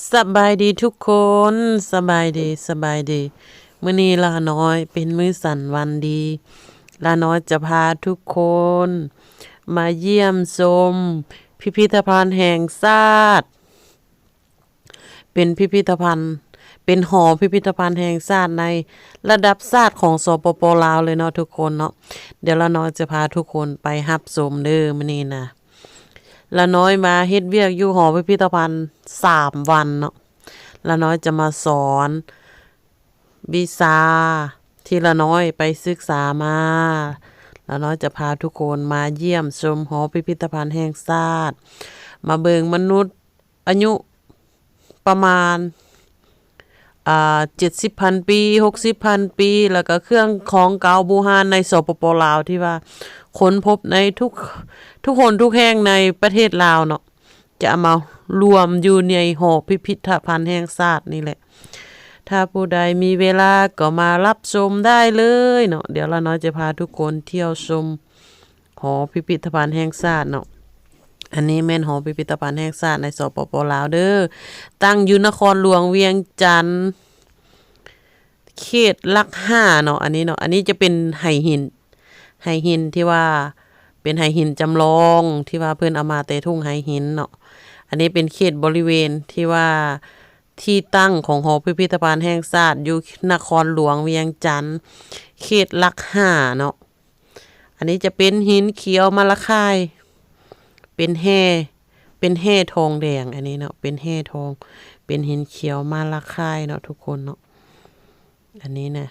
ສະບາຍດີທຸກຄົນ ສະບາຍດີ ສະບາຍດີ. ມື້ນີ້ຫຼ້ານ້ອຍເປັນມື້ສັນວັນດີ. ຫຼ້ານ້ອຍຈະພາທຸກຄົນມາຢ້ຽມຊົມພິພິທະພັນແຫ່ງຊາດ. ເປັນພິພິທະພັນ ເປັນຫໍພິພິທະພັນແຫ່ງຊາດໃນລະດັບຊາດຂອງ ສປປ ລາວ ເລີຍເນາະທຸກຄົນເນາະ. ດຽວຫຼ້ານ້ອຍຈະພາທຸກຄົນໄປຮັບຊົມເດີມື້ນີ້ນະ. ຫຼ້ານ້ອຍມາເຮັດວຽກຢູ່ຫໍພິພິທະພັນສາມວັນເນາະ. ຫຼ້ານ້ອຍຈະມາສອນວິຊາທີ່ຫຼ້ານ້ອຍໄປສຶກສາມາ. ຫຼ້ານ້ອຍຈະພາທຸກຄົນມາຢ້ຽມຊົມຫໍພິພິທະພັນແຫ່ງຊາດ, ມາເບິ່ງມະນຸດອາຍຸປະມານ ອ່າ ເຈັດສິບພັນປີ ຫົກສິບພັນປີ ແລ້ວກະເຄື່ອງຂອງເກົ່າບູຮານໃນ ສປປ ລາວ ທີ່ວ່າຄົ້ນພົບໃນທຸກ ທຸກຫົນທຸກແຫ່ງໃນປະເທດລາວເນາະ. ຈະເອົາມາລວມຢູ່ໃນຫໍພິພິທະພັນແຫ່ງຊາດນີ້ແຫຼະ. ຖ້າຜູ້ໃດມີເວລາກໍມາຮັບຊົມໄດ້ເລີຍເນາະ. ດຽວຫຼ້ານ້ອຍຈະພາທຸກຄົນທ່ຽວຊົມຫໍພິພິທະພັນແຫ່ງຊາດເນາະ. ອັນນີ້ແມ່ນຫໍພິພິທະພັນແຫ່ງຊາດໃນ ສປປ ລາວ ເດີ. ຕັ້ງຢູ່ນະຄອນຫຼວງວຽງຈັນ ເຂດຫຼັກຫ້າເນາະ ອັນນີ້ເນາະ. ອັນນີ້ຈະເປັນໄຫຫີນ ໄຫຫີນທີ່ວ່າເປັນໄຫຫີນຈຳລອງ ທີ່ວ່າເພິ່ນເອົາມາແຕ່ທົ່ງໄຫຫີນເນາະ. ອັນນີ້ເປັນເຂດບໍລິເວນທີ່ວ່າ ທີ່ຕັ້ງຂອງຫໍພິພິທະພັນແຫ່ງຊາດຢູ່ນະຄອນຫຼວງວຽງຈັນ ເຂດຫຼັກຫ້າເນາະ. ອັນນີ້ຈະເປັນຫີນຂຽວມາລະຄາຍ ເປັນແຮ່ ເປັນແຮ່ທອງແດງ ອັນນີ້ເນາະ ເປັນແຮ່ທອງ ເປັນຫີນຂຽວມາລະຄາຍເນາະທຸກຄົນເນາະ. ອັນນີ້ນະ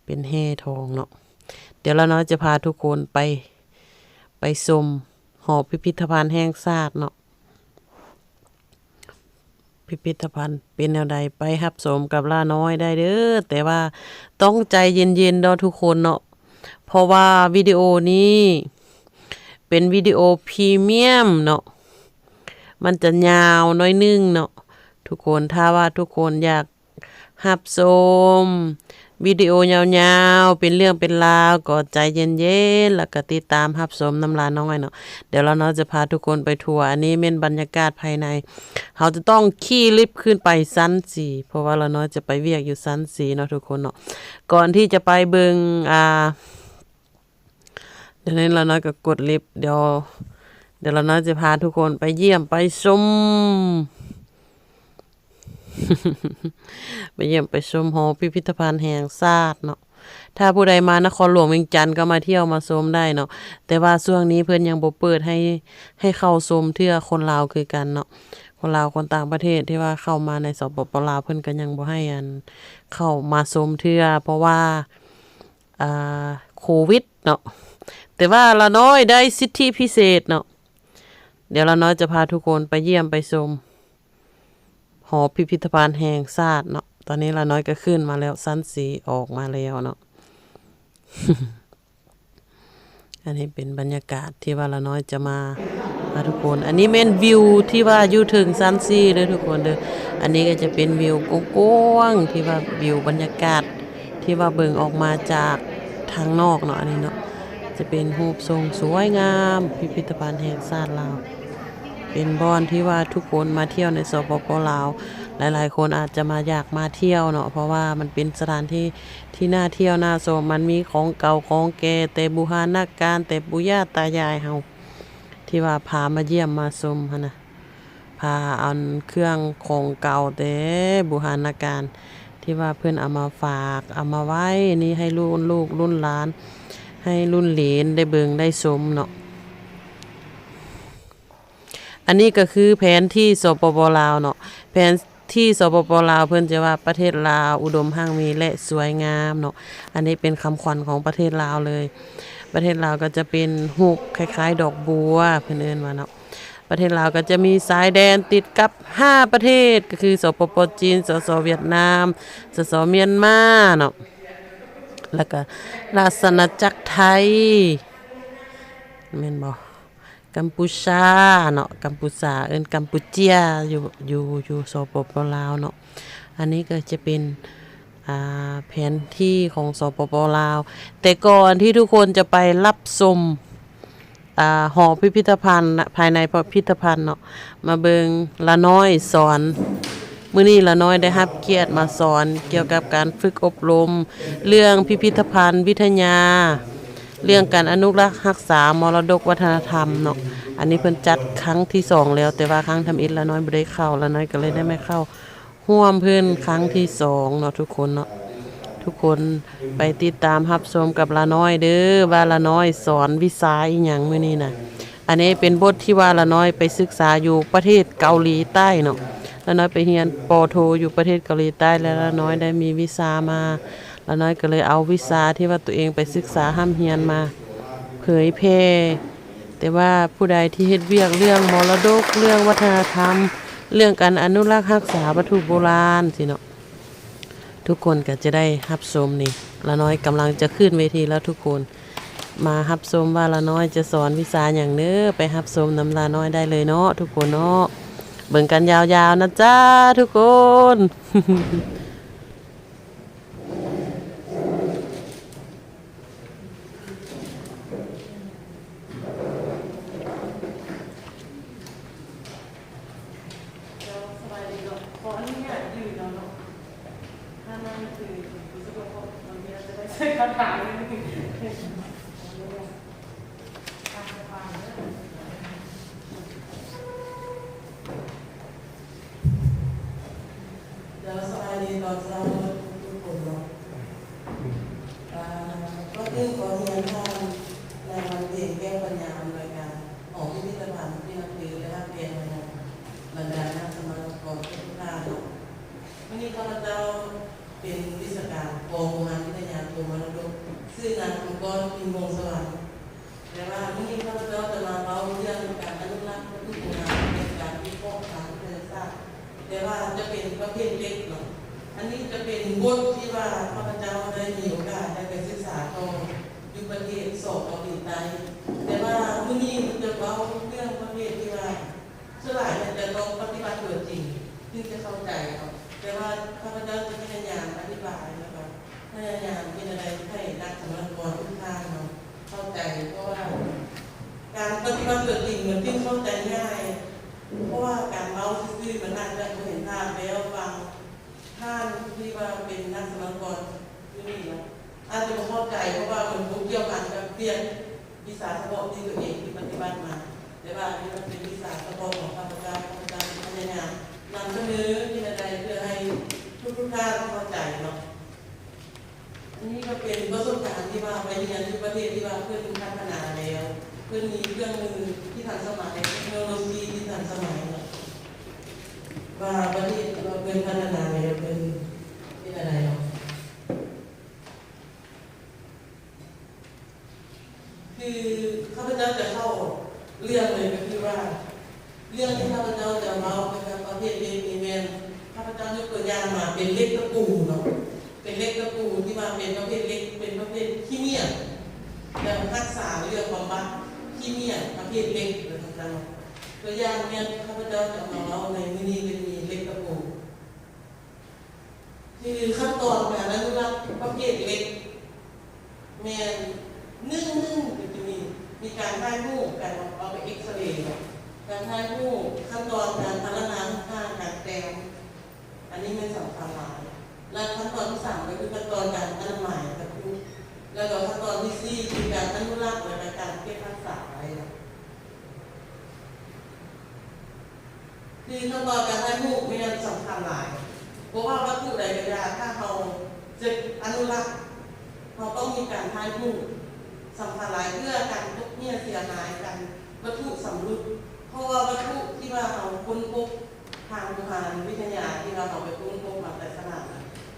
ເປັນແຮ່ທອງເນາະ. ດຽວລານ້ອຍຈະພາທຸກຄົນໄປ ໄປຊົມຫໍພິພິທະພັນແຫ່ງຊາດເນາະ. ພິພິທະພັນເປັນແນວໃດ ໄປຮັບຊົມກັບລານ້ອຍໄດ້ເດີ. ແຕ່ວ່າຕ້ອງໃຈເຢັນໆເນາະທຸກຄົນເນາະ ເພາະວ່າວິດີໂອນີ້ເປັນວິດີໂອພຣີມຽມເນາະ ມັນຈະຍາວໜ້ອຍໜຶ່ງເນາະທຸກຄົນ. ຖ້າວ່າທຸກຄົນຢາກ ຮັບຊົມວິດີໂອຍາວໆ ເປັນເລື່ອງເປັນລາວ ກໍໃຈເຢັນໆ ແລ້ວກໍຕິດຕາມຮັບຊົມນຳລານ້ອຍເນາະ. ດຽວລານ້ອຍຈະພາທຸກຄົນໄປທົ່ວ. ອັນນີ້ແມ່ນບັນຍາກາດພາຍໃນ. ເຮົາຈະຕ້ອງຂີ່ລິບຂຶ້ນໄປຊັ້ນສີ່ ເພາະວ່າລານ້ອຍຈະໄປວຽກຢູ່ຊັ້ນສີ່ເນາະທຸກຄົນເນາະ. ກ່ອນທີ່ຈະໄປເບິ່ງ ອ່າ ດຽວນີ້ລານ້ອຍກໍກົດລິບ. ດຽວ ດຽວລານ້ອຍຈະພາທຸກຄົນໄປຢ້ຽມໄປຊົມ ໄປຢ້ຽມໄປຊົມຫໍພິພິທະພັນແຫ່ງຊາດເນາະ. ຖ້າຜູ້ໃດມານະຄອນຫຼວງວຽງຈັນກໍມາທ່ຽວມາຊົມໄດ້ເນາະ. ແຕ່ວ່າຊ່ວງນີ້ເພິ່ນຍັງບໍ່ເປີດໃຫ້ ໃຫ້ເຂົ້າຊົມເທື່ອ ຄົນລາວຄືກັນເນາະ. ຄົນລາວຄົນຕ່າງປະເທດທີ່ວ່າເຂົ້າມາໃນ ສປປ ລາວ ເພິ່ນກໍຍັງບໍ່ໃຫ້ ອັນ ເຂົ້າມາຊົມເທື່ອ ເພາະວ່າ ອ່າ ໂຄວິດເນາະ. ແຕ່ວ່າລານ້ອຍໄດ້ສິດທິພິເສດເນາະ. ດຽວລານ້ອຍຈະພາທຸກຄົນໄປຢ້ຽມໄປຊົມຫໍພິພິທະພັນແຫ່ງຊາດເນາະ. ຕອນນີ້ລານ້ອຍກໍຂຶ້ນມາແລ້ວ ຊັ້ນສີ່ອອກມາແລ້ວເນາະ. ອັນນີ້ເປັນບັນຍາກາດທີ່ວ່າລານ້ອຍຈະມາ ພາທຸກຄົນ. ອັນນີ້ແມ່ນວິວທີ່ວ່າຢູ່ເທິງຊັ້ນສີ່ເດີທຸກຄົນເດີ. ອັນນີ້ກໍຈະເປັນວິວກວ້າງໆ ທີ່ວ່າວິວບັນຍາກາດ ທີ່ວ່າເບິ່ງອອກມາຈາກທາງນອກເນາະ. ອັນນີ້ເນາະ ຈະເປັນຮູບຊົງສວຍງາມ ພິພິທະພັນແຫ່ງຊາດລາວ ເປັນບ່ອນທີ່ວ່າທຸກຄົນມາທ່ຽວໃນ ສປປ ລາວ ຫຼາຍໆຄົນອາດຈະມາ ຢາກມາທ່ຽວເນາະ ເພາະວ່າມັນເປັນສະຖານທີ່ທີ່ໜ້າທ່ຽວໜ້າຊົມ. ມັນມີຂອງເກົ່າຂອງແກ່ແຕ່ບູຮານະການ ແຕ່ປູ່ຍ່າຕາຍາຍເຮົາ ທີ່ວ່າພາມາຢ້ຽມມາຊົມຫັ້ນນະ. ພາເອົາເຄື່ອງຂອງເກົ່າແຕ່ບູຮານະການ ທີ່ວ່າເພິ່ນເອົາມາຝາກ ເອົາມາໄວ້ນີ້ໃຫ້ລຸ້ນລູກລຸ້ນຫຼານ ໃຫ້ລຸ້ນເຫຼນໄດ້ເບິ່ງໄດ້ຊົມເນາະ. ອັນນີ້ກໍຄືແຜນທີ່ ສປປ ລາວເນາະ. ແຜນທີ່ ສປປ ລາວ ເພິ່ນຈະວ່າປະເທດລາວອຸດົມຮັ່ງມີ ແລະ ສວຍງາມເນາະ. ອັນນີ້ເປັນຄຳຂວັນຂອງປະເທດລາວເລີຍ. ປະເທດລາວກໍຈະເປັນຮູບຄ້າຍໆດອກບົວ ເພິ່ນເອີ້ນວ່າເນາະ. ປະເທດລາວກໍຈະມີຊາຍແດນຕິດກັບຫ້າປະເທດ ກໍຄື ສປປ ຈີນ ສສ ຫວຽດນາມ ສສ ມຽນມາເນາະ ແລ້ວກໍລາຊະອານາຈັກໄທ ແມ່ນບໍ່? ກຳປູຊາເນາະ ກຳປູຊາ ເອີ້ນກຳປູເຈຍ ຢູ່ ຢູ່ ຢູ່ ສປປ ລາວເນາະ. ອັນນີ້ກໍຈະເປັນ ອ່າ ແຜນທີ່ຂອງ ສປປ ລາວ. ແຕ່ກ່ອນທີ່ທຸກຄົນຈະໄປຮັບຊົມ ອ່າ ຫໍພິພິທະພັນ ພາຍໃນພິພິທະພັນເນາະ ມາເບິ່ງລານ້ອຍສອນ. ມື້ນີ້ລານ້ອຍໄດ້ຮັບກຽດມາສອນກ່ຽວກັບການຝຶກອົບລົມເລື່ອງພິພິທະພັນວິທະຍາ ເລື່ອງການອະນຸລັກຮັກສາມໍລະດົກວັດທະນະທຳເນາະ. ອັນນີ້ເພິ່ນຈັດຄັ້ງທີສອງແລ້ວ, ແຕ່ວ່າຄັ້ງທຳອິດລານ້ອຍບໍ່ໄດ້ເຂົ້າ, ລານ້ອຍກໍເລີຍໄດ້ມາເຂົ້າ ຮ່ວມເພິ່ນຄັ້ງທີສອງເນາະທຸກຄົນເນາະ. ທຸກຄົນໄປຕິດຕາມຮັບຊົມກັບລານ້ອຍເດີ້ ວ່າລານ້ອຍສອນວິຊາອີ່ຫຍັງມື້ນີ້ນະ. ອັນນີ້ເປັນບົດທີ່ວ່າລານ້ອຍໄປສຶກສາຢູ່ປະເທດເກົາຫຼີໃຕ້ເນາະ. ລານ້ອຍໄປຮຽນ ປໍໂທ ຢູ່ປະເທດເກົາຫຼີໃຕ້ ແລະ ລານ້ອຍໄດ້ມີວິຊາມາ. ລານ້ອຍກໍເລີຍເອົາວິຊາທີ່ວ່າຕົວເອງໄປສຶກສາຮ່ຳຮຽນມາເຜີຍແຜ່. ແຕ່ວ່າຜູ້ໃດທີ່ເຮັດວຽກເລື່ອງມໍລະດົກ, ເລື່ອງວັດທະນະທຳ, ເລື່ອງການອະນຸລັກຮັກສາວັດຖຸໂບລານຊີ້ເນາະ, ທຸກຄົນກໍຈະໄດ້ຮັບຊົມນີ້. ລານ້ອຍກຳລັງຈະຂຶ້ນເວທີແລ້ວທຸກຄົນ. ມາຮັບຊົມວ່າລານ້ອຍຈະສອນວິຊາຫຍັງເດີ້. ໄປຮັບຊົມນຳລານ້ອຍໄດ້ເລີຍເນາະທຸກຄົນເນາະ. ເບິ່ງກັນຍາວໆນະຈ້າທຸກຄົນ. ເຈົ້າ ສະບາຍດີຕອນເຊົ້າທຸກໆຄົນເນາະ. ເອີ ກ່ອນອື່ນຂໍຮຽນທ່ານນາຍວັນເພັນ ແກ້ວປັນຍາ ອຳນວຍການຫໍພິພິທະພັນທີ່ນັບຖື ແລະ ຮັກແພງມາຍັງບັນດານັກສະໝັກກອນທຸກໆທ່ານເນາະ. ມື້ນີ້ຂ້າພະເຈົ້າເປັນວິຊາການກອງໂບຮານວິທະຍາໂທມໍລະດົກ ຊື່ນາງຄຳກອນ ພິມວົງສະຫວັນ. ແຕ່ວ່າມື້ນີ້ຂ້າພະເຈົ້າຈະມາເວົ້າເລື່ອງການອະນຸລັກວັດຖຸໂບຮານ ແລະ ການວິເຄາະທາງວິທະຍາສາດ, ແຕ່ວ່າຈະເປັນປະເພດເຫຼັກເນາະ. ອັນນີ້ຈະເປັນບົດທີ່ວ່າຂ້າພະເຈົ້າໄດ້ມີໂອກາດໄດ້ໄປສຶກສາຕໍ່ຢູ່ປະເທດ ສປ ເກົາຫຼີໃຕ້, ແຕ່ວ່າມື້ນີ້ຈະເວົ້າເລື່ອງປະເພດທີ່ວ່າ ສ່ວນຫຼາຍແມ່ນຈະຕ້ອງປະຕິບັດຕົວຈິງຈຶ່ງຈະເຂົ້າໃຈເນາະ, ແຕ່ວ່າຂ້າພະເຈົ້າຈະພະຍາຍາມອະທິບາຍ ແລ້ວກໍພະຍາຍາມເຮັດແນວໃດໃຫ້ນັກສຳມະນາກອນທຸກທ່ານເນາະເຂົ້າໃຈ, ເພາະວ່າການປະຕິບັດຕົວຈິງມັນຈຶ່ງເຂົ້າໃຈງ່າຍ, ເພາະວ່າການເວົ້າຊື່ໆມັນອາດຈະບໍ່ເຫັນພາບ, ແລ້ວບາງທ່ານທີ່ວ່າເປັນນັກສຳມະນາກອນຢູ່ນີ້ເນາະ ອາດຈະບໍ່ເຂົ້າໃຈ, ເພາະວ່າມັນບໍ່ກ່ຽວພັນກັບວຽກ ວິຊາສະເພາະທີ່ຕົວເອງໄດ້ປະຕິບັດມາ, ແຕ່ວ່າອັນນີ້ມັນເປັນວິຊາສະເພາະຂອງຂ້າພະເຈົ້າ, ຂ້າພະເຈົ້າຈະພະຍາຍາມນຳສະເໜີເຮັດແນວໃດເພື່ອໃຫ້ທຸກໆທ່ານເຂົ້າໃຈເນາະ. ອັນນີ້ກໍເປັນປະສົບການທີ່ວ່າໄປຮຽນຢູ່ປະເທດທີ່ວ່າເພິ່ນພັດທະນາແລ້ວ, ເພິ່ນມີເຄື່ອງມືທີ່ທັນສະໄໝ, ເທັກໂນໂລຊີທີ່ທັນສະໄໝເນາະ, ວ່າປະເທດທີ່ວ່າເພິ່ນພັດທະນາແລ້ວ ເພິ່ນເຮັດແນວໃດເນາະ. ຄືຂ້າພະເຈົ້າຈະເຂົ້າເລື່ອງເລີຍ ກໍຄືວ່າ ເລື່ອງທີ່ຂ້າພະເຈົ້າຈະເວົ້າກ່ຽວກັບປະເພດເຫຼັກນີ້ແມ່ນ ຂ້າພະເຈົ້າຍົກຕົວຢ່າງມາເປັນເຫຼັກຕະປູເນາະ, ເປັນເຫຼັກຕະປູທີ່ວ່າເປັນປະເພດເຫຼັກ ເປັນປະເພດຂີ້ເໝ້ຍ ແລ້ວຮັກສາເລື່ອງບຳບັດຂີ້ເໝ້ຍປະເພດເຫຼັກ ວ່າຊັ້ນຊະເນາະ. ຕົວຢ່າງແມ່ນ ຂ້າພະເຈົ້າຈະເອົາມາເວົ້າໃນມື້ນີ້ ກໍມີເຫຼັກຕະປູ. ຄືຂັ້ນຕອນການອະນຸລັກປະເພດເຫຼັກ ແມ່ນ ໜຶ່ງ ໜຶ່ງ ກໍຈະມີ ມີການຖ່າຍຮູບ ການເອົາໄປເອັກສະເຣ ການຖ່າຍຮູບ, ຂັ້ນຕອນການພັນລະນາຮູບຮ່າງ ການແຕ້ມ, ອັນນີ້ແມ່ນສຳຄັນຫຼາຍ. ແລະ ຂັ້ນຕອນທີສາມ ກໍຄືຂັ້ນຕອນການອະນາໄມວັດຖຸ, ແລ້ວກໍຂັ້ນຕອນທີສີ່ ຄືການອະນຸລັກ ແລະ ການເກັບຮັກສາໄວ້. ຄືຂັ້ນຕອນການຖ່າຍຮູບແມ່ນສຳຄັນຫຼາຍ, ບໍ່ວ່າວັດຖຸໃດກໍຢ່າ ຖ້າເຮົາຈະອະນຸລັກ ເຮົາຕ້ອງມີການຖ່າຍຮູບ, ສຳຄັນຫຼາຍ ເພື່ອກັນຕົກເຫ່ຍເສຍຫາຍ, ກັນວັດຖຸຊຳລຸດ, ເພາະວ່າວັດຖຸທີ່ວ່າເຮົາຄົ້ນພົບທາງໂບຮານວິທະຍາ ທີ່ວ່າເຮົາໄປຄົ້ນພົບມາແຕ່ສະໜາມ,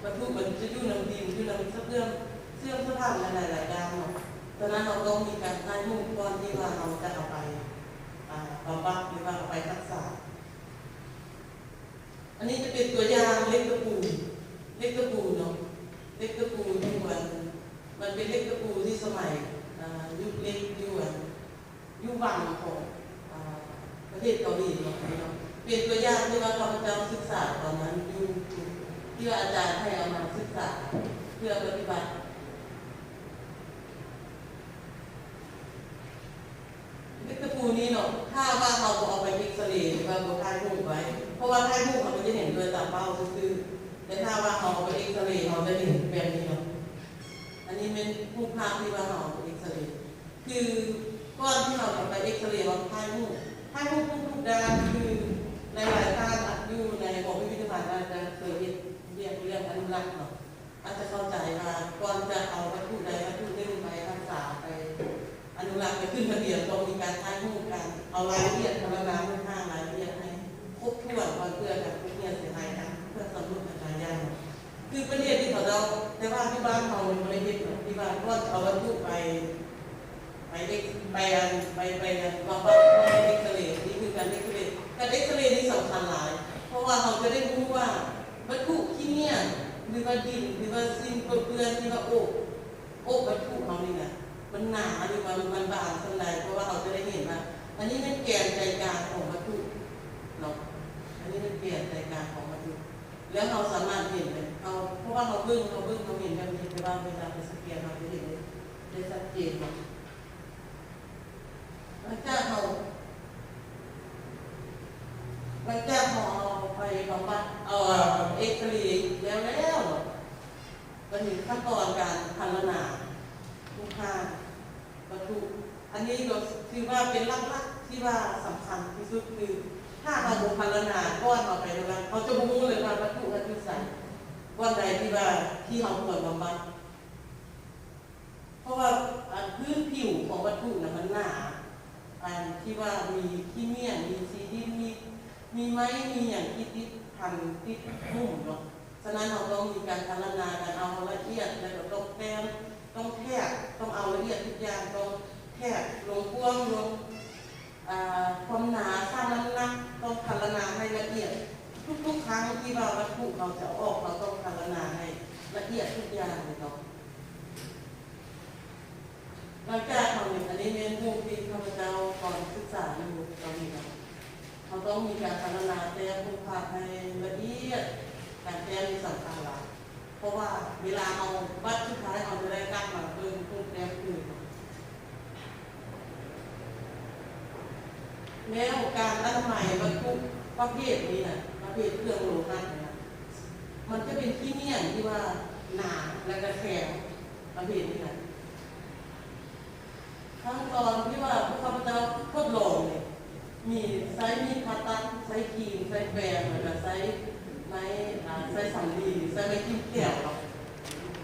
ວັດຖຸມັນຈະຢູ່ນຳດິນ, ຢູ່ນຳສະເບື້ອງ, ເຊື່ອມສະພາບໃນຫຼາຍໆຢ່າງເນາະ. ສະນັ້ນເຮົາຕ້ອງມີການຖ່າຍຮູບກ່ອນທີ່ວ່າເຮົາຈະເອົາໄປ ອ່າ ບຳບັດ ຫຼືວ່າເອົາໄປຮັກສາ. ອັນນີ້ຈະເປັນຕົວຢ່າງເຫຼັກຕະປູ, ເຫຼັກຕະປູເນາະ, ເຫຼັກຕະປູຢູ່ອັນ ມັນເປັນເຫຼັກຕະປູທີ່ສະໄໝ ອ່າ ຍຸກເຫຼັກຢູ່ອັນ ຢູ່ວັງຂອງ ອ່າ ປະເທດເກົາຫຼີເນາະ, ເປັນຕົວຢ່າງທີ່ວ່າຂ້າພະເຈົ້າສຶກສາຕອນນັ້ນຢູ່ ທີ່ວ່າອາຈານໃຫ້ເອົາມາສຶກສາເພື່ອປະຕິບັດ. ຖ້າວ່າເຮົາບໍ່ເອົາໄປເອັກສະເຣ ຫຼືວ່າບໍ່ຖ່າຍຮູບໄວ້ ເພາະວ່າຖ່າຍຮູບເຮົາກໍຈະເຫັນດ້ວຍຕາເປົ່າຊື່ໆ ແຕ່ຖ້າວ່າເຮົາເອົາໄປເອັກສະເຣ ເຮົາຈະເຫັນແບບນີ້ເນາະ. ອັນນີ້ແມ່ນຮູບພາບທີ່ວ່າເຮົາເອົາໄປເອັກສະເຣ ຄືກ່ອນທີ່ເຮົາຈະໄປເອັກສະເຣ ເຮົາຖ່າຍຮູບ ຖ່າຍຮູບທຸກໆດ້ານ ຄືຫຼາຍໆທ່ານຢູ່ໃນຫໍພິພິທະພັນອາດຈະເຄີຍເຮັດວຽກເລື່ອງອະນຸລັກເນາະ. ອາດຈະເຂົ້າໃຈວ່າກ່ອນຈະເອົາວັດຖຸໃດວັດຖຸໜຶ່ງໄປຮັກສາ ໄປອະນຸລັກ ໄປຂຶ້ນທະບຽນ ຕ້ອງມີການຖ່າຍຮູບ ການເອົາລາຍລະອຽດ ພັນລະນາຮູບຮ່າງລາຍລະອຽດໃຫ້ຄົບຖ້ວນກ່ອນ ເພື່ອການປົກເຫຍື້ອເສຍຫາຍ ການເພື່ອສຳຫຼວດການຢ້ານ. ຄືປະເທດທີ່ເຂົາເຈົ້າ ແຕ່ວ່າຢູ່ບ້ານເຮົານີ້ບໍ່ໄດ້ເຮັດດອກ ທີ່ວ່າກ່ອນຈະເອົາວັດຖຸໄປ ໄປເອັກ ໄປອັນ ໄປ ໄປອັນ ບຳບັດ ຕ້ອງໄດ້ເອັກສະເຣ ນີ້ຄືການເອັກສະເຣ ການເອັກສະເຣນີ້ສຳຄັນຫຼາຍ ເພາະວ່າເຮົາຈະໄດ້ຮູ້ວ່າວັດຖຸຂີ້ເຫຍື້ອ ຫຼືວ່າດິນ ຫຼືວ່າສິ່ງປົນເປື້ອນທີ່ວ່າໂອບ ໂອບວັດຖຸເຮົານີ້ນະ ມັນໜາ ຫຼືວ່າມັນບາງສ່ຳໃດ ເພາະວ່າເຮົາຈະໄດ້ເຫັນວ່າ ອັນນີ້ແມ່ນແກນໃຈກາງຂອງວັດຖຸເນາະ ອັນນີ້ແມ່ນແກນໃຈກາງຂອງວັດຖຸ ແລ້ວເຮົາສາມາດເຫັນເລີຍ ເຮົາ ເພາະວ່າເຮົາເບິ່ງ ເຮົາເບິ່ງ ເຮົາເຫັນແບບນີ້ ແຕ່ວ່າເວລາໄປສະແກນ ເຮົາຈະເຫັນໄດ້ ໄດ້ຊັດເຈນເນາະ. ຫຼັງຈາກເຮົາ ຫຼັງຈາກເຮົາເອົາໄປບຳບັດ ເອົາເອັກສະເຣແລ້ວ ແລ້ວເນາະ ບັດນີ້ຂັ້ນຕອນການພັນລະນາຮູບຮ່າງວັດຖຸ ອັນນີ້ກໍຖືວ່າເປັນຫຼັກໆ ທີ່ວ່າສຳຄັນທີ່ສຸດ ຄືຖ້າເຮົາບໍ່ພັນລະນາກ່ອນເຮົາໄປ ເຮົາຈະບໍ່ຮູ້ເລີຍວ່າວັດຖຸນັ້ນຢູ່ໃສ ບ່ອນໃດທີ່ວ່າ ທີ່ເຮົາຄວນບຳບັດ. ເພາະວ່າ ອັນ ພື້ນຜິວຂອງວັດຖຸນະມັນໜາ ອັນທີ່ວ່າມີຂີ້ເໝືອນ ມີຂີ້ດິນ ມີ ມີໄມ້ ມີຫຍັງທີ່ຕິດພັນ ຕິດຫຸ້ມເນາະ. ສະນັ້ນເຮົາຕ້ອງມີການພັນລະນາ ການເອົາລະອຽດ ແລ້ວກໍຕ້ອງແຕ້ມ ຕ້ອງແທກ ຕ້ອງເອົາລະອຽດທຸກຢ່າງ ຕ້ອງແທກລົງກວ້າງ ລົງ ອ່າ ຄວາມໜາ ຊັ່ງນ້ຳໜັກ ຕ້ອງພັນລະນາໃຫ້ລະອຽດ ທຸກໆຄັ້ງທີ່ວ່າວັດຖຸເຮົາຈະເອົາອອກ ເຮົາຕ້ອງພັນລະນາໃຫ້ລະອຽດທຸກຢ່າງເລີຍເນາະ. ຫຼັງຈາກເຮົາເຫັນ ອັນນີ້ແມ່ນຮູບທີ່ຂ້າພະເຈົ້າຕອນສຶກສາຢູ່ຕອນນີ້ເນາະ ເຮົາຕ້ອງມີການພັນລະນາແຕ້ມຮູບພາບໃຫ້ລະອຽດ ການແຕ້ມນີ້ສຳຄັນຫຼາຍ ເພາະວ່າເວລາເຮົາ ບັດສຸດທ້າຍເຮົາຈະໄດ້ກັບມາເບິ່ງຮູບແຕ້ມຄືນ. ແລ້ວການອະນາໄມວັດຖຸປະເພດນີ້ນະ ປະເພດເຄື່ອງໂລຫະນີ້ນະ ມັນຈະເປັນຂີ້ເໜ້ຽວທີ່ວ່າໜາ ແລະກະແຂງ ປະເພດນີ້ນະ. ຂັ້ນຕອນທີ່ວ່າພວກຂ້າພະເຈົ້າທົດລອງນີ້ ມີໃຊ້ມີດຜ່າຕັດ ໃຊ້ຄີມ ໃຊ້ແປງ ແລ້ວກະໃຊ້ໄມ້ ອ່າ ໃຊ້ສຳລີ ໃຊ້ໄມ້ຖິ້ມແຂ້ວເນາະ.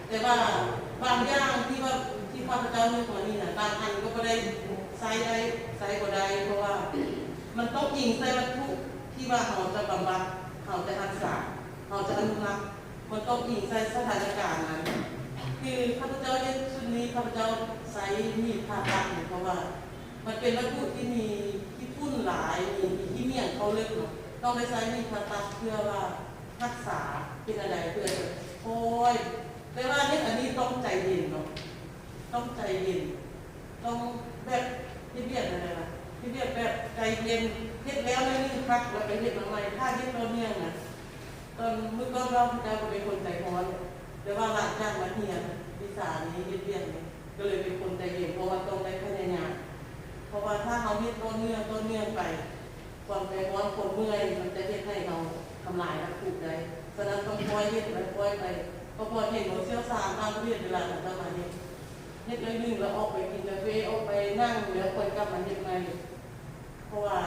ແຕ່ວ່າບາງຢ່າງທີ່ວ່າ ທີ່ຂ້າພະເຈົ້າຍົກມານີ້ນະ ບາງອັນກໍບໍ່ໄດ້ໃຊ້ໄດ້ ໃຊ້ບໍ່ໄດ້ ເພາະວ່າມັນຕ້ອງອີງໃສ່ວັດຖຸທີ່ວ່າເຮົາຈະບຳບັດ ເຮົາຈະຮັກສາ ເຮົາຈະອະນຸລັກ ມັນຕ້ອງອີງໃສ່ສະຖານະການນັ້ນ. ຄືຂ້າພະເຈົ້າເຮັດຊຸດນີ້ ຂ້າພະເຈົ້າໃຊ້ມີດຜ່າຕັດນີ້ ເພາະວ່າມັນເປັນວັດຖຸທີ່ມີຂີ້ຝຸ່ນຫຼາຍ ມີ ມີຂີ້ເໜ້ຽວເຂົ້າເລິກເນາະ ຕ້ອງໄດ້ໃຊ້ມີດຜ່າຕັດເພື່ອວ່າຮັກສາເປັນອັນໃດ ເພື່ອຈະຄ່ອຍ ແຕ່ວ່າເຮັດອັນນີ້ຕ້ອງໃຈເຢັນເນາະ ຕ້ອງໃຈເຢັນ ຕ້ອງແບບເຮັດວຽກແນວໃດວະ ເຮັດວຽກແບບໃຈເຢັນ ເຮັດແລ້ວໜ້ອຍໜຶ່ງພັກ ແລ້ວໄປເຮັດມາໃໝ່ ຖ້າເຮັດຕໍ່ເນື່ອງນະ ຕອນມື້ກ່ອນເນາະ ຂ້າພະເຈົ້າກໍເປັນຄົນໃຈຮ້ອນ ແຕ່ວ່າຫຼັງຈາກມາຮຽນວິຊານີ້ ເຮັດວຽກນີ້ ກໍເລີຍເປັນຄົນໃຈເຢັນ ເພາະວ່າຕ້ອງໄດ້ພະຍາຍາມ ເພາະວ່າຖ້າເຮົາເຮັດຕໍ່ເນື່ອງ ຕໍ່ເນື່ອງໄປ ຄວາມໃຈຮ້ອນ ຄວາມເມື່ອຍ ມັນຈະເຮັດໃຫ້ເຮົາທຳລາຍວັດຖຸໄດ້. ສະນັ້ນຕ້ອງຄ່ອຍເຮັດ ຄ່ອຍໄປ ເພາະເຫັນຜູ້ຊ່ຽວຊານຕ່າງປະເທດ ເວລາເຂົາເຈົ້າມາເຮັດ ເຮັດໜ້ອຍໜຶ່ງແລ້ວອອກໄປກິນກາເຟ ອອກໄປນັ່ງ ແລ້ວຄ່ອຍກັບມາເຮັດໃໝ່. ເພາະວ່າ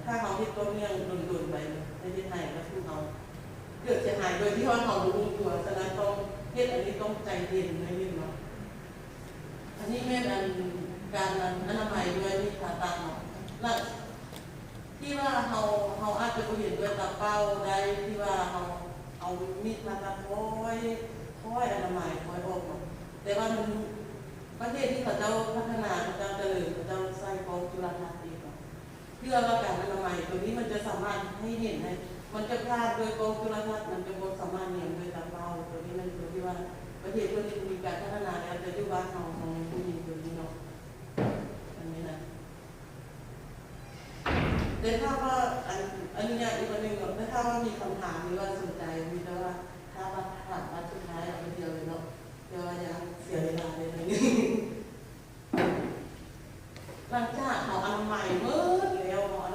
ຖ້າເຮົາເຮັດຕໍ່ເນື່ອງດົນໆໄປ ຈະເຮັດໃຫ້ວັດຖຸເຮົາເກີດເສຍຫາຍໂດຍທີ່ວ່າເຮົາບໍ່ຮູ້ຕົວ. ສະນັ້ນຕ້ອງເຮັດອັນນີ້ຕ້ອງໃຈເຢັນໜ້ອຍໜຶ່ງເນາະ. ອັນນີ້ແມ່ນອັນ ການອັນອະນາໄມດ້ວຍມີດຜ່າຕັດເນາະ ແລະ ທີ່ວ່າເຮົາ ເຮົາອາດຈະບໍ່ເຫັນດ້ວຍຕາເປົ່າໄດ້ ທີ່ວ່າເຮົາເອົາມີດຜ່າຕັດຄ່ອຍ ຄ່ອຍອະນາໄມ ຄ່ອຍອອກເນາະ ແຕ່ວ່າມັນ ປະເທດທີ່ເຂົາເຈົ້າພັດທະນາ ເຂົາເຈົ້າຈະເລີນ ເຂົາເຈົ້າໃຊ້ກ້ອງຈຸລະທັດອີກເນາະ ເພື່ອວ່າການອະນາໄມໂຕນີ້ມັນຈະສາມາດໃຫ້ເຫັນໄດ້ ມັນຈະຜ່ານດ້ວຍກ້ອງຈຸລະທັດ ມັນຈະບໍ່ສາມາດແນມດ້ວຍຕາເປົ່າ. ໂຕນີ້ແມ່ນໂຕທີ່ວ່າປະເທດເພິ່ນມີການພັດທະນາແລ້ວ ແຕ່ຢູ່ບ້ານເຮົາ ເຮົາຍັງບໍ່ມີໂຕນີ້ເນາະ ອັນນີ້ນະ. ແຕ່ຖ້າວ່າ ອັນ ອະນຸຍາດອີກອັນໜຶ່ງເນາະ ແຕ່ຖ້າວ່າມີຄຳຖາມ ຫຼືວ່າສົນໃຈ ມີແຕ່ວ່າຖ້າວ່າຖາມບັດສຸດທ້າຍເອົາໄປດຽວເລີຍເນາະ ແຕ່ວ່າຢ່າເສຍເວລາເລີຍໜ້ອຍໜຶ່ງ. ຫຼັງຈາກເຮົາອະນາໄມໝົດແລ້ວເນາະ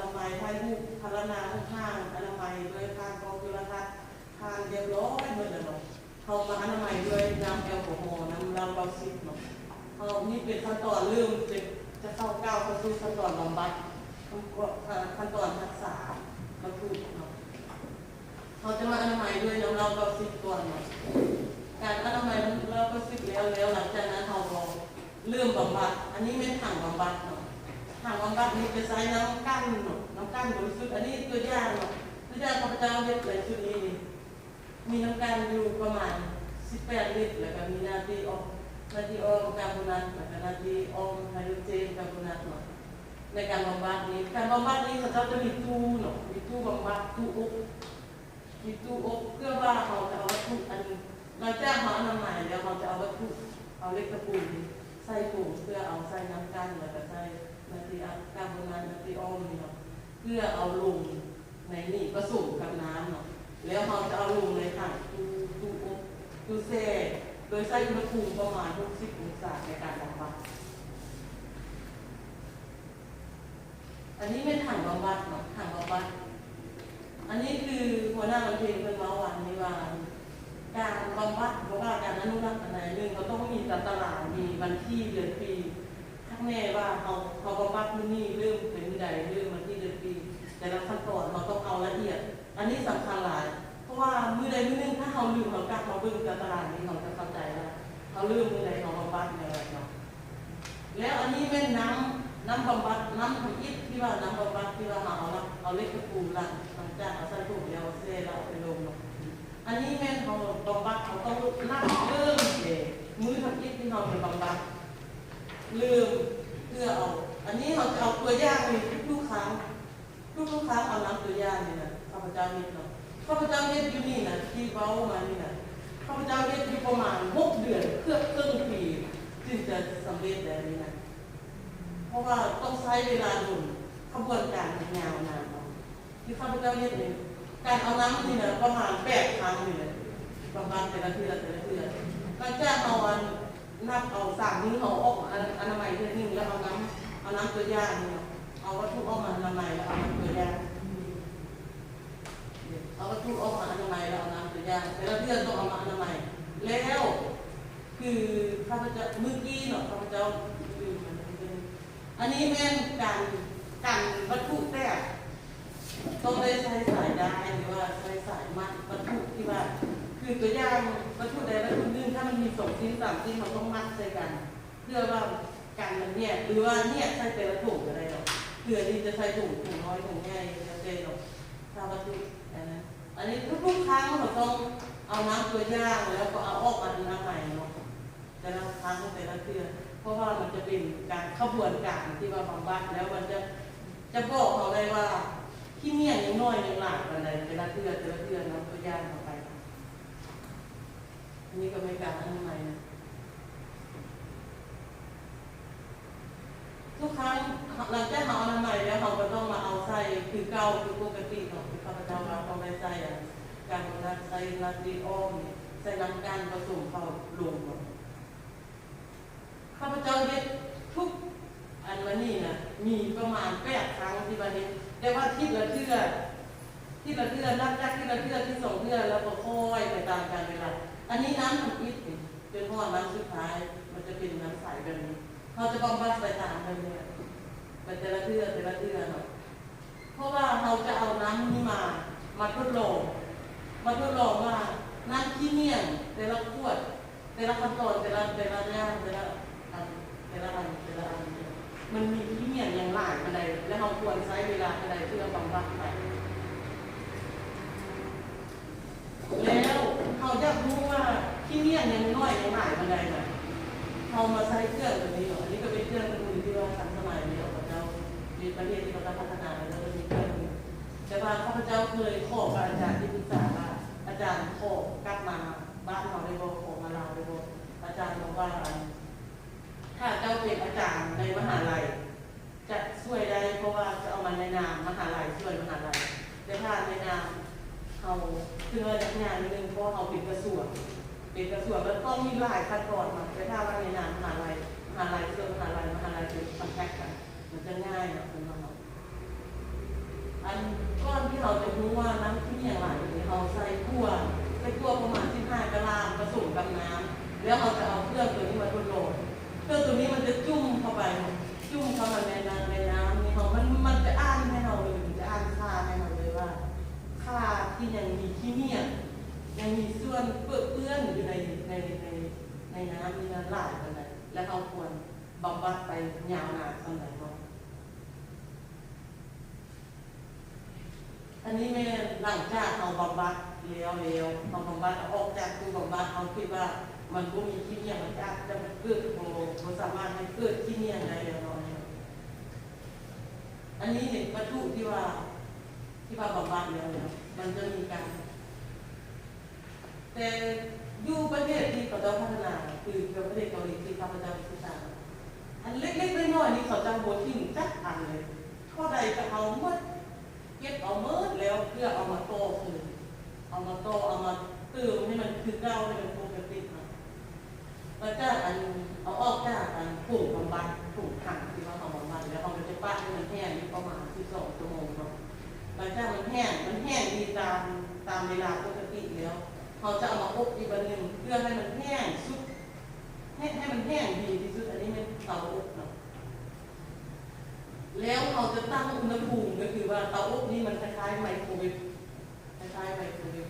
ລະຫວ່າງທາງອະນາໄມ ດ້ວຍຜ່ານກ້ອງຈຸລະທັດ ຜ່ານຮຽບຮ້ອຍໝົດແລ້ວເນາະ. ເຮົາມາອະນາໄມດ້ວຍນ້ຳແອລກໍຮໍ ນ້ຳເຫຼົ້າເກົ້າສິບເນາະ. ເຮົາ ນີ້ເປັນຂັ້ນຕອນເລີ່ມ ຈະ ຈະເຂົ້າ ກ້າວເຂົ້າສູ່ຂັ້ນຕອນບຳບັດ ຂັ້ນ ຂັ້ນຕອນຮັກສາວັດຖຸເນາະ. ເຮົາຈະມາອະນາໄມດ້ວຍນ້ຳເຫຼົ້າເກົ້າສິບກ່ອນເນາະ. ການອະນາໄມນ້ຳເຫຼົ້າເກົ້າສິບແລ້ວ ແລ້ວຫຼັງຈາກນັ້ນເຮົາກໍເລີ່ມບຳບັດ. ອັນນີ້ແມ່ນຖັງບຳບັດເນາະ. ຖັງບຳບັດນີ້ຈະໃຊ້ນ້ຳກັ່ນເນາະ, ນ້ຳກັ່ນບໍລິສຸດ. ອັນນີ້ຕົວຢ່າງເນາະ, ຕົວຢ່າງຂ້າພະເຈົ້າເຮັດໃນຊຸດນີ້ນີ້ ມີນ້ຳກັ່ນຢູ່ປະມານສິບແປດລິດ ແລ້ວກໍມີນາຕີອອມ ນາຕີອອມກາໂບນາດ ແລ້ວກໍນາຕີອອມໄຮໂດຣເຈນກາໂບນາດເນາະ. ໃນການບຳບັດນີ້ ການບຳບັດນີ້ເຂົາເຈົ້າຈະມີຕູ້ເນາະ, ມີຕູ້ບຳບັດ, ຕູ້ອົບ ມີຕູ້ອົບ ເພື່ອວ່າເຮົາຈະເອົາວັດຖຸອັນ ຫຼັງຈາກເຮົາອະນາໄມແລ້ວ ເຮົາຈະເອົາວັດຖຸ ເອົາເຫຼັກຕະປູໃສ່ຖົງ ເພື່ອເອົາໃສ່ນ້ຳກັ່ນ ແລ້ວກໍໃສ່ນາຕີອາ ກາໂບນາດ ນາຕີອອມນີ້ເນາະ ເພື່ອເອົາລົງໃນນີ້ປະສົມກັບນ້ຳເນາະ. ແລ້ວເຮົາຈະເອົາລົງໃນຖັງຕູ້ ຕູ້ອົບ ຕູ້ແຊ່ ໂດຍໃຊ້ອຸນຫະພູມປະມານຫົກສິບອົງສາໃນການບຳບັດ. ອັນນີ້ແມ່ນຖັງບຳບັດເນາະ, ຖັງບຳບັດ. ອັນນີ້ຄືຫົວໜ້າວັນເພັນເພິ່ນເວົ້າວ່າ ອັນນີ້ວ່າ ການບຳບັດ ບໍ່ວ່າການອະນຸລັກອັນໃດ ໜຶ່ງ ເຮົາຕ້ອງມີຕາຕະລາງ ມີວັນທີ ເດືອນ ປີ ຄັກແນ່ວ່າເຮົາ ເຮົາບຳບັດມື້ນີ້ ເລີ່ມເປັນມື້ໃດ ເລີ່ມວັນທີ ເດືອນ ປີ ແຕ່ລະຂັ້ນຕອນເຮົາຕ້ອງເອົາລະອຽດ. ອັນນີ້ສຳຄັນຫຼາຍ ເພາະວ່າມື້ໃດມື້ໜຶ່ງ ຖ້າເຮົາລືມ ເຮົາກັບມາເບິ່ງຕາຕະລາງນີ້ ເຮົາຈະເຂົ້າໃຈວ່າເຮົາເລີ່ມມື້ໃດ ເຮົາບຳບັດແນວໃດເນາະ. ແລ້ວອັນນີ້ແມ່ນນ້ຳ ນ້ຳບຳບັດ ນ້ຳທຳອິດທີ່ວ່າ ນ້ຳບຳບັດທີ່ວ່າເຮົາເອົາ ເອົາເຫຼັກຕະປູຫຼັງ ຫຼັງຈາກເຮົາໃສ່ຖົງແລ້ວ ແຊ່ແລ້ວເອົາໄປລົງເນາະ. ອັນນີ້ແມ່ນເຮົາບຳບັດ ເຮົາຕ້ອງນັບເລີ່ມແຕ່ມື້ທຳອິດທີ່ເຮົາໄປບຳບັດ ເລີ່ມເພື່ອເອົາ ອັນນີ້ເຮົາຈະເອົາຕົວຢ່າງນີ້ທຸກໆຄັ້ງ ທຸກໆຄັ້ງເອົານ້ຳຕົວຢ່າງນີ້ນະ ຂ້າພະເຈົ້າເຮັດເນາະ. ຂ້າພະເຈົ້າເຮັດຢູ່ນີ້ນະ ທີ່ເວົ້າມານີ້ນະ ຂ້າພະເຈົ້າເຮັດຢູ່ປະມານຫົກເດືອນ ເກືອບເຄິ່ງປີ ຈຶ່ງຈະສຳເລັດໄດ້ນີ້ນະ ເພາະວ່າຕ້ອງໃຊ້ເວລາດົນ ຂະບວນການມັນຍາວນານເນາະ. ທີ່ຂ້າພະເຈົ້າເຮັດນີ້ ການເອົານ້ຳນີ້ນະ ປະມານແປດຄັ້ງນີ້ແຫຼະ ບຳບັດແຕ່ລະເທື່ອ ແຕ່ລະເທື່ອ. ຫຼັງຈາກເຮົາ ອັນ ນັບເອົາສາມມື້ ເຮົາອອກມາອະນາໄມເທື່ອໜຶ່ງ ແລ້ວເອົານ້ຳ ເອົານ້ຳຕົວຢ່າງນີ້ເນາະ ເອົາວັດຖຸອອກມາອະນາໄມ ແລ້ວເອົານ້ຳຕົວຢ່າງ ເອົາວັດຖຸອອກມາອະນາໄມ ແລ້ວເອົານ້ຳຕົວຢ່າງ ແຕ່ລະເທື່ອຕ້ອງເອົາມາອະນາໄມ. ແລ້ວຄືຂ້າພະເຈົ້າ ມື້ກີ້ເນາະ ຂ້າພະເຈົ້າລືມ ອັນນີ້ແມ່ນການ ກັນວັດຖຸແຕກ ຕ້ອງໄດ້ໃຊ້ສາຍດ້າຍ ຫຼືວ່າໃຊ້ສາຍມັດວັດຖຸທີ່ວ່າ ຄືຕົວຢ່າງ ວັດຖຸໃດວັດຖຸໜຶ່ງ ຖ້າມັນມີສອງຊິ້ນສາມຊິ້ນ ເຮົາຕ້ອງມັດໃສ່ກັນ ເພື່ອວ່າກັນມັນແຍກ ຫຼືວ່າແຍກໃສ່ແຕ່ລະຖົງກໍໄດ້ເນາະ. ຄືອັນນີ້ຈະໃສ່ຖົງ ຖົງນ້ອຍ ຖົງໃຫຍ່ ແລ້ວແຕ່ເນາະ ຖ້າວັດຖຸອັນນັ້ນ. ອັນນີ້ທຸກໆຄັ້ງເຮົາຕ້ອງເອົານ້ຳຕົວຢ່າງ ແລ້ວກໍເອົາອອກມາອະນາໄມເນາະ. ແຕ່ລະຄັ້ງແຕ່ລະເທື່ອ ເພາະວ່າມັນຈະເປັນການ ຂະບວນການທີ່ວ່າບຳບັດ ແລ້ວມັນຈະ ຈະບອກເຮົາໄດ້ວ່າ ຂີ້ເໜ້ຽງຍັງໜ້ອຍຍັງຫຼາຍປານໃດ ແຕ່ລະເທື່ອ ແຕ່ລະເທື່ອ ນຳຕົວຢ່າງເຂົ້າໄປ. ອັນນີ້ກໍແມ່ນການອະນາໄມນະ. ທຸກຄັ້ງ ຫຼັງຈາກເຮົາອະນາໄມແລ້ວ ເຮົາກໍຕ້ອງມາເອົາໃສ່ຄືເກົ່າ ຄືປົກກະຕິເນາະ ທີ່ຂ້າພະເຈົ້າວ່າຕ້ອງໄດ້ໃສ່ ອັນ ກາໂບນາດ ໃສ່ນາຕີອອມ ໃສ່ນ້ຳກັ່ນປະສົມເຂົ້າລົງເນາະ. ຂ້າພະເຈົ້າເຮັດທຸກ ອັນວ່ານີ້ນະ ມີປະມານແປດຄັ້ງທີ່ວ່າເຮັດ ແຕ່ວ່າທິດລະເທື່ອ ທິດລະເທື່ອ ນັບຈາກທິດລະເທື່ອ ທິດສອງເທື່ອ ແລ້ວກໍຄ່ອຍໄປຕາມການເວລາ. ອັນນີ້ນ້ຳທຳອິດນີ້ ຈົນຮອດນ້ຳສຸດທ້າຍ ມັນຈະເປັນນ້ຳໃສແບບນີ້. ເຮົາຈະບຳບັດໄປຕາມແບບນີ້ ໄປແຕ່ລະເທື່ອ ແຕ່ລະເທື່ອເນາະ. ເພາະວ່າເຮົາຈະເອົານ້ຳນີ້ມາ ມາທົດລອງ ມາທົດລອງວ່ານ້ຳຂີ້ເໜ້ຽງແຕ່ລະຂວດ ແຕ່ລະຂັ້ນຕອນ ແຕ່ລະ ແຕ່ລະຢ່າງ ແຕ່ລະອັນ ແຕ່ລະອັນ ແຕ່ລະອັນ ມັນມີຂີ້ເໜ້ຽງຫຍັງຫຼາຍປານໃດ ແລະ ເຮົາຄວນໃຊ້ເວລາເທົ່າໃດເພື່ອບຳບັດໄປ. ແລ້ວເຮົາຢາກຮູ້ວ່າຂີ້ເໜ້ຽງຍັງໜ້ອຍຍັງຫຼາຍປານໃດນະ ເຮົາມາໃຊ້ເຄື່ອງຕົວນີ້ເນາະ. ອັນນີ້ກໍເປັນເຄື່ອງມືທີ່ວ່າທັນສະໄໝເນາະ ເຂົາເຈົ້າ ມີປະເທດທີ່ເຂົາເຈົ້າພັດທະນາ ເຂົາເຈົ້າກໍມີເຄື່ອງມື. ແຕ່ວ່າຂ້າພະເຈົ້າເຄີຍຂໍພະອາຈານທີ່ປຶກສາວ່າ ອາຈານ ຂໍກັບມາບ້ານເຮົາໄດ້ບໍ່? ຂໍມາລາວໄດ້ບໍ່? ອາຈານບອກວ່າ ອັນ ຖ້າເຈົ້າເປັນອາຈານໃນມະຫາໄລ ຈະຊ່ວຍໄດ້ ເພາະວ່າຈະເອົາມາໃນນາມມະຫາໄລ ຊ່ວຍມະຫາໄລ. ແຕ່ຖ້າໃນນາມເຮົາ ເຊິ່ງວ່າຍາກໜ້ອຍໜຶ່ງ ເພາະວ່າເຮົາເປັນກະຊວງ ເປັນກະຊວງ ແລ້ວຕ້ອງມີຫຼາຍຂັ້ນຕອນເນາະ. ແຕ່ຖ້າວ່າໃນນາມມະຫາໄລ ມະຫາໄລ ເຊິ່ງມະຫາໄລ ມະຫາໄລເປັນຄອນແທກກັນ ມັນຈະງ່າຍເນາະ ສຳລັບເຮົາ. ອັນ ກ່ອນທີ່ເຮົາຈະຮູ້ວ່ານ້ຳຂີ້ເຫຍື້ອຫຼາຍນີ້ ເຮົາໃສ່ຂົ້ວ ໃສ່ຂົ້ວປະມານສິບຫ້າກະລາມ ປະສົມກັບນ້ຳ ແລ້ວເຮົາຈະເອົາເຄື່ອງໂຕນີ້ມາທົດລອງ. ເຄື່ອງໂຕນີ້ມັນຈະຈຸ່ມເຂົ້າໄປ ຈຸ່ມເຂົ້າມາໃນນ້ຳ ໃນນ້ຳນີ້ ເຮົາ ມັນ ມັນຈະອ່ານໃຫ້ເຮົາເລີຍ ມັນຈະອ່ານຄ່າໃຫ້ເຮົາເລີຍວ່າ ຄ່າທີ່ຍັງມີຂີ້ເຫຍື້ອ ຍັງມີສ່ວນເປື້ອນຢູ່ໃນ ໃນ ໃນ ໃນນ້ຳນີ້ນະຫຼາຍປານໃດ ແລະ ເຮົາຄວນບຳບັດໄປຍາວນານສ່ຳໃດເນາະ. ອັນນີ້ແມ່ນຫຼັງຈາກເຮົາບຳບັດແລ້ວ ແລ້ວເຮົາບຳບັດ ເອົາອອກຈາກຕູ້ບຳບັດ ເຮົາຄິດວ່າມັນບໍ່ມີຂີ້ເຫຍື້ອ ມັນອາດຈະເກີດ ບໍ່ ບໍ່ສາມາດໃຫ້ເກີດຂີ້ເຫຍື້ອໄດ້ແລ້ວເນາະ. ອັນນີ້ເຫັນວັດຖຸທີ່ວ່າ ທີ່ວ່າບຳບັດແລ້ວເນາະ ມັນຈະມີການ ແຕ່ຢູ່ປະເທດທີ່ເຂົາເຈົ້າພັດທະນາ ຄືຢູ່ປະເທດເກົາຫຼີທີ່ຂ້າພະເຈົ້າໄດ້ສຶກສາ ອັນເລັກໆນ້ອຍໆນີ້ເຂົາເຈົ້າບໍ່ຖິ້ມຈັກອັນເລີຍ ເທົ່າໃດກໍເອົາໝົດ ເກັບເອົາໝົດແລ້ວ ເພື່ອເອົາມາຕໍ່ຄືນ ເອົາມາຕໍ່ ເອົາມາເຕີມໃຫ້ມັນຄືເກົ່າ ໃຫ້ມັນປົກກະຕິເນາະ. ຫຼັງຈາກອັນ ເອົາອອກຈາກອັນຖົງບຳບັດ ຖົງຖັງທີ່ວ່າເຮົາບຳບັດແລ້ວ ເຮົາກໍຈະປະໃຫ້ມັນແຫ້ງຢູ່ປະມານສິບສອງຊົ່ວໂມງເນາະ. ຫຼັງຈາກມັນແຫ້ງ ມັນແຫ້ງດີຕາມ ຕາມເວລາປົກກະຕິແລ້ວ ເຮົາຈະເອົາມາອົບອີກບາດໜຶ່ງ ເພື່ອໃຫ້ມັນແຫ້ງສຸດ ໃຫ້ ໃຫ້ມັນແຫ້ງດີທີ່ສຸດ. ອັນນີ້ແມ່ນເຕົາອົບເນາະ. ແລ້ວເຮົາຈະຕັ້ງອຸນຫະພູມ ກໍຄືວ່າເຕົາອົບນີ້ມັນຄ້າຍໆໄມໂຄຣເວບ ຄ້າຍໆໄມໂຄຣເວບ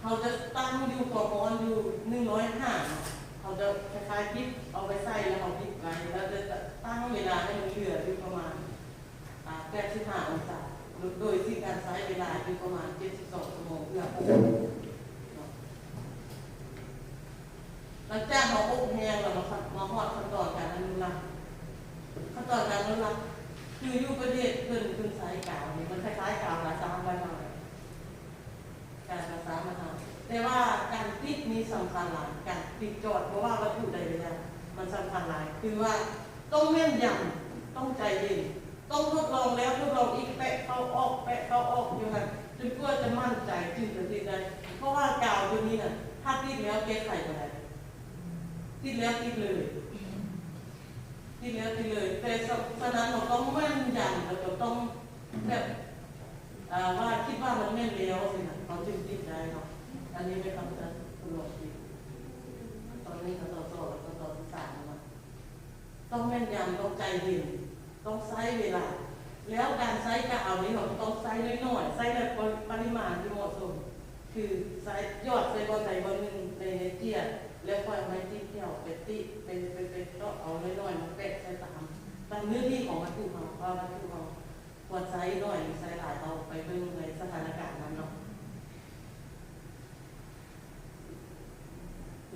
ເຮົາຈະຕັ້ງຢູ່ຄວາມຮ້ອນຢູ່ໜຶ່ງຮ້ອຍຫ້າ ເຮົາຈະຄ້າຍໆບິດເອົາໄປໃສ່ ແລ້ວເຮົາບິດໄວ້ ແລ້ວຈະຕັ້ງເວລາໃຫ້ມັນເຫຼືອຢູ່ປະມານ ອ່າ ແປດສິບຫ້າອົງສາ ໂດຍທີ່ການໃຊ້ເວລາຢູ່ປະມານເຈັດສິບສອງຊົ່ວໂມງເພື່ອອົບເນາະ. ຫຼັງຈາກເຮົາອົບແຫ້ງແລ້ວ ມາ ມາຮອດຂັ້ນຕອນການອະນຸລັກ. ຂັ້ນຕອນການອະນຸລັກ ຄືຢູ່ປະເທດເພິ່ນ ເພິ່ນໃຊ້ກາວນີ້ ມັນຄ້າຍໆກາວກາຊາມບ້ານເຮົາ ກາວກາຊາມບ້ານເຮົາ ແຕ່ວ່າການຕິດນີ້ສຳຄັນຫຼາຍ ການຕິດຈອດ ບໍ່ວ່າວັດຖຸໃດກໍຢ່າ ມັນສຳຄັນຫຼາຍ ຄືວ່າຕ້ອງແມ່ນຢຳ ຕ້ອງໃຈເຢັນ ຕ້ອງທົດລອງແລ້ວທົດລອງອີກ ແປະເຂົ້າອອກ ແປະເຂົ້າອອກຢູ່ຫັ້ນ ຈົນກວ່າຈະໝັ້ນໃຈຈຶ່ງຈະຕິດໄດ້. ເພາະວ່າກາວໂຕນີ້ນະ ຖ້າຕິດແລ້ວແກ້ໄຂບໍ່ໄດ້ ຕິດແລ້ວຕິດເລີຍ ຕິດແລ້ວຕິດເລີຍ. ແຕ່ສະ ສະນັ້ນເຮົາຕ້ອງແມ່ນຢຳ ແລ້ວກໍຕ້ອງແບບ ອ່າ ວ່າຄິດວ່າມັນແມ່ນແລ້ວຊີ້ນະ ເຮົາຈຶ່ງຕິດໄດ້ເນາະ. ອັນນີ້ແມ່ນຄຳເຕືອນ ທະລອງຕິດ ຕອນໜຶ່ງ ຂັ້ນຕອນສອງ ແລະ ຂັ້ນຕອນທີສາມເນາະ. ຕ້ອງແມ່ນຢຳ ຕ້ອງໃຈເຢັນ ຕ້ອງໃຊ້ເວລາ ແລ້ວການໃຊ້ກາວນີ້ເຮົາຕ້ອງໃຊ້ໜ້ອຍໆ ໃຊ້ໃນປະ ປະລິມານທີ່ເໝາະສົມ ຄືໃຊ້ ຢອດໃສ່ບ່ອນໃດບ່ອນໜຶ່ງໃນ ໃນເຈ້ຍ ແລ້ວຄ່ອຍເອົາໄມ້ຕີນແຖວໄປຕິ ໄປ ໄປ ໄປເຈາະເອົາໜ້ອຍໆມາແປະໃສ່ຕາມ ຕາມເນື້ອທີ່ຂອງວັດຖຸເຮົາ ວ່າວັດຖຸເຮົາຄວນໃຊ້ໜ້ອຍ ຫຼື ໃຊ້ຫຼາຍ ເຮົາໄປເບິ່ງໃນສະຖານະການນັ້ນເນາະ.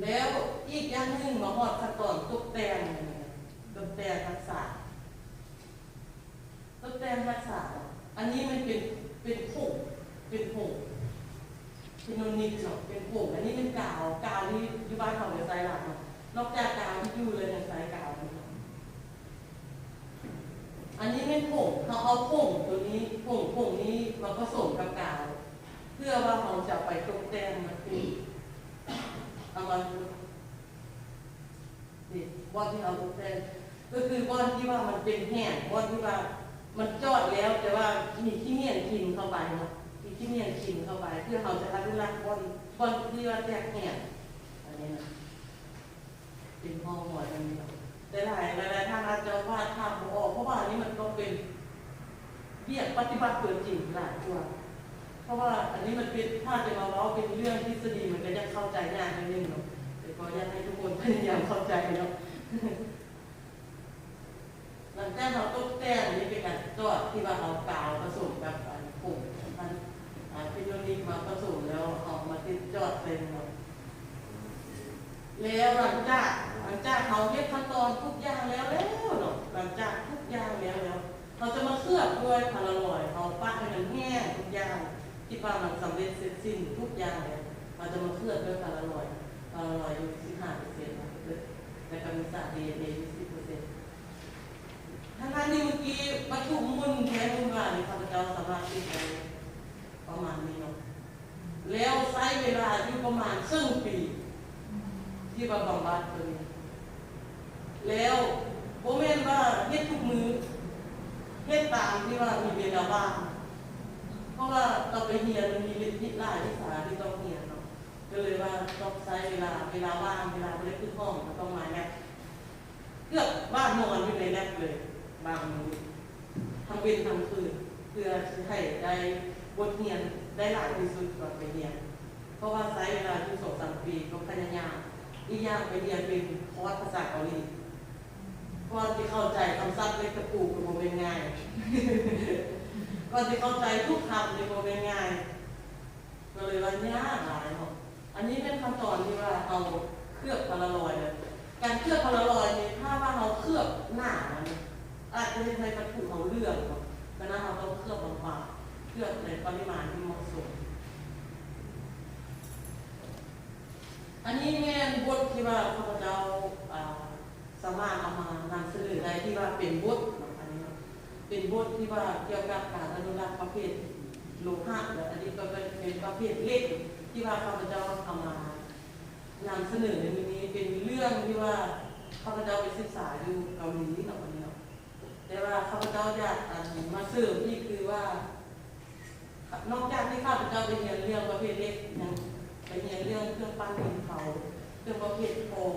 ແລ້ວອີກຢ່າງໜຶ່ງ ມາຮອດຂັ້ນຕອນຕົກແຕ່ງ ຕົກແຕ່ງຮັກສາ ຕົກແຕ່ງຮັກສາ ອັນນີ້ມັນເປັນ ເປັນຜົງ ເປັນຜົງ ເປັນໂນນິກເນາະ ເປັນຜົງ. ອັນນີ້ເປັນກາວ ກາວທີ່ຢູ່ບ້ານເຮົາກໍໃຊ້ຫຼາຍເນາະ ນອກຈາກກາວທິດຢູ່ແລ້ວ ຍັງໃຊ້ກາວນີ້ເນາະ. ອັນນີ້ແມ່ນຜົງ ເຮົາເອົາຜົງໂຕນີ້ ຜົງ ຜົງນີ້ມາປະສົມກັບກາວ ເພື່ອວ່າເຮົາຈະໄປຕົກແຕ່ງມັນເປັນ ເອົາມາ ນີ້ ບ່ອນທີ່ເຮົາຕົກແຕ່ງ ກໍຄືບ່ອນທີ່ວ່າມັນເປັນແຫ້ງ ບ່ອນທີ່ວ່າມັນຈອດແລ້ວ ແຕ່ວ່າມີຂີ້ເຫຍື້ອກິນເຂົ້າໄປເນາະ ມີຂີ້ເຫຍື້ອກິນເຂົ້າໄປ ເພື່ອເຮົາຈະອະນຸລັກບ່ອນ ບ່ອນທີ່ວ່າແຕກແຫ້ງ ອັນນີ້ນະ. ເປັນຫ້ອງໝໍຈັ່ງນີ້ເນາະ ແຕ່ຫຼາຍ ຫຼາຍໆທ່ານອາດຈະວາດພາບບໍ່ອອກ ເພາະວ່າອັນນີ້ມັນຕ້ອງເປັນວຽກປະຕິບັດຕົວຈິງຫຼາຍກວ່າ ເພາະວ່າອັນນີ້ມັນເປັນ ຖ້າຈະມາເວົ້າເປັນເລື່ອງທິດສະດີ ມັນກໍຢາກເຂົ້າໃຈຍາກໜ້ອຍໜຶ່ງເນາະ ແຕ່ກໍຢາກໃຫ້ທຸກຄົນພະຍາຍາມເຂົ້າໃຈເນາະ. ຫຼັງຈາກເຮົາຕົກແຕ່ງ ນີ້ເປັນການຈອດທີ່ວ່າເອົາກາວປະສົມກັບອັນຜົງອັນ ອ່າ ເພໂນນິກມາປະສົມ ແລ້ວເອົາມາຕິດຈອດໃສ່ເນາະ. ແລ້ວຫຼັງຈາກ ຫຼັງຈາກເຮົາເຮັດຂັ້ນຕອນທຸກຢ່າງແລ້ວແລ້ວເນາະ ຫຼັງຈາກທຸກຢ່າງແລ້ວແລ້ວ ເຮົາຈະມາເຄື່ອບດ້ວຍພາລາລອຍ ເຮົາປະໃຫ້ມັນແຫ້ງທຸກຢ່າງ ຄິດວ່າມັນສຳເລັດເສັດສິ້ນທຸກຢ່າງແລ້ວ ເຮົາຈະມາເຄື່ອບດ້ວຍພາລາລອຍ ພາລາລອຍຢູ່ສິບຫ້າເປີເຊັນເນາະ ແລ້ວກໍມີສານດີເອັນເອຢູ່ສິບເປີເຊັນ. ທັງໆທີ່ເມື່ອກີ້ວັດຖຸໝຸ່ນແທ້ໝຸ່ນວ່ານີ້ ຂ້າພະເຈົ້າສາມາດຕິດໄດ້ປະມານນີ້ເນາະ ແລ້ວໃຊ້ເວລາຢູ່ປະມານເຄິ່ງປີ ທີ່ວ່າບຳບັດຕົວນີ້ ແລ້ວບໍ່ແມ່ນວ່າເຮັດທຸກມື້ ເຮັດຕາມທີ່ວ່າມີເວລາວ່າງ ເພາະວ່າຕ້ອງໄປຮຽນ ມັນມີຫຼາຍວິຊາທີ່ຕ້ອງຮຽນເນາະ ກໍເລີຍວ່າຕ້ອງໃຊ້ເວລາ ເວລາວ່າງ ເວລາບໍ່ໄດ້ຂຶ້ນຫ້ອງ ກໍຕ້ອງມາແລັບ ເກືອບວ່ານອນຢູ່ໃນແລັບເລີຍ ບາງມື້ທັງເວັນທັງຄືນ ເພື່ອຊິໃຫ້ໄດ້ບົດຮຽນໄດ້ຫຼາຍທີ່ສຸດກ່ອນໄປຮຽນ ເພາະວ່າໃຊ້ເວລາຢູ່ສອງສາມປີ ກໍພະຍາຍາມ ອີກຢ່າງໄປຮຽນເປັນຄອສພາສາເກົາຫຼີ ກ່ອນຊິເຂົ້າໃຈຄຳສັບເຫຼັກຕະປູກໍບໍ່ແມ່ນງ່າຍ ກ່ອນຊິເຂົ້າໃຈທຸກຄຳນີ້ບໍ່ແມ່ນງ່າຍ ກໍເລີຍວ່າຍາກຫຼາຍເນາະ. ອັນນີ້ແມ່ນຂັ້ນຕອນທີ່ວ່າເຮົາເຄືອບພາລາລອຍນະ ການເຄືອບພາລາລອຍນີ້ ຖ້າວ່າເຮົາເຄືອບໜາມັນ ອາດຈະເຮັດໃຫ້ວັດຖຸເຮົາເຫຼືອງເນາະ ສະນັ້ນເຮົາຕ້ອງເຄືອບບາງໆ ເຄືອບໃນປະລິມານທີ່ເໝາະສົມ. ອັນນີ້ແມ່ນບົດທີ່ວ່າຂ້າພະເຈົ້າ ອ່າ ສາມາດເອົາມານຳສະເໜີໄດ້ ທີ່ວ່າເປັນບົດເນາະ ອັນນີ້ເນາະ ເປັນບົດທີ່ວ່າກ່ຽວກັບການອະນຸລັກປະເພດໂລຫະ ແລະ ອັນນີ້ກໍເປັນປະເພດເຫຼັກ ທີ່ວ່າຂ້າພະເຈົ້າເອົາມານຳສະເໜີໃນມື້ນີ້ ເປັນເລື່ອງທີ່ວ່າຂ້າພະເຈົ້າໄປສຶກສາຢູ່ເກົາຫຼີເນາະ ອັນນີ້ເນາະ ແຕ່ວ່າຂ້າພະເຈົ້າຢາກ ອັນ ມາເສີມອີກ ຄືວ່າ ນອກຈາກທີ່ຂ້າພະເຈົ້າໄປຮຽນເລື່ອງປະເພດເຫຼັກ ຍັງໄປຮຽນເລື່ອງເຄື່ອງປັ້ນດິນເຜົາ ເຄື່ອງປະເພດທອງ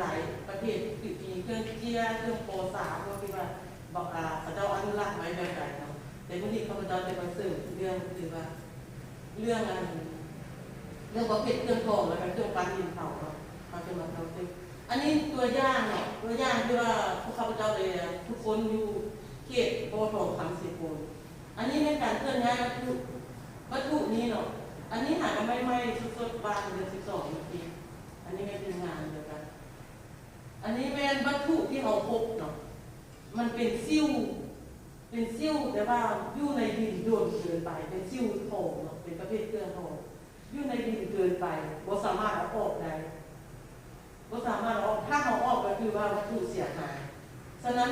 ຫຼາຍໆປະເພດ ຄືມີເຄື່ອງເຈ້ຍ ເຄື່ອງປໍຊາ ພວກທີ່ວ່າ ບອກ ອ່າ ເຂົາເຈົ້າອະນຸລັກໄວ້ແບບໃດເນາະ. ແຕ່ມື້ນີ້ຂ້າພະເຈົ້າຈະມາເສີມເລື່ອງ ຄືວ່າ ເລື່ອງ ອັນ ເລື່ອງປະເພດເຄື່ອງທອງ ແລ້ວກໍເຄື່ອງປັ້ນດິນເຜົາເນາະ ເຮົາຈະມາເລົ່າເຖິງ ອັນນີ້ຕົວຢ່າງເນາະ ຕົວຢ່າງທີ່ວ່າພວກຂ້າພະເຈົ້າໄດ້ຝຶກຝົນຢູ່ເຂດບໍ່ທອງຄຳເຊໂປນ. ອັນນີ້ແມ່ນການເຄື່ອນຍ້າຍວັດຖຸ ວັດຖຸນີ້ເນາະ ອັນນີ້ຫາກະໃໝ່ໆສົດໆ ວາງເດືອນສິບສອງນີ້ ອັນນີ້ແມ່ນທີມງານດຽວກັນ. ອັນນີ້ແມ່ນວັດຖຸທີ່ເຮົາພົບເນາະ ມັນເປັນສິວ ເປັນສິວ ແຕ່ວ່າຢູ່ໃນດິນດົນເກີນໄປ ເປັນສິວທອງເນາະ ເປັນປະເພດເຄື່ອງທອງ ຢູ່ໃນດິນເກີນໄປ ບໍ່ສາມາດເອົາອອກໄດ້ ບໍ່ສາມາດເອົາອອກ ຖ້າເອົາອອກກໍຖືວ່າວັດຖຸເສຍຫາຍ. ສະນັ້ນ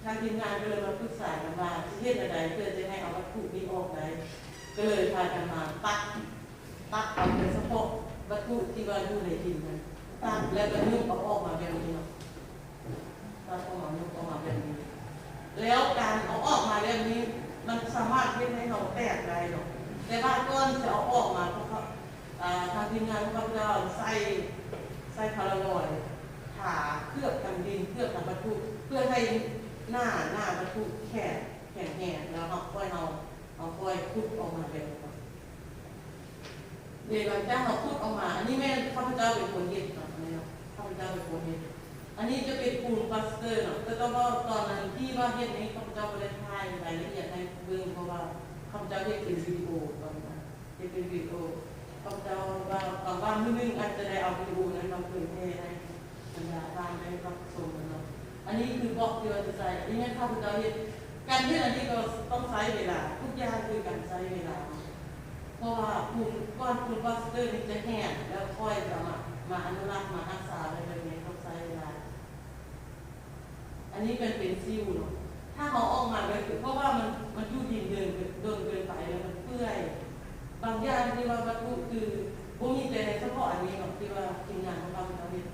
ທາງທີມງານກໍເລີຍມາປຶກສາກັນວ່າ ຊິເຮັດແນວໃດເພື່ອຈະໃຫ້ເອົາວັດຖຸນີ້ອອກໄດ້ ກໍເລີຍພາກັນມາຕັດ ຕັດເອົາແຕ່ສະເພາະວັດຖຸທີ່ວ່າຢູ່ໃນດິນນັ້ນ ຕັດແລ້ວກໍຍົກເອົາອອກມາແບບນີ້ເນາະ ຕັດອອກມາ ຍົກອອກມາແບບນີ້ ແລ້ວການເອົາອອກມາແບບນີ້ ມັນສາມາດເຮັດໃຫ້ເຮົາແຕກໄດ້ເນາະ ແຕ່ວ່າກ່ອນຈະເອົາອອກມາ ພວກເຂົາ ອ່າ ທາງທີມງານຂອງຂ້າພະເຈົ້າໃສ່ ໃສ່ພາລາລອຍ ທາເຄືອບທາງດິນ ເຄືອບທາງວັດຖຸ ເພື່ອໃຫ້ໜ້າ ໜ້າວັດຖຸແຂງ ແຂງແຮງ ແລ້ວເຮົາ ຄ່ອຍເຮົາ ເຮົາຄ່ອຍຂຸດອອກມາແບບນີ້ເນາະ. ເດ ຫຼັງຈາກເຮົາຂຸດອອກມາ ອັນນີ້ແມ່ນຂ້າພະເຈົ້າເປັນຄົນເຮັດເນາະ ອັນນີ້ເນາະ ຂ້າພະເຈົ້າເປັນຄົນເຮັດ ອັນນີ້ຈະເປັນປູນປາສເຕີເນາະ ແຕ່ຕ້ອງເວົ້າຕອນນັ້ນທີ່ວ່າເຮັດນີ້ ຂ້າພະເຈົ້າບໍ່ໄດ້ຖ່າຍລາຍລະອຽດໃຫ້ເບິ່ງ ເພາະວ່າຂ້າພະເຈົ້າເຮັດເປັນວິດີໂອຕອນນັ້ນ ເຮັດເປັນວິດີໂອ ຂ້າພະເຈົ້າວ່າ ຫວັງວ່າມື້ໜຶ່ງອາດຈະໄດ້ເອົາວິດີໂອນັ້ນມາເຜີຍແຜ່ໃຫ້ບັນດາທ່ານໄດ້ຮັບຊົມນຳເນາະ. ອັນນີ້ຄືບລັອກທີ່ວ່າຈະໃສ່ ອັນນີ້ແມ່ນຂ້າພະເຈົ້າເຮັດ ການເຮັດອັນນີ້ກໍຕ້ອງໃຊ້ເວລາ ທຸກຢ່າງຄືການໃຊ້ເວລາ ເພາະວ່າປູນ ກ່ອນປູນປາສເຕີນີ້ຈະແຫ້ງ ແລ້ວຄ່ອຍຈະມາ ມາອະນຸລັກ ມາຮັກສາໄວ້ແບບນີ້ ຕ້ອງໃຊ້ເວລາ. ອັນນີ້ແມ່ນເປັນສິວເນາະ ຖ້າເຮົາເອົາອອກມາແບບ ເພາະວ່າມັນ ມັນຢູ່ດິນເດີນ ດົນເກີນໄປ ແລ້ວມັນເປື່ອຍ ບາງຢ່າງທີ່ວ່າວັດຖຸຄື ບໍ່ມີແຕ່ສະເພາະອັນນີ້ເນາະ ທີ່ວ່າທີມງານຂອງເຮົາເຮັດ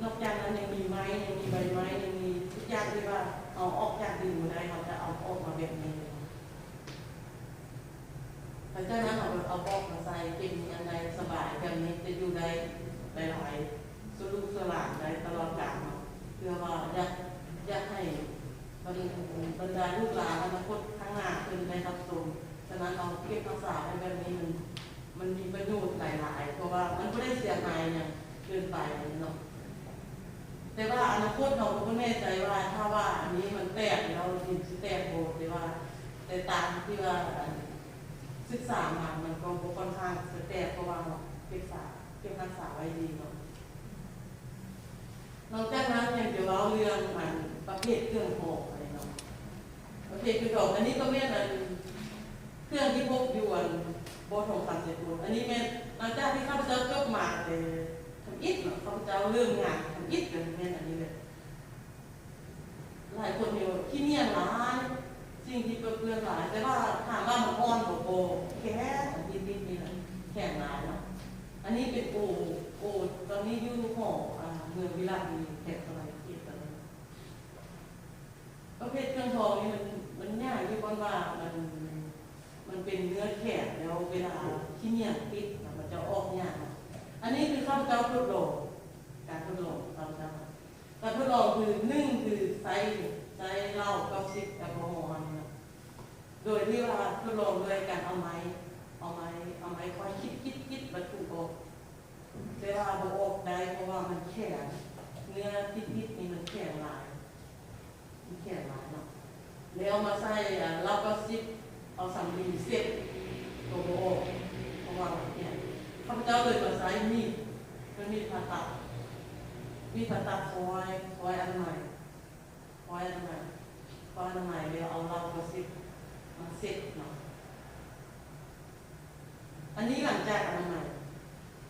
ນອກຈາກນັ້ນຍັງມີໄມ້ ຍັງມີໃບໄມ້ ຍັງມີທຸກຢ່າງທີ່ວ່າເຮົາເອົາອອກຈາກດິນບໍ່ໄດ້ ເຮົາຈະເອົາອອກມາແບບນີ້. ຫຼັງຈາກນັ້ນເຮົາກໍເອົາບລັອກມາໃສ່ ເກັບມີອັນໃດສະບາຍ ແບບນີ້ຈະຢູ່ໄດ້ຫຼາຍໆ ສູ່ລູກສູ່ຫຼານໄດ້ຕະຫຼອດການເນາະ ເພື່ອວ່າຢາກ ຢາກໃຫ້ບັນ ບັນດາລູກຫຼານອະນາຄົດຂ້າງໜ້າເພິ່ນໄດ້ຮັບຊົມ. ສະນັ້ນເຮົາເກັບຮັກສາໄວ້ແບບນີ້ ມັນ ມັນມີປະໂຫຍດຫຼາຍໆ ເພາະວ່າມັນບໍ່ໄດ້ເສຍຫາຍຫຍັງເກີນໄປເນາະ. ແຕ່ວ່າອະນາຄົດເຮົາກໍບໍ່ແນ່ໃຈວ່າ ຖ້າວ່າອັນນີ້ມັນແຕກແລ້ວດິນຊິແຕກບໍ່ ແຕ່ວ່າ ແຕ່ຕາມທີ່ວ່າ ອັນ ສຶກສາມາ ມັນກໍບໍ່ຄ່ອນຂ້າງຈະແຕກ ເພາະວ່າເຮົາເກັບສາ ເກັບຮັກສາໄວ້ດີເນາະ. ນອກຈາກນັ້ນຍັງຈະເວົ້າເລື່ອງ ອັນ ປະເພດເຄື່ອງທອງອັນນີ້ເນາະ ປະເພດເຄື່ອງທອງ ອັນນີ້ກໍແມ່ນ ອັນ ເຄື່ອງທີ່ພົບຢູ່ ອັນ ບໍ່ທອງຄຳເຊໂປນ ອັນນີ້ແມ່ນຫຼັງຈາກທີ່ຂ້າພະເຈົ້າຈົບມາແຕ່ທຳອິດເນາະ ຂ້າພະເຈົ້າເລີ່ມງານທຳອິດກໍແມ່ນອັນນີ້ແຫຼະ. ຫຼາຍຄົນນີ້ຂີ້ເໜ້ນຫຼາຍ ສິ່ງທີ່ເປື້ອນຫຼາຍ ແຕ່ວ່າຖາມວ່າມັນອ່ອນບໍ່ ກໍແຂງ ອັນທີ່ຕິດນີ້ນະແຂງຫຼາຍເນາະ. ອັນນີ້ເປັນໂອ ໂອ ຕອນນີ້ຢູ່ຫໍ ອາ ເມືອງວິລະວະດີ ແຂວງສະຫວັນນະເຂດຕອນນີ້. ປະເພດເຄື່ອງທອງນີ້ມັນ ມັນຍາກຢູ່ບ່ອນວ່າມັນ ມັນເປັ ໂດຍທີ່ວ່າທົດລອງດ້ວຍການເອົາໄມ້ ເອົາໄມ້ ເອົາໄມ້ຄວາຍຄິດໆໆວັດຖຸອອກ ແຕ່ວ່າບໍ່ອອກໄດ້ ເພາະວ່າມັນແຂງ ເນື້ອຕິດໆນີ້ມັນແຂງຫຼາຍ ມັນແຂງຫຼາຍເນາະ ແລ້ວມາໃສ່ ອາ ເຫຼົ້າເກົ້າສິບ ເອົາສຳລີເຊັດ ກໍບໍ່ອອກ ເພາະວ່າມັນແຂງ. ຂ້າພະເຈົ້າເລີຍມາໃຊ້ມີດ ເປັນມີດຜ່າຕັດ ມີດຜ່າຕັດຄວາຍ ຄວາຍອະນາໄມ ຄວາຍອະນາໄມ ຄວາຍອະນາໄມ ແລ້ວເອົາເຫຼົ້າເກົ້າສິບມາເຊັດເນາະ. ອັນນີ້ຫຼັງຈາກອະນາໄມ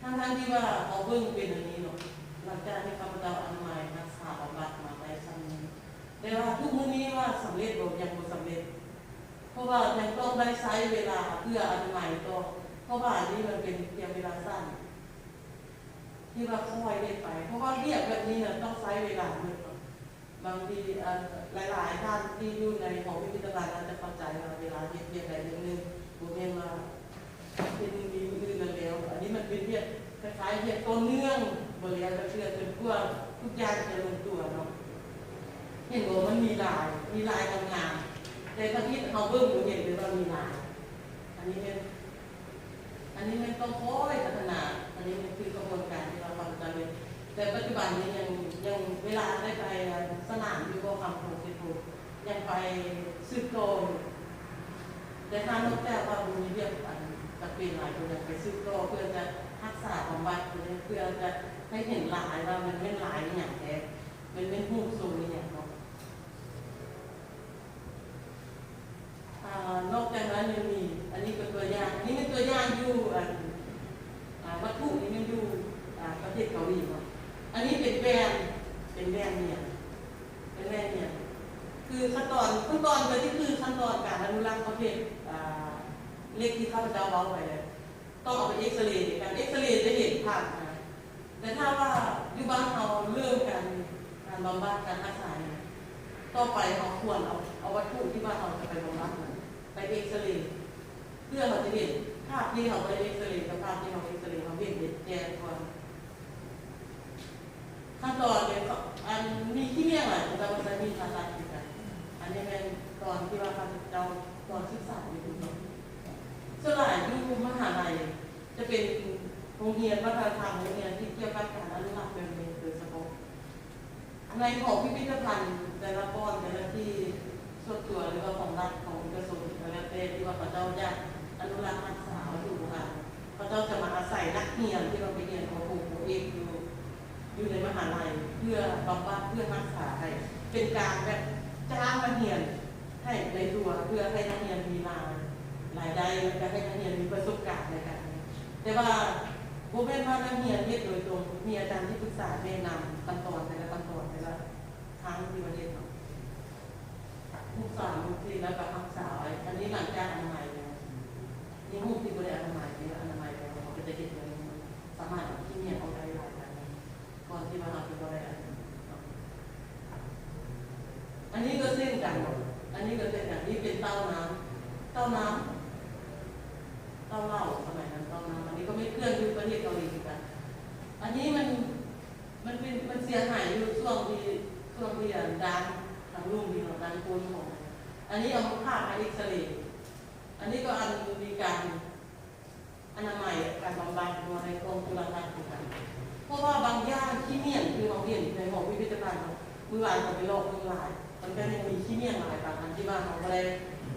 ທັງໆທີ່ວ່າເຮົາເບິ່ງເປັນອັນນີ້ເນາະ ຫຼັງຈາກທີ່ຂ້າພະເຈົ້າອະນາໄມ ຮັກສາ ບຳບັດມາໄດ້ຊ່ຳນີ້ ແຕ່ວ່າທຸກມື້ນີ້ວ່າສຳເລັດບໍ່ ຍັງບໍ່ສຳເລັດ ເພາະວ່າຍັງຕ້ອງໄດ້ໃຊ້ເວລາເພື່ອອະນາໄມຕໍ່ ເພາະວ່າອັນນີ້ມັນເປັນພຽງເວລາສັ້ນ ທີ່ວ່າຄ່ອຍເຮັດໄປ ເພາະວ່າວຽກແບບນີ້ນະຕ້ອງໃຊ້ເວລາເບິດເນາະ. ບາງທີ ເອີ ຫຼາຍໆທ່ານທີ່ຢູ່ໃນຫໍພິພິທະພັນອາດຈະເຂົ້າໃຈວ່າເວລາເຮັດວຽກໃດວຽກໜຶ່ງ ບໍ່ແມ່ນວ່າເຮັດມື້ນີ້ມື້ອື່ນແລ້ວ. ອັນນີ້ມັນເປັນວຽກຄ້າຍໆວຽກຕໍ່ເນື່ອງ ບໍ່ແລ້ວຈັກເທື່ອ ຈົນກວ່າທຸກຢ່າງຈະລົງຕົວເນາະ. ເຫັນບໍ່ ມັນມີລາຍ ມີລາຍງາມໆ ແຕ່ທຳອິດເຮົາເບິ່ງບໍ່ເຫັນເລີຍວ່າມີລາຍ. ອັນນີ້ແມ່ນ ອັນນີ້ແມ່ນຕ້ອງຄ່ອຍພັດທະນາ ອັນນີ້ແມ່ນຄືຂະບວນການທີ່ວ່າຂ້າພະເຈົ້າເຮັດ ແຕ່ປັດຈຸບັນນີ້ຍັງ ຍັງເວລາໄດ້ໄປສະໜາມຢູ່ບໍ່ຄຳ ຂອງເຊໂປ ຍັງໄປສືບຕໍ່ຢູ່ ແຕ່ຖ້ານອກຈາກວ່າບໍ່ມີວຽກອັນຈຳເປັນຫຼາຍ ກໍຍັງໄປສືບຕໍ່ເພື່ອຈະຮັກສາບຳບັດ ເພື່ອຈະໃຫ້ເຫັນລາຍວ່າມັນແມ່ນລາຍອີ່ຫຍັງແທ້ ແມ່ນ ແມ່ນຮູບຊົງອີ່ຫຍັງເນາະ. ອາ ນອກຈາກນັ້ນຍັງມີ ອັນນີ້ກໍຕົວຢ່າງ ອັນນີ້ແມ່ນຕົວຢ່າງຢູ່ ອັນ ອາ ວັດຖຸນີ້ແມ່ນຢູ່ ອາ ປະເທດເກົາຫຼີເນາະ. ອັນນີ້ເປັນແວ່ນ ເປັນແວ່ນນຽນ ເປັນແວ່ນນຽນ ຄືຂັ້ນຕອນ ຂັ້ນຕອນກໍຊິຄືຂັ້ນຕອນການອະນຸລັກປະເພດ ອາ ເຫຼັກທີ່ຂ້າພະເຈົ້າເວົ້າໄປແລ້ວ. ຕ້ອງເອົາໄປເອັກຊະເຣ ການເອັກຊະເຣຈະເຫັນພາບນະ ແຕ່ຖ້າວ່າຢູ່ບ້ານເຮົາເລີ່ມການ ການບຳບັດ ການຮັກສານີ້ ຕໍ່ໄປເຮົາຄວນເອົາ ເອົາວັດຖຸທີ່ວ່າເຮົາຈະໄປບຳບັດນັ້ນໄປເອັກຊະເຣ ເພື່ອເຮົາຈະເຫັນພາບທີ່ເຮົາບໍ່ໄດ້ເອັກຊະເຣ ກັບພາບທີ່ເຮົາເອັກຊະເຣ ເຮົາເຫັນໄດ້ແຈ້ງກວ່າ. ຂັ້ນຕອນເດ ອັນມີຂີ້ເມຍງຫຼາຍ ເຂົາເຈົ້າກໍໃຊ້ມີດຜ່າຕັດຄືກັນ. ອັນນີ້ແມ່ນຕອນທີ່ວ່າຂ້າພະເຈົ້າຕອນສຶກສາຢູ່ພຸ້ນເນາະ. ສ່ວນຫຼາຍຢູ່ມະຫາໄລຈະເປັນໂຮງຮຽນວັດທະນະທຳ, ໂຮງຮຽນທີ່ກ່ຽວກັບການອະນຸລັກແບບນີ້ໂດຍສະເພາະ. ໃນຫໍພິພິທະພັນແຕ່ລະບ່ອນ ແຕ່ລະທີ່ ສ່ວນຕົວ ຫຼືວ່າຂອງລັດ ຂອງເອກະຊົນ ກໍແລ້ວແຕ່ ທີ່ວ່າເຂົາເຈົ້າຢາກອະນຸລັກຮັກສາວັດຖຸໂບຮານ ເຂົາເຈົ້າຈະມາອາໄສນັກຮຽນທີ່ວ່າໄປຮຽນ ປ.ໂທ ປ.ເອກ ຢູ່ ຢູ່ໃນມະຫາໄລ ເພື່ອບຳບັດ ເພື່ອຮັກສາໃຫ້ ເປັນການແບບຈ້າງນັກຮຽນໃຫ້ໃນຕົວ ເພື່ອໃຫ້ນັກຮຽນມີລາຍ ລາຍໄດ້ ແລ້ວກໍໃຫ້ນັກຮຽນມີປະສົບການໃນການຮຽນ. ແຕ່ວ່າບໍ່ແມ່ນວ່ານັກຮຽນເຮັດໂດຍຕົງ, ມີອາຈານທີ່ປຶກສາແນະນຳຂັ້ນຕອນ ແຕ່ລະຂັ້ນຕອນ ແຕ່ລະ ຄັ້ງທີ່ວ່າເຮັດເນາະ ຫົກສາມຫົກສີ່ ແລ້ວກໍຮັກສາໄວ້. ອັນນີ້ຫຼັງຈາກອະນາໄມແລ້ວ ມີຮູບທີ່ບໍ່ໄດ້ອະນາໄມ ທີ່ວ່າອະນາໄມແລ້ວ ເຮົາກໍຈະເຮັດແບບນີ້ ສາມາດເອົາຂີ້ເມຍອອກໄດ້ຫຼາຍອັນ ກ່ອນທີ່ວ່າເຮົາຈະບໍ່ໄດ້ອັນນີ້ເນາະ. ອັນນີ້ກໍເຊັ່ນກັນເນາະ ອັນນີ້ກໍເຊັ່ນກັນ ນີ້ເປັນເຕົ້ານ້ຳ ເຕົ້ານ້ຳ ເຕົ້າເຫຼົ້າ ສະໄໝນັ້ນເຕົ້ານ້ຳ. ອັນນີ້ກໍແມ່ນເຄື່ອງຢູ່ປະເທດເກົາຫຼີຄືກັນ. ອັນນີ້ມັນ ມັນເປັນ ມັນເສຍຫາຍຢູ່ຊ່ວງທີ່ ຊ່ວງທີ່ອັນດ້ານທາງລຸ່ມນີ້ເນາະ ດ້ານກົ້ນຂອງ ອັນນີ້ເອົາມາຜ່າ ມາເອັກສະເຣ. ອັນນີ້ກໍອັນມີການອະນາໄມ ການບຳບັດຢູ່ໃນກ້ອງຈຸລະທັດຄືກັນ. ເພາະວ່າບາງຢ່າງ ຂີ້ເມຍງທີ່ເຮົາເຫັນໃນຫໍພິພິທະພັນເນາະ ມື້ວານກໍໄປເລາະເບິ່ງຫຼາຍ ມັນກໍຍັງມີຂີ້ເມຍງຫຼາຍບາງອັນທີ່ວ່າເຮົາບໍ່ໄດ້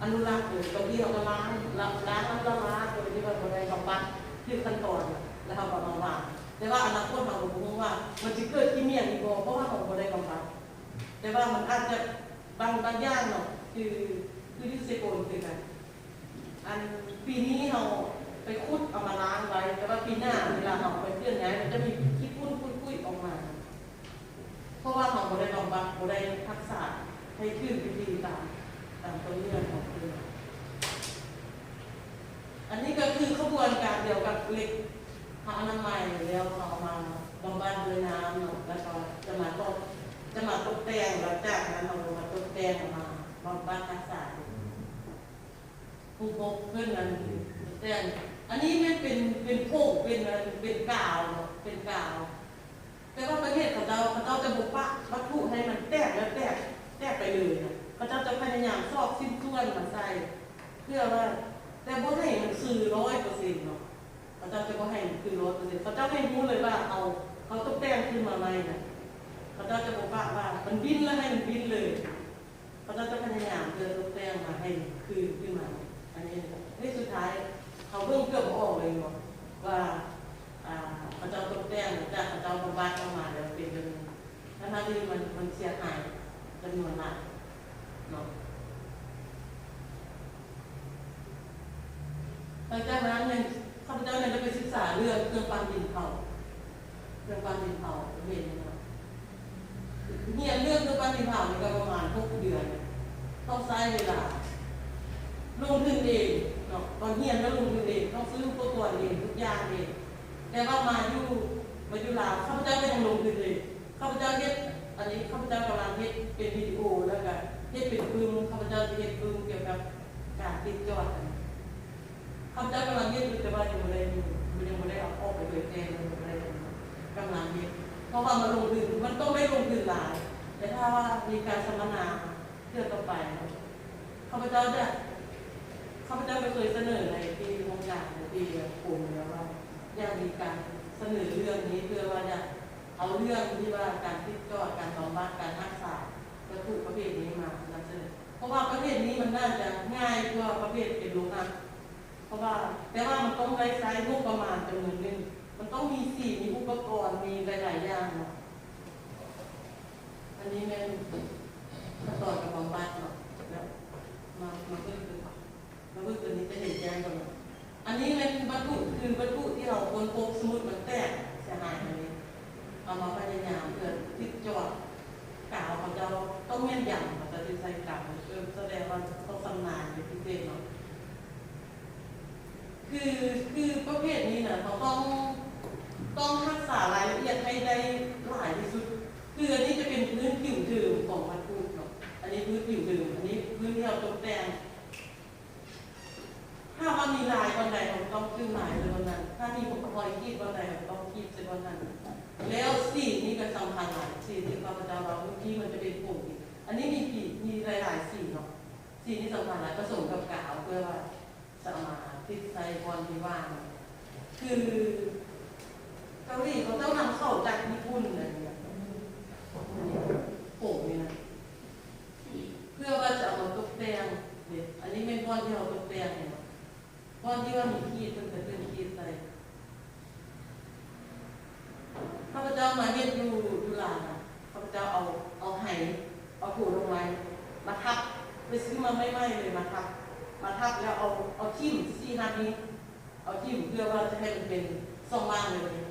ອະນຸລັກເລີຍ. ບາງທີເຮົາກໍລ້າງ ລ້າງ ລ້າງ ລ້າງ ໂດຍທີ່ວ່າບໍ່ໄດ້ບຳບັດຖືກຂັ້ນຕອນ ແລ້ວເຮົາກໍມາວາງ. ແຕ່ວ່າອະນາຄົດເຮົາກໍບໍ່ຮູ້ວ່າມັນຊິເກີດຂີ້ເມຍງອີກບໍ່ ເພາະວ່າເຮົາບໍ່ໄດ້ບຳບັດ. ແຕ່ວ່າມັນອາດຈະບາງ ບາງຢ່າງເນາະ ຄື ຄືຢູ່ເຊໂປນຄືກັນ ອັນປີນີ້ເຮົາໄປຂຸດເອົາມາລ້າງໄວ້ ແຕ່ວ່າປີໜ້າເວລາເຮົາໄປເຄື່ອນຍ້າຍ ມັນຈະມີຂີ້ຝຸ່ນຂຸ້ຍໆອອກມາ ເພາະວ່າເຮົາບໍ່ໄດ້ບຳບັດ ບໍ່ໄດ້ຮັກສາໃຫ້ຖືກວິທີຕາມ ຕາມຕົ້ນເລື່ອງຂອງເພິ່ນ. ອັນນີ້ກໍຄືຂະບວນການດຽວກັບເຫຼັກ ພະອະນາໄມ ແລ້ວເຮົາເອົາມາບຳບັດດ້ວຍນ້ຳເນາະ ແລ້ວກໍຈະມາຕົບ ຈະມາຕົບແຕ່ງ ຫຼັງຈາກນັ້ນເຮົາກໍມາຕົບແຕ່ງ ເອົາມາບຳບັດຮັກສາ ຜູ້ປົກເພິ່ນນັ້ນ ຕົບແຕ່ງ. ອັນນີ້ແມ່ນເປັນ ເປັນຜົງ ເປັນອັນ ເປັນກາວເນາະ ເປັນກາວ. ແຕ່ວ່າປະເທດເຂົາເຈົ້າ ເຂົາເຈົ້າຈະບໍ່ປະວັດຖຸໃຫ້ມັນແຕກແລ້ວແຕກ ແຕກໄປເລີຍນະ ເຂົາເຈົ້າຈະພະຍາຍາມຊອກຊິ້ນສ່ວນມາໃສ່ ເພື່ອວ່າ ແຕ່ບໍ່ໃຫ້ມັນຄືຮ້ອຍເປີເຊັນເນາະ. ເຂົາເຈົ້າຈະບໍ່ໃຫ້ມັນຄືຮ້ອຍເປີເຊັນ. ເຂົາເຈົ້າໃຫ້ຮູ້ເລີຍວ່າເອົາ ເຮົາຕົກແຕ່ງຂຶ້ນມາໃໝ່ນະ ເຂົາເຈົ້າຈະບໍ່ປະວ່າມັນບິນແລ້ວໃຫ້ມັນບິນເລີຍ. ເຂົາເຈົ້າຈະພະຍາຍາມເພື່ອຕົກແຕ່ງມາໃຫ້ຄືນຂຶ້ນມາ. ອັນນີ້ ເອີ ສຸດທ້າຍເຮົາເບິ່ງເກືອບບໍ່ອອກເລີຍເນາະ ວ່າ ອ່າ ເຂົາເຈົ້າຕົກແຕ່ງຈາກເຂົາເຈົ້າບຳບັດອອກມາແລ້ວເປັນແບບນີ້. ທັງໆທີ່ມັນ ມັນເສຍຫາຍຈຳນວນຫຼາຍເນາະ. ຫຼັງຈາກນັ້ນຍັງ ຂ້າພະເຈົ້າຍັງໄດ້ໄປສຶກສາເລື່ອງເຄື່ອງປັ້ນດິນເຜົາ, ເຄື່ອງປັ້ນດິນເຜົາ ເຫັນເນາະ. ຮຽນເລື່ອງເຄື່ອງປັ້ນດິນເຜົານີ້ກໍປະມານຫົກເດືອນ, ຕ້ອງໃຊ້ເວລາ ລົງທຶນເອງເນາະ. ຕອນຮຽນກໍລົງທຶນເອງ, ຕ້ອງຊື້ອຸປະກອນເອງ ທຸກຢ່າງເອງ. ແຕ່ວ່າມາຢູ່ ມາຢູ່ລາວ ຂ້າພະເຈົ້າກໍຍັງລົງທຶນເອງ. ຂ້າພະເຈົ້າເຮັດ ອັນນີ້ຂ້າພະເຈົ້າກຳລັງເຮັດເປັນວິດີໂອ ແລ້ວກະເຮັດເປັນປຶ້ມ. ຂ້າພະເຈົ້າຈະເຮັດປຶ້ມກ່ຽວກັບການຕິດຈອດ. ຂ້າພະເຈົ້າກຳລັງເຮັດຢູ່ ແຕ່ວ່າຍັງບໍ່ໄດ້ ຍັງບໍ່ໄດ້ເອົາອອກໄປເຜີຍແຜ່ ຍັງບໍ່ໄດ້ ກຳລັງເຮັດ. ເພາະວ່າມາລົງທຶນ ມັນຕ້ອງໄດ້ລົງທຶນຫຼາຍ, ແຕ່ຖ້າວ່າມີການສຳມະນາເທື່ອຕໍ່ໄປ ຂ້າພະເຈົ້າຈະ ຂ້າພະເຈົ້າກໍເຄີຍສະເໜີໃນທີ່ຫ້ອງການ ໃນທີ່ກົມແລ້ວວ່າ ຢາກມີການສະເໜີເລື່ອງນີ້ ເພື່ອວ່າຢາກ ເອົາເລື່ອງທີ່ວ່າການຕິດຈອດ, ການບຳບັດ, ການຮັກສາວັດຖຸປະເພດນີ້ມານຳສະເໜີ. ເພາະວ່າປະເພດນີ້ມັນໜ້າຈະງ່າຍກວ່າປະເພດເປັນໂລຫະ. ເພາະວ່າ ແຕ່ວ່າມັນຕ້ອງໄດ້ໃຊ້ງົບປະມານຈຳນວນໜຶ່ງ, ມັນຕ້ອງມີສີ, ມີອຸປະກອນ, ມີຫຼາຍໆຢ່າງເນາະ. ອັນນີ້ແມ່ນຂັ້ນຕອນການບຳບັດເນາະ. ແລ້ວມາ ມາເບິ່ງ ມາເບິ່ງຕົວນີ້ຈະເຫັນແຈ້ງກ່ອນເນາະ. ອັນນີ້ແມ່ນວັດຖຸ ຄືວັດຖຸທີ່ເຮົາຄົ້ນພົບ, ສົມມຸດມັນແຕກເສຍຫາຍ ອັນນີ້ເອົາມາພະຍາຍາມເພື່ອຕິດຈອດ. ກາວເຂົາເຈົ້າຕ້ອງແມ່ນຢຳ, ເຂົາເຈົ້າຈຶ່ງໃສ່ກາວ, ເອີ ສະແດງວ່າຕ້ອງຊຳນານເປັນພິເສດເນາະ. ຄື ຄືປະເພດນີ້ນະ ເຮົາຕ້ອງ ຕ້ອງຮັກສາລາຍລະອຽດໃຫ້ໄດ້ຫຼາຍທີ່ສຸດ. ຄືອັນນີ້ຈະເປັນພື້ນຜິວເດີມຂອງວັດຖຸເນາະ, ອັນນີ້ພື້ນຜິວເດີມ, ອັນນີ້ພື້ນທີ່ເຮົາຕົກແຕ່ງ. ຖ້າວ່າມີລາຍບ່ອນໃດ ເຮົາກໍຕ້ອງຂຶ້ນລາຍໄວ້ບ່ອນນັ້ນ, ຖ້າມີຮອຍຂີດບ່ອນໃດ ເຮົາກໍຕ້ອງຂີດໃສ່ບ່ອນນັ້ນ. ແລ້ວສີນີ້ກໍສຳຄັນຫຼາຍ, ສີທີ່ຂ້າພະເຈົ້າເວົ້າເມື່ອກີ້ ມັນຈະເປັນຜົງ, ອັນນີ້ມີ ມີຫຼາຍໆສີເນາະ. ສີນີ້ສຳຄັນຫຼາຍ, ປະສົມກັບກາວ ເພື່ອວ່າຈະເອົາມາຕິດໃສ່ບ່ອນທີ່ວ່າງ. ຄືເກົາຫຼີເຂົາເຈົ້ານຳເຂົ້າຈາກຍີ່ປຸ່ນ ອັນນີ້ ຜົງນີ້ນະ. ເພື່ອວ່າຈະເອົາມາຕົກແຕ່ງເດ້. ອັນນີ້ແມ່ນບ່ອນທີ່ເຮົາຕົກແຕ່ງເຫັນບໍ່? ບ່ອນທີ່ວ່າມີຂີດ ເພິ່ນກະຕື່ມຂີດໃສ່. ຂ້າພະເຈົ້າມາເຮັດຢູ່ ຢູ່ລາວນະ, ຂ້າພະເຈົ້າເອົາ ເອົາໄຫ ເອົາໂຖດອກໄມ້ມາທັບ, ໄປຊື້ມາໃໝ່ໆເລີຍ ມາທັບ ມາທັບແລ້ວເອົາ ເອົາຖິ້ມສີ່ຫ້າໜີບ. ເອົາຖິ້ມເພື່ອວ່າຈະໃຫ້ມັນເປັນຊ່ອງວ່າງແບບນີ້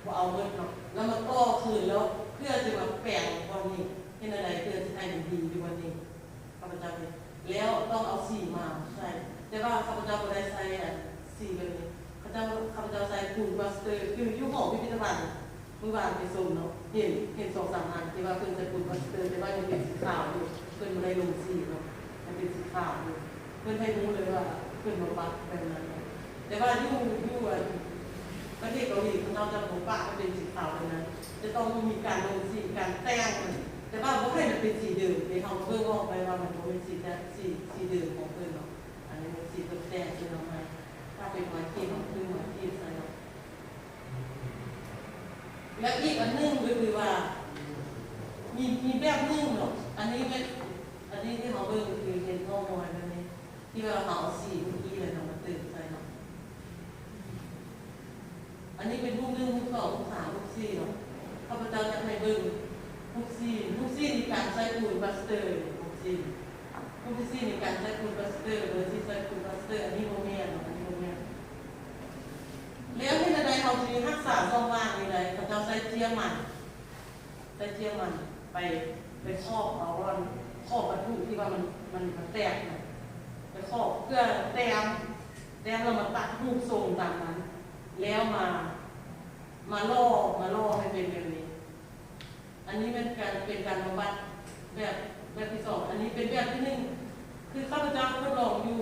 ບໍ່ເອົາໝົດເນາະ, ແລ້ວມາຕໍ່ຄືນ ແລ້ວເພື່ອຈະມາແປງບ່ອນນີ້ ເຮັດແນວໃດເພື່ອຈະໃຫ້ມັນດີຢູ່ບ່ອນນີ້. ຂ້າພະເຈົ້າເຮັດ ແລ້ວຕ້ອງເອົາສີມາໃສ່, ແຕ່ວ່າຂ້າພະເຈົ້າບໍ່ໄດ້ໃສ່ອັນສີແບບນີ້, ຂ້າພະເຈົ້າ ຂ້າພະເຈົ້າໃສ່ປູນປາສເຕີ ຄືຢູ່ຫໍພິພິທະພັນ ມື້ວານໄປຊົມເນາະ ເຫັນ ເຫັນສອງສາມອັນທີ່ວ່າເພິ່ນໃສ່ປູນປາສເຕີ ແຕ່ວ່າຍັງເປັນສີຂາວຢູ່, ເພິ່ນບໍ່ໄດ້ລົງສີເນາະ ຍັງເປັນສີຂາວຢູ່. ເພິ່ນໃຫ້ຮູ້ເລີຍວ່າເພິ່ນບໍ່ປະແບບນັ້ນເນາະ. ແຕ່ວ່າຢູ່ ຢູ່ອັນປະເທດເກົາຫຼີ ເຂົາເຈົ້າຈະບໍ່ປະໃຫ້ເປັນສີຂາວແບບນັ້ນ, ຈະຕ້ອງມີການລົງສີ ການແຕ່ງມັນ, ແຕ່ວ່າບໍ່ໃຫ້ມັນເປັນສີເດີມເດ້. ເຮົາເບິ່ງອອກໄປວ່າມັນບໍ່ແມ່ນສີ ແຕ່ສີ ສີເດີມຂອງເພິ່ນເນາະ. ອັນນີ້ມັນສີຕົກແຕ່ງຂຶ້ນມາໃໝ່, ຖ້າເປັນຮອຍຂີດ ເຮົາຄືຮອຍຂີດໃສ່ເນາະ. ແລ້ວອີກອັນໜຶ່ງກໍຄືວ່າ ມີ ມີແບບໜຶ່ງເນາະ, ອັນນີ້ແມ່ນ ອັນນີ້ທີ່ເຮົາເບິ່ງກໍຄືເຫັນຮ່ອງຮອຍແບບນີ້ ທີ່ວ່າເຮົາເອົາສີເມື່ອກີ້ແລ້ວເຮົາມາເຕີມໃສ່ເນາະ. ອັນນີ້ເປັນຮູບໜຶ່ງ, ຮູບສອງ, ຮູບສາມ, ຮູບສີ່ເນາະ. ຂ້າພະເຈົ້າຈະໃຫ້ເບິ່ງຮູບສີ່, ຮູບສີ່ນີ້ການໃສ່ປູນປາສເຕີ, ຮູບສີ່ ຮູບທີສີ່ນີ້ການໃສ່ປູນປາສເຕີ, ເບີສີ່ໃສ່ປູນປາສເຕີ, ອັນນີ້ບໍ່ແມ່ນເນາະ, ອັນນີ້ບໍ່ແມ່ນ. ແລ້ວເຮັດແນວໃດເຮົາຊິຮັກສາຊ່ອງວ່າງນີ້ໄດ້? ເຂົາເຈົ້າໃຊ້ເຈ້ຍມັນ, ໃຊ້ເຈ້ຍມັນໄປ ໄປຂອບເອົາບ່ອນ ຂອບວັດຖຸທີ່ວ່າມັນ ມັນ ມັນແຕກນະ, ໄປຂອບເພື່ອແຕ້ມ ແຕ້ມແລ້ວມາຕັດຮູບຊົງຕາມນັ້ນ ແລ້ວມາ ມາຫຼໍ່ ມາຫຼໍ່ໃຫ້ເປັນແບບນີ້. ອັນນີ້ແມ່ນການ ເປັນການບຳບັດແບບ ແບບທີສອງ. ອັນນີ້ເປັນແບບທີໜຶ່ງ ຄືຂ້າພະເຈົ້າທົດລອງຢູ່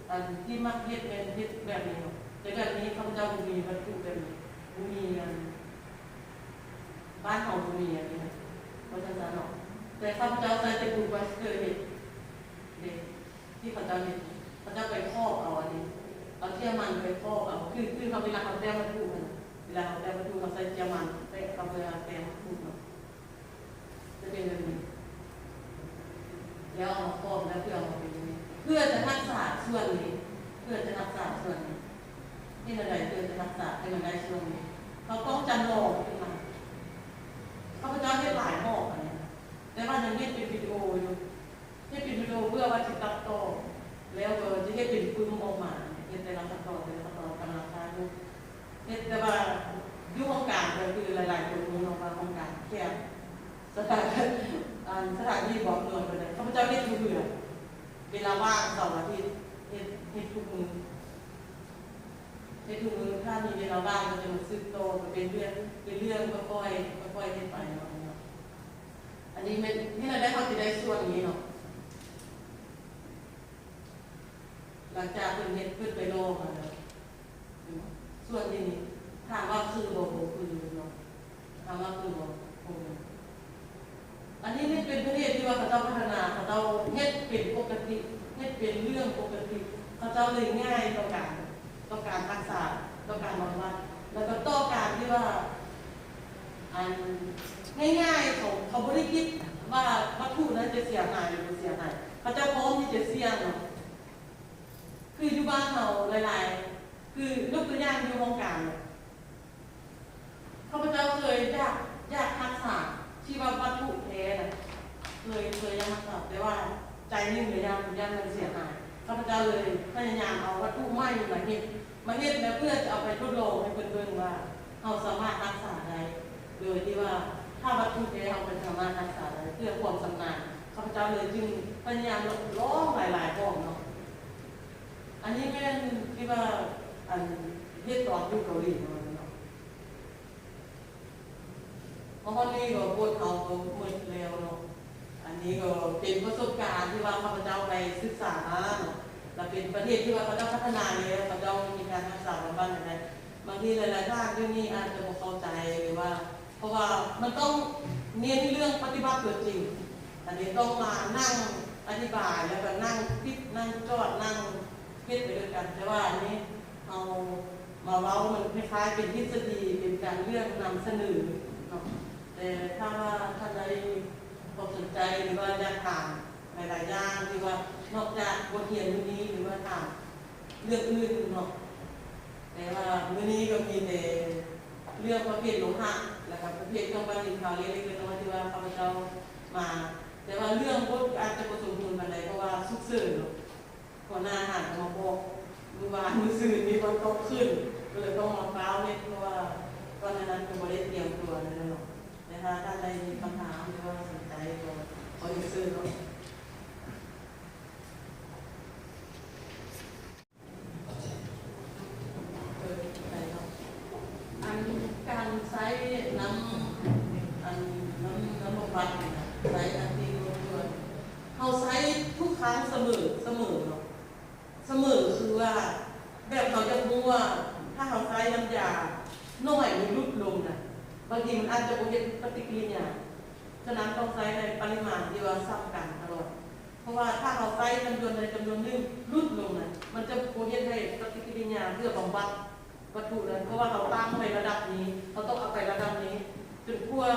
ອັນທີ່ມັກເຮັດແມ່ນເຮັດແບບນີ້ເນາະ, ແຕ່ແບບນີ້ຂ້າພະເຈົ້າບໍ່ມີວັດຖຸແບບນີ້ ບໍ່ມີອັນ ບ້ານເຮົາບໍ່ມີອັນນີ້ນະ ວ່າຊັ້ນຊະເນາະ. ແຕ່ຂ້າພະເຈົ້າໃຊ້ແຕ່ປູນປາສເຕີເຮັດເດ້ ທີ່ເຂົາເຈົ້າເຮັດ. ຈະໄປຄອບເອົາອັນນີ້ ເອົາເຈ້ຍມັນໄປຄອບເອົາ ຄື ຄືເຮົາ ເວລາເຮົາແຕ້ມວັດຖຸຫັ້ນນະ ເວລາເຮົາແຕ້ມວັດຖຸ ເຮົາໃສ່ເຈ້ຍມັນແປະກັບເວລາແຕ້ມວັດຖຸເນາະ ຈະເປັນແບບນີ້ ແລ້ວເອົາມາຄອບ ແລ້ວເພື່ອເອົາມາເປັນແບບນີ້ ເພື່ອຈະຮັກສາສ່ວນນີ້ ເພື່ອຈະຮັກສາສ່ວນນີ້ ເຮັດແນວໃດເພື່ອຈະຮັກສາໃຫ້ມັນໄດ້ສ່ວນນີ້? ເຮົາຕ້ອງຈຳລອງຂຶ້ນມາ. ຂ້າພະເຈົ້າເຮັດຫຼາຍຮອບອັນນີ້ນະ ແຕ່ວ່າຍັງເຮັດເປັນວິດີໂອຢູ່. ເຮັດເປັນວິດີໂອເພື່ອວ່າຊິຕັດຕໍ່ ແລ້ວກໍຈະເຮັດເປັນປຶ້ມອອກມາ ເຮັດແຕ່ລະຂັ້ນຕອນ ແຕ່ລະຂັ້ນຕອນ ກຳລັງຖ່າຍຮູບ ເຮັດ ແຕ່ວ່າຢູ່ຫ້ອງການກໍຄືຫຼາຍໆຄົນຮູ້ເນາະວ່າຫ້ອງການແຄບ ສະຖານ ອັນ ສະຖານທີ່ບໍ່ອຳນວຍປານໃດ. ຂ້າພະເຈົ້າເຮັດຢູ່ເຮືອນ ເວລາວ່າງເສົາອາທິດ ເຮັດ ເຮັດທຸກມື້ ເຮັດທຸກມື້ ຖ້າມີເວລາວ່າງກໍຈະມາສືບຕໍ່ ກໍເປັນເລື່ອງ ເປັນເລື່ອງ ຄ່ອຍໆ ຄ່ອຍໆເຮັດໄປເນາະ. ອັນນີ້ແມ່ນເຮັດແນວໃດເຮົາຊິໄດ້ສ່ວນນີ້ເນາະ ຫຼັງຈາກເພິ່ນເຮັດ ເພິ່ນໄປລໍມາແລ້ວ ສ່ວນນີ້ນີ້ ຖາມວ່າຄືບໍ່? ບໍ່ຄືເນາະ ຖາມວ່າຄືບໍ່? ບໍ່ຄື. ອັນນີ້ນີ້ເປັນປະເທດທີ່ວ່າເຂົາເຈົ້າພັດທະນາ ເຂົາເຈົ້າເຮັດເປັນປົກກະຕິ ເຮັດເປັນເລື່ອງປົກກະຕິ ເຂົາເຈົ້າເລີຍງ່າຍຕໍ່ການ ຕໍ່ການຮັກສາ ຕໍ່ການບຳບັດ ແລ້ວກໍຕໍ່ການທີ່ວ່າ ອັນງ່າຍໆ ເຂົາ ເຂົາບໍ່ໄດ້ຄິດວ່າວັດຖຸນັ້ນຈະເສຍຫາຍຫຼືບໍ່ເສຍຫາຍ ເຂົາເຈົ້າພ້ອມທີ່ຈະສ່ຽງເນາະ ຄືຢູ່ບ້ານເຮົາຫຼາຍໆ ຄືຍົກຕົວຢ່າງຢູ່ຫ້ອງການເນາະ ຂ້າພະເຈົ້າເຄີຍຢາກ ຢາກຮັກສາທີ່ວ່າວັດຖຸແທ້ນະ ເຄີຍ ເຄີຍຢາກຮັກສາ ແຕ່ວ່າໃຈໜຶ່ງກໍຢ້ານ ຢ້ານມັນເສຍຫາຍ ຂ້າພະເຈົ້າເລີຍພະຍາຍາມເອົາວັດຖຸໃໝ່ມາເຮັດ ມາເຮັດແລ້ວເພື່ອຈະເອົາໄປທົດລອງໃຫ້ເພິ່ນເບິ່ງວ່າ ເຮົາສາມາດຮັກສາໄດ້ ໂດຍທີ່ວ່າຖ້າວັດຖຸແທ້ເຮົາກໍສາມາດຮັກສາໄດ້ ເພື່ອຄວາມຊຳນານ ຂ້າພະເຈົ້າເລີຍຈຶ່ງພະຍາຍາມລອງຫຼາຍໆຮອບເນາະ ອັນນີ້ແມ່ນທີ່ວ່າ ອັນ ເຮັດຕອນຢູ່ເກົາຫຼີເນາະ ມາຮອດນີ້ກໍບົດເຮົາກໍໝົດແລ້ວເນາະ ອັນນີ້ກໍເປັນປະສົບການທີ່ວ່າຂ້າພະເຈົ້າໄປສຶກສາມາເນາະ ແລະເປັນປະເທດທີ່ວ່າເຂົາເຈົ້າພັດທະນາແລ້ວ ເຂົາເຈົ້າມີການຮັກສາບຳບັດແນວໃດ ບາງທີຫຼາຍໆທ່ານຢູ່ນີ້ອາດຈະບໍ່ເຂົ້າໃຈ ຫຼືວ່າ ເພາະວ່າມັນຕ້ອງເນັ້ນເລື່ອງປະຕິບັດຕົວຈິງ ອັນນີ້ຕ້ອງມານັ່ງອະທິບາຍ ແລ້ວກໍນັ່ງຕິດ ນັ່ງຈອດ ນັ່ງເຮັດໄປດ້ວຍກັນ ແຕ່ວ່າອັນນີ້ເຮົາມາເວົ້າ ມັນຄ້າຍໆເປັນທິດສະດີ ເປັນການເລື່ອງນຳສະເໜີເນາະ ແຕ່ຖ້າວ່າທ່ານໃດມີຄວາມສົນໃຈ ຫຼືວ່າຢາກຖາມ ຫຼາຍໆຢ່າງທີ່ວ່ານອກຈາກບົດຮຽນມື້ນີ້ ຫຼືວ່າຖາມເລື່ອງອື່ນເນາະ ແຕ່ວ່າມື້ນີ້ກໍມີແຕ່ເລື່ອງປະເພດໂລຫະ ແລ້ວກໍປະເພດເຄື່ອງປະດິນເຜົາເລັກໆນ້ອຍໆທີ່ວ່າຂ້າພະເຈົ້າມາ ແຕ່ວ່າເລື່ອງບົດອາດຈະບໍ່ສົມບູນປານໃດ ເພາະວ່າສຸກເສີນເນາະ ຫົວໜ້າຫາກໍມາບອກມື້ວານມື້ຊືນນີ້ ຝົນຕົກຂຶ້ນ ກໍເລີຍຕ້ອງມາຟ້າວເຮັດ ເພາະວ່າກ່ອນໜ້ານັ້ນກໍບໍ່ໄດ້ຕຽມຕົວແນວນັ້ນເນາະ ແຕ່ຖ້າທ່ານໃດມີຄຳຖາມ ຫຼືວ່າສົນໃຈກໍຂໍຮຽນເຊີນເນາະ. ອັນການໃຊ້ນ້ຳ ອັນນ້ຳ ນ້ຳບຳບັດນີ້ນະ ໃຊ້ນ້ຳທີ່ລົດດ້ວນ ເຮົາໃຊ້ທຸກຄັ້ງສະເໝີ ສະເໝີເນາະ ສະເໝີຄືວ່າ ແບບເຮົາຢາກຮູ້ວ່າ ຖ້າເຮົາໃຊ້ນ້ຳຢາໜ້ອຍ ມັນຫຼຸດລົງນະ ບາງທີມັນອາດຈະບໍ່ເຮັດປະຕິກິລິຍາ ສະນັ້ນຕ້ອງໃຊ້ໃນປະລິມານທີ່ວ່າສ່ຳກັນຕະຫຼອດ ເພາະວ່າຖ້າເຮົາໃຊ້ຈຳນວນໃດຈຳນວນໜຶ່ງຫຼຸດລົງນະ ມັນຈະບໍ່ເຮັດໃຫ້ປະຕິກິລິຍາເພື່ອບຳບັດວັດຖຸນັ້ນ ເພາະວ່າເຮົາຕັ້ງໄວ້ລະດັບນີ້ ເຮົາຕ້ອງເອົາໄປລະດັບນີ້ ຈົນກວ່າ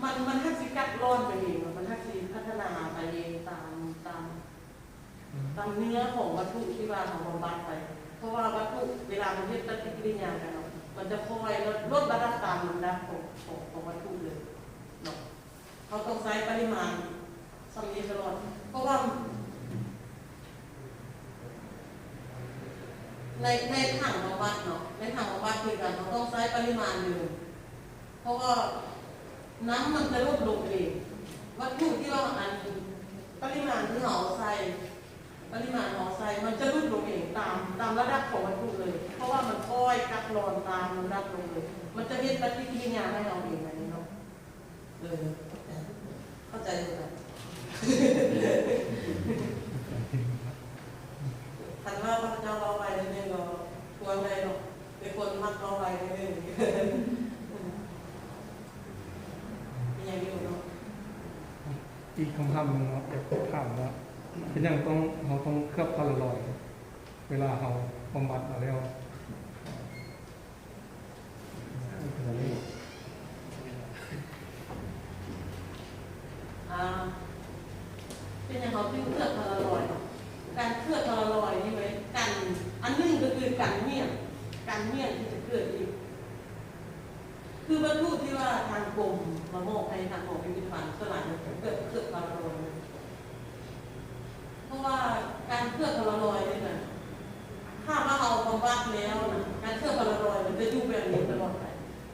ມັນ ມັນຫາກຊິກັດລ້ອນໄປເອງ ມັນຫາກຊິພັດທະນາໄປເອງຕາມ ຕາມ ຕາມເນື້ອຂອງວັດຖຸທີ່ວ່າເຮົາບຳບັດໄປ ເພາະວ່າວັດຖຸເວລາມັນເຮັດປະຕິກິລິຍາກັນເນາະ ມັນຈະຄ່ອຍລົດ ລົດລະດັບຕາມລຳດັບຂອງ ຂອງ ຂອງວັດຖຸເລີຍເນາະ ເຮົາຕ້ອງໃຊ້ປະລິມານສ່ຳນີ້ຕະຫຼອດ ເພາະວ່າໃນ ໃນຖັງບຳບັດເນາະ ໃນຖັງບຳບັດຄືກັນ ເຮົາຕ້ອງໃຊ້ປະລິມານເດີມ ເພາະວ່ານ້ຳມັນຈະຫຼຸດລົງເອງ ວັດຖຸທີ່ວ່າ ອັນ ປະລິມານທີ່ເຮົາເອົາໃສ່ ປະລິມານເຮົາໃສ່ ມັນຈະຫຼຸດລົງເອງຕາມ ຕາມລະດັບຂອງວັດຖຸເລີຍ ເພາະວ່າມັນຄ່ອຍກັດລ້ອນຕາມລະດັບລົງເລີຍ ມັນຈະເຮັດປະຕິກິລິຍາໃຫ້ເຮົາເອງ ອັນນີ້ເນາະ. ເອີ ເຂົ້າໃຈຢູ່ ຄັນວ່າຂ້າພະເຈົ້າເວົ້າໄວນິດໜຶ່ງກໍທວງໄດ້ເນາະ ເປັນຄົນມັກເວົ້າໄວນິດໜຶ່ງ. ມີຫຍັງຢູ່ເນາະ? ອີກຄຳຖາມໜຶ່ງເນາະ ຢາກຖາມວ່າ ເປັນຫຍັງຕ້ອງ ເຮົາຕ້ອງເຄື່ອບພາລາລອຍ ເວລາເຮົາບຳບັດມາແລ້ວ? ອ່າ ເປັນຫຍັງເຮົາຈຶ່ງເຄື່ອບພາລາລອຍເນາະ? ການເຄື່ອບພາລາລອຍນີ້ເວີຍ ກັນ ອັນໜຶ່ງກໍຄືກັນມ້ຽງ ກັນມ້ຽງທີ່ຈະເກີດອີກ. ຄືວັດຖຸທີ່ວ່າທາງກົມມາມອບໃຫ້ທາງຫໍພິພິທະພັນ ສ່ວນຫຼາຍມັນເກີດເຄື່ອບພາລາລອຍ. ເພາະວ່າການເຄື່ອບພາລາລອຍນີ້ນະ ຖ້າວ່າເຮົາບຳບັດແລ້ວນະ ການເຄື່ອບພາລາລອຍມັນຈະຢູ່ແບບນີ້ຕະຫຼອດໄປ.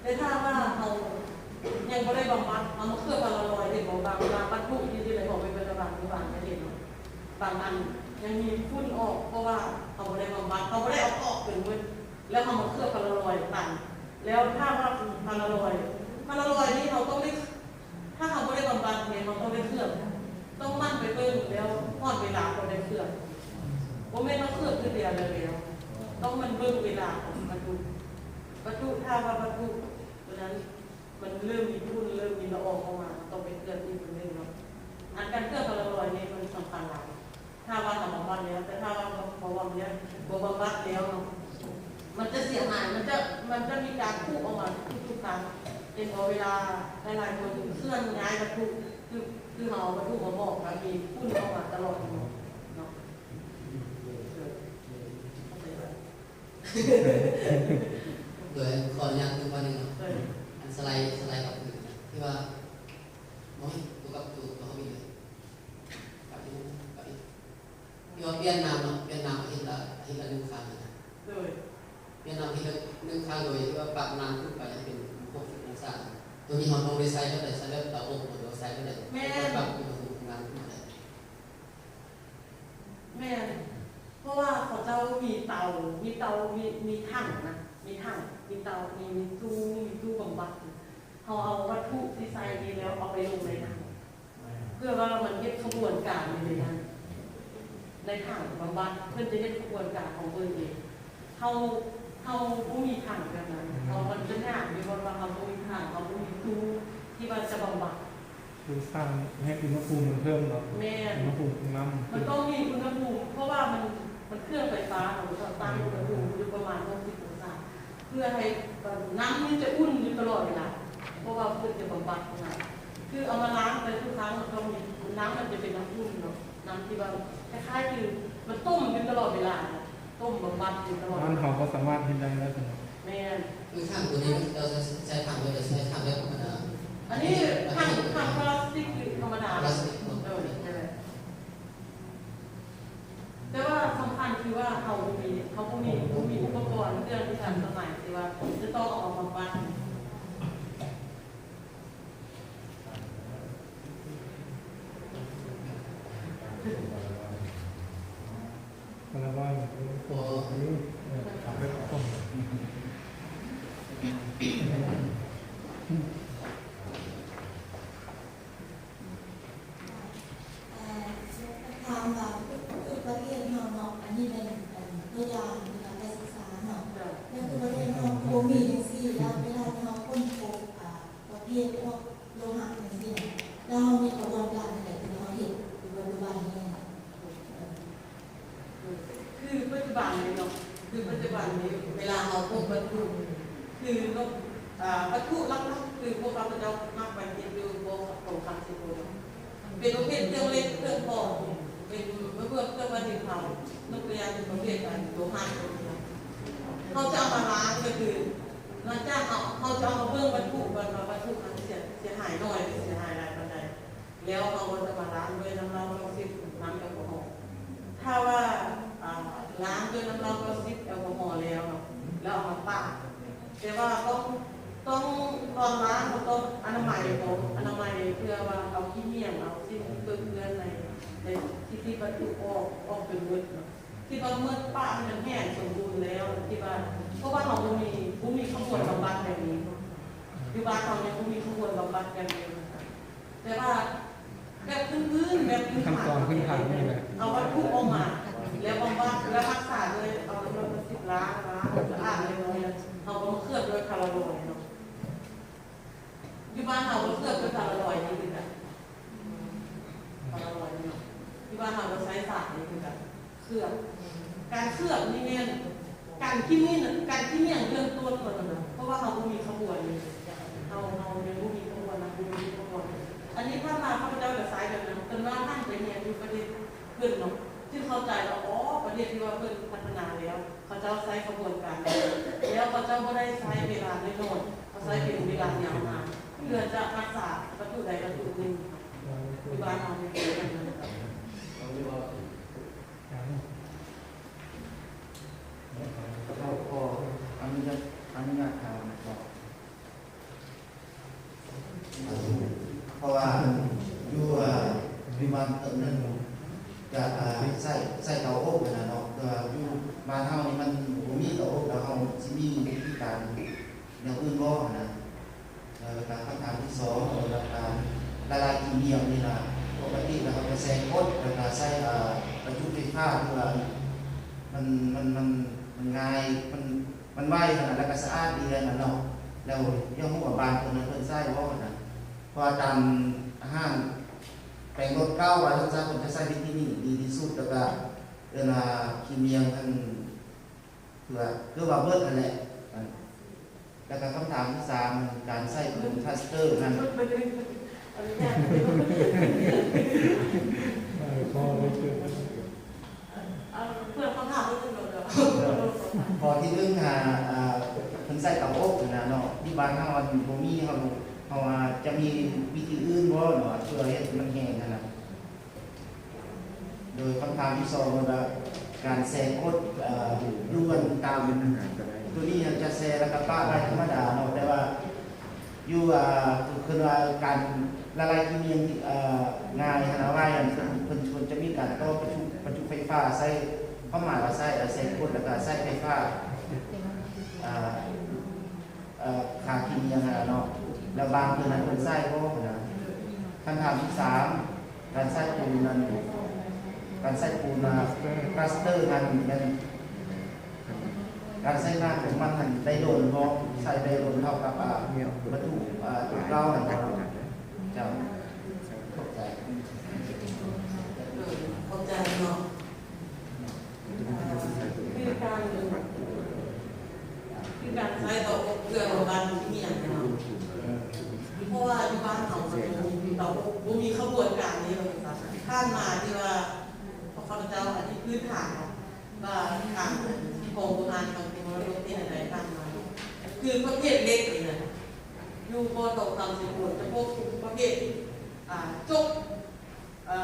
ແຕ່ຖ້າວ່າເຮົາຍັງບໍ່ໄດ້ບຳບັດ ເຮົາມາເຄື່ອບພາລາລອຍ ເຫັນບໍ່ ບາງ ບາງວັດຖຸທີ່ຢູ່ໃນຫໍພິພິທະພັນ ບາງປະເທດເນາະ ບາງອັນຍັງມີຝຸ່ນອອກ ເພາະວ່າເຮົາບໍ່ໄດ້ບຳບັດ ເຮົາບໍ່ໄດ້ເອົາອອກຈົນໝົດ ແລ້ວເຮົາມາເຄືອບພາລາລອຍຕັນ. ແລ້ວຖ້າວ່າພາລາລອຍ ພາລາລອຍນີ້ເຮົາຕ້ອງໄດ້ ຖ້າເຮົາບໍ່ໄດ້ບຳບັດແມ່ນເຮົາຕ້ອງໄດ້ເຄືອບ ຕ້ອງໝັ່ນໄປເບິ່ງ ແລ້ວຮອດເວລາເຮົາໄດ້ເຄືອບ. ບໍ່ແມ່ນວ່າເຄືອບຄືດຽວແລ້ວ ຕ້ອງແມ່ນເບິ່ງເວລາຂອງວັດຖຸ ວັດຖຸ ຖ້າວ່າວັດຖຸຕົວນັ້ນ ມັນເລີ່ມມີຝຸ່ນ ເລີ່ມມີລະອອງອອກມາ ເຮົາຕ້ອງໄປເຄື່ອບອີກເທື່ອໜຶ່ງເນາະ. ອັນການເຄື່ອບພາລາລອຍນີ້ມັນສຳຄັນຫຼາຍ ຖ້າວ່າເຮົາບຳບັດແລ້ວ. ແຕ່ຖ້າວ່າບໍ່ບຳບັດແລ້ວ ບໍ່ ບໍ່ບຳບັດແລ້ວເນາະ ມັນຈະເສຍຫາຍ ມັນຈະ ມັນຈະມີການຜຸອອກມາທຸກໆຄັ້ງ. ເຫັນບໍ່ ເວລາຫຼາຍໆຄົນເຄື່ອນຍ້າຍວັດຖຸ ຄື ຄືເຮົາເອົາວັດຖຸມາມອບ ກໍມີຝຸ່ນອອກມາຕະຫຼອດເນາະ. ໂດຍ ຂໍອະນຸຍາດເພີ່ມຂໍ້ໜຶ່ງເນາະ ອັນສະໄລ ສະໄລກັບພື້ນທີ່ວ່າ ບໍ່ ຕົວກັບຕົວ ຕົວເຮົາເອງເລີຍ ກັບອີກ ກັບອີກ ທີ່ວ່າປ່ຽນນ້ຳເນາະ ປ່ຽນນ້ຳອາທິດລະ ອາທິດລະໜຶ່ງຄັ້ງນະ. ໂດຍ ປ່ຽນນ້ຳອາທິດລະໜຶ່ງຄັ້ງ ໂດຍທີ່ວ່າປັບນ້ຳຂຶ້ນໄປໃຫ້ເປັນຫົກສິບອົງສາ. ໂຕນີ້ເຮົາຕ້ອງໄດ້ໃຊ້ເທົ່າໃດ? ໃຊ້ແບບເຕົາອົບ ຫຼືວ່າໃຊ້ເທົ່າໃດ? ແມ່ນ ເພື່ອປັບອຸນຫະພູມນ້ຳຂຶ້ນມາໄດ້. ແມ່ນ ເພາະວ່າເຂົາເຈົ້າມີເຕົາ ມີເຕົາ ມີ ມີຖັງນະ ມີຖັງ ມີເຕົາ ມີ ມີຕູ້ ມີຕູ້ບຳບັດ. ເຮົາເອົາວັດຖຸທີ່ໃສ່ນີ້ແລ້ວເອົາໄປລົງໃນຖັງ ເພື່ອວ່າມັນເຮັດຂະບວນການຢູ່ໃນນັ້ນ ໃນຖັງບຳບັດ ເພິ່ນຈະເຮັດຂະບວນການຂອງເພິ່ນເອງ. ເຮົາ ເຮົາບໍ່ມີຖັງແບບນັ້ນ ເຮົາ ມັນຈະຍາກຢູ່ ເພາະວ່າເຮົາບໍ່ມີຖັງ ເຮົາບໍ່ມີຕູ້ທີ່ວ່າຈະບຳບັດ. ຄືສ້າງໃຫ້ອຸນຫະພູມມັນເພີ່ມເນາະ. ແມ່ນ ອຸນຫະພູມຂອງນ້ຳ ມັນຕ້ອງມີອຸນຫະພູມ ເພາະວ່າມັນ ມັນເຄື່ອງໄຟຟ້າເນາະ ມັນຕ້ອງຕັ້ງອຸນຫະພູມຢູ່ປະມານຫົກສິບອົງສາ ເພື່ອໃຫ້ນ້ຳນີ້ຈະອຸ່ນຢູ່ຕະຫຼອດເວລາ ເພາະວ່າເພິ່ນຈະບຳບັດນະ ຄືເອົາມາລ້າງໄປທຸກຄັ້ງ ມັນຕ້ອງມີ ນ້ຳມັນຈະເປັນນ້ຳອຸ່ນເນາະ ນ້ຳທີ່ວ່າຄ້າຍໆຄືມັນຕົ້ມຢູ່ຕະຫຼອດເວລາ ຕົ້ມບຳບັດຢູ່ຕະຫຼອດ. ນັ້ນເຮົາກໍສາມາດເຮັດໄດ້ແລ້ວຊັ້ນເນາະ. ແມ່ນ ຄືຖັງຕົວນີ້ເຈົ້າໃຊ້ ໃຊ້ຖັງແບບໃດ? ໃຊ້ຖັງແບບທຳມະດາ? ອັນນີ້ຖັງ ຖັງພລາສຕິກທຳມະດາ. ພລາສຕິກເນາະ. ໂດຍ ແມ່ນແຫຼະ. ແຕ່ວ່າສຳຄັນຄືວ່າເຮົາບໍ່ມີ ເຮົາບໍ່ມີ ບໍ່ມີອຸປະກອນເຄື່ອງທີ່ທັນສະໄໝທີ່ວ່າຈະຕ້ອງເອົາມາບຳບັດ. ເອີ ຖາມວ່າ ຄື ຄືປະເທດເຮົາເນາະ ອັນນີ້ແມ່ນ ເອີ ຕົວຢ່າງໃນການໄດ້ສຶກສາເນາະ ເຈົ້າ ແລ້ວຄືປະເທດເຮົາບໍ່ມີຈັ່ງຊີ້ ແລ້ວເວລາທີ່ເຮົາຄົ້ນພົບ ອ່າ ປະເພດພວກໂລຫະຈັ່ງຊີ້ນະ ແລ້ວເຮົາມີຂະບວນການໃດທີ່ເຮົາເຮັດຢູ່ປັດຈຸບັນນີ້? ຄືປັດຈຸບັນນີ້ເນາະ ຄືປັດຈຸບັນນີ້ເວລາເຮົາພົບວັດຖຸ ຄື ອ່າ ວັດຖຸຫຼັກໆ ຄືພວກຂ້າພະເຈົ້າມັກໄປເຮັດຢູ່ພວກຂອງຄັງຊິໂກນ ເປັນປະເພດເຄື່ອງເຫຼັກເຄື່ອງຂອງ ເປັນ ເປັນເຄື່ອງປະດິດເຜົາ ຍົກຕົວຢ່າງເປັນປະເພດອັນໂລຫະ ເຮົາຈະເອົາມາລ້າງ ກໍຄືຫຼັງຈາກເຮົາ ເຮົາຈະເອົາມາເບິ່ງວັດຖຸກ່ອນວ່າວັດຖຸນັ້ນເສຍ ເສຍຫາຍໜ້ອຍ ຫຼື ເສຍຫາຍຫຼາຍປານໃດ. ແລ້ວເຮົາກໍຈະມາລ້າງດ້ວຍນ້ຳເຫຼົ້າເກົ້າສິບ ນ້ຳແອລກໍຮໍ. ຖ້າວ່າ ອ່າ ລ້າງດ້ວຍນ້ຳເຫຼົ້າເກົ້າສິບ ແອລກໍຮໍແລ້ວເນາະ ແລ້ວເອົາມາປາດ ແຕ່ວ່າຕ້ອງ ຕ້ອງ ຕອນລ້າງເຮົາຕ້ອງອະນາໄມ ຕ້ອງອະນາໄມ ເພື່ອວ່າເອົາຂີ້ຫຽນ ເອົາສິ່ງທີ່ເປື້ອນໃນ ໃນທີ່ ທີ່ວັດຖຸອອກ ອອກຈົນໝົດເນາະ. ຄິດວ່າເມື່ອປ່າໃຫ້ມັນແຫ້ງສົມບູນແລ້ວ ຄິດວ່າ ເພາະວ່າເຮົາບໍ່ມີ ບໍ່ມີຂະບວນບຳບັດແບບນີ້ ຢູ່ບ້ານເຮົາຍັງບໍ່ມີຂະບວນບຳບັດແບບນີ້ ແຕ່ວ່າແບບພື້ນໆ ແບບພື້ນຖານ ຂັ້ນຕອນພື້ນຖານນີ້ແຫຼະ ເອົາວັດຖຸອອກມາ ແລ້ວບຳບັດ ແລ້ວຮັກສາດ້ວຍ ເອົານ້ຳເຫຼົ້າເກົ້າສິບລ້າງ ລ້າງໃຫ້ສະອາດຮຽບຮ້ອຍ ແລ້ວເຮົາກໍມາເຄື່ອບດ້ວຍພາລາລອຍເນາະ. ຢູ່ບ້ານເຮົາກໍເຄືອບເປັນພາລາລອຍນີ້ຄືກັນ ພາລາລອຍນີ້ເນາະ ຢູ່ບ້າ ເຮົາກໍໃຊ້ສານນີ້ຄືກັນ ເຄື່ອງ ການເຄື່ອງນີ້ແມ່ນການຂີ້ໝ້ຽງ ການຂີ້ໝ້ຽງເບື້ອງຕົ້ນເນາະ ເພາະວ່າເຮົາບໍ່ມີຂະບວນ ເຮົາ ເຮົາຍັງບໍ່ມີຂະບວນ ເຮົາບໍ່ມີອຸປະກອນ. ອັນນີ້ຜ່ານມາຂ້າພະເຈົ້າກໍໃຊ້ແບບນັ້ນ ຈົນວ່າຫັ້ນໄປຮຽນຢູ່ປະເທດເພິ່ນເນາະ ຈຶ່ງເຂົ້າໃຈວ່າ ອໍ ປະເທດທີ່ວ່າເພິ່ນພັດທະນາແລ້ວ ເຂົາເຈົ້າໃຊ້ຂະບວນການແບບນັ້ນ ແລ້ວເຂົາເຈົ້າບໍ່ໄດ້ໃຊ້ເວລານ້ອຍໆ ເຂົາໃຊ້ເປັນເວລາຍາວນານ ເພື່ອຈະຮັກສາວັດຖຸໃດວັດຖຸໜຶ່ງ. ຢູ່ບ້ານເຮົານີ້ເປັນແບບນັ້ນ. ເຈົ້າ ຂໍອະນຸຍາດ ອະນຸຍາດຖາມເນາະ ເພາະວ່າຢູ່ ຢູ່ບ້ານເພິ່ນນັ້ນ ກະ ໃຊ້ ໃຊ້ເຕົາອົບຫັ້ນນະເນາະ ແຕ່ວ່າຢູ່ບ້ານເຮົານີ້ມັນບໍ່ມີເຕົາອົບ ແລ້ວເຮົາຊິມີວິທີການແນວອື່ນບໍ່ຫັ້ນນະ? ແລ້ວກະຄຳຖາມທີສອງ ເອີ ແລ້ວກະລະລາຍຂີ້ໝ້ຽງນີ້ນະ ປົກກະຕິແລ້ວເຮົາກະແຊ່ກົດ ແລ້ວກະໃຊ້ ເອີ ປະຈຸໄຟຟ້າ ເພື່ອມັນ ມັນ ມັນ ມັນງ່າຍ ມັນ ມັນໄວຫັ້ນນະ ແລ້ວກະສະອາດດີຫັ້ນນະເນາະ. ແລ້ວຢາກຮູ້ວ່າບ້ານເພິ່ນນັ້ນເພິ່ນໃຊ້ບໍ່ຫັ້ນນະ ເພາະວ່າຕາມຮ້ານແປງລົດເກົ່າວ່າຊັ້ນຊະ ເພິ່ນຈະໃຊ້ວິທີນີ້ດີທີ່ສຸດ ແລ້ວກະເອີ້ນວ່າຂີ້ໝ້ຽງຫັ້ນ ເກືອບວ່າເບິດຫັ້ນແຫຼະ. ແລ້ວກະຄຳຖາມທີສາມ ການໃຊ້ປູນຄາສເຕີຫັ້ນ ຂໍ້ທີໜຶ່ງຫາ ເພິ່ນໃຊ້ເຕົາອົບຫັ້ນນະເນາະ ທີ່ບ້ານເຮົາອັນບໍ່ມີ ເຮົາ ເຮົາວ່າຈະມີວິທີອື່ນບໍ່ເນາະ ເພື່ອເຮັດໃຫ້ມັນແຫ້ງຫັ້ນນະ? ໂດຍຄຳຖາມທີສອງວ່າ ການແຊ່ກົດ ເອີ ຢູ່ອັນຕາມ ໂຕນີ້ຈະແຊ່ແລ້ວກະປະໄວ້ທຳມະດາເນາະ ແຕ່ວ່າຢູ່ ເອີ ເພິ່ນວ່າການລະລາຍຂີ້ໝ້ຽງ ເອີ ງ່າຍຫັ້ນນະ ໄວ ອັນເພິ່ນ ເພິ່ນ ເພິ່ນຈະມີການຕໍ່ປະຈຸ ປະຈຸໄຟຟ້າໃສ່ ຄວາມໝາຍວ່າໃຊ້ ເອີ ແຊ່ກົດ ແລ້ວກະໃຊ້ໄຟຟ້າ ເອີ ເອີ ຂ້າຂີ້ໝ້ຽງຫັ້ນນະເນາະ ແລ້ວບ້ານເພິ່ນນັ້ນເພິ່ນໃຊ້ບໍ່ຫັ້ນນະ? ຄຳຖາມທີສາມ ການໃຊ້ປູນນັ້ນ ການໃຊ້ປູນ ອາ ຄາສເຕີນັ້ນແມ່ນ ການໃຊ້ງານຂອງມັນຫັ້ນໄດ້ດົນບໍ່? ໃຊ້ໄດ້ດົນເທົ່າກັບ ອາ ວັດຖຸ ອາ ຕົວເກົ່າຫັ້ນບໍ່ເນາະ? ເຈົ້າ ຂອບໃຈ. ເອີ ຂອບໃຈເນາະ. ຄືການ ຄືການໃຊ້ເຕົາອົບເພື່ອລະລາຍຂີ້ໝ້ຽງເນາະ ເພາະວ່າຢູ່ບ້ານເຮົາມັນບໍ່ມີເຕົາອົບ ບໍ່ມີຂະບວນການນີ້ວ່າຊັ້ນຊະ. ຜ່ານມາທີ່ວ່າພວກຂ້າພະເຈົ້າອະທິບາຍພື້ນຖານເນາະ ວ່າທາງກອງໂບຮານທາງມໍລະດົກເປັນອັນໃດຜ່ານມາ ຄືປະເພດເຫຼັກນີ້ນະ ຢູ່ບໍ່ເຕົາຄຳເຊໂປນຈະພົບປະເພດ ອ່າ ຈົກ ເອີ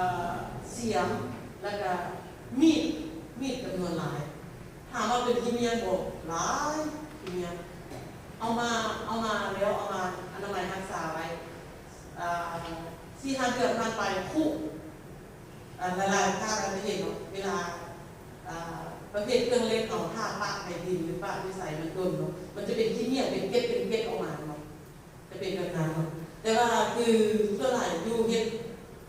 ສຽມ ແລ້ວກະມີດ ມີດຈຳນວນຫຼາຍ. ຖາມວ່າເປັນຂີ້ເມຍບໍ່? ຫຼາຍຂີ້ເມຍ. ເອົາມາ ເອົາມາແລ້ວ ເອົາມາອະນາໄມຮັກສາໄວ້ ເອີ ສີ່ຫ້າເດືອນຜ່ານໄປ ຄຸ ເອີ ລະລາຍ ຖ້າລະລາຍເຫັນເນາະ ເວລາ ເອີ ປະເພດເຄື່ອງເຫຼັກເຮົາ ຖ້າປະໃນດິນ ຫຼື ປະຢູ່ໃສມັນດົນເນາະ ມັນຈະເປັນຂີ້ເມຍ ເປັນເກັດ ເປັນເກັດອອກມາເນາະ. ຈະເປັນແບບນັ້ນເນາະ ແຕ່ວ່າຄືສ່ວນຫຼາຍຢູ່ເຮັດ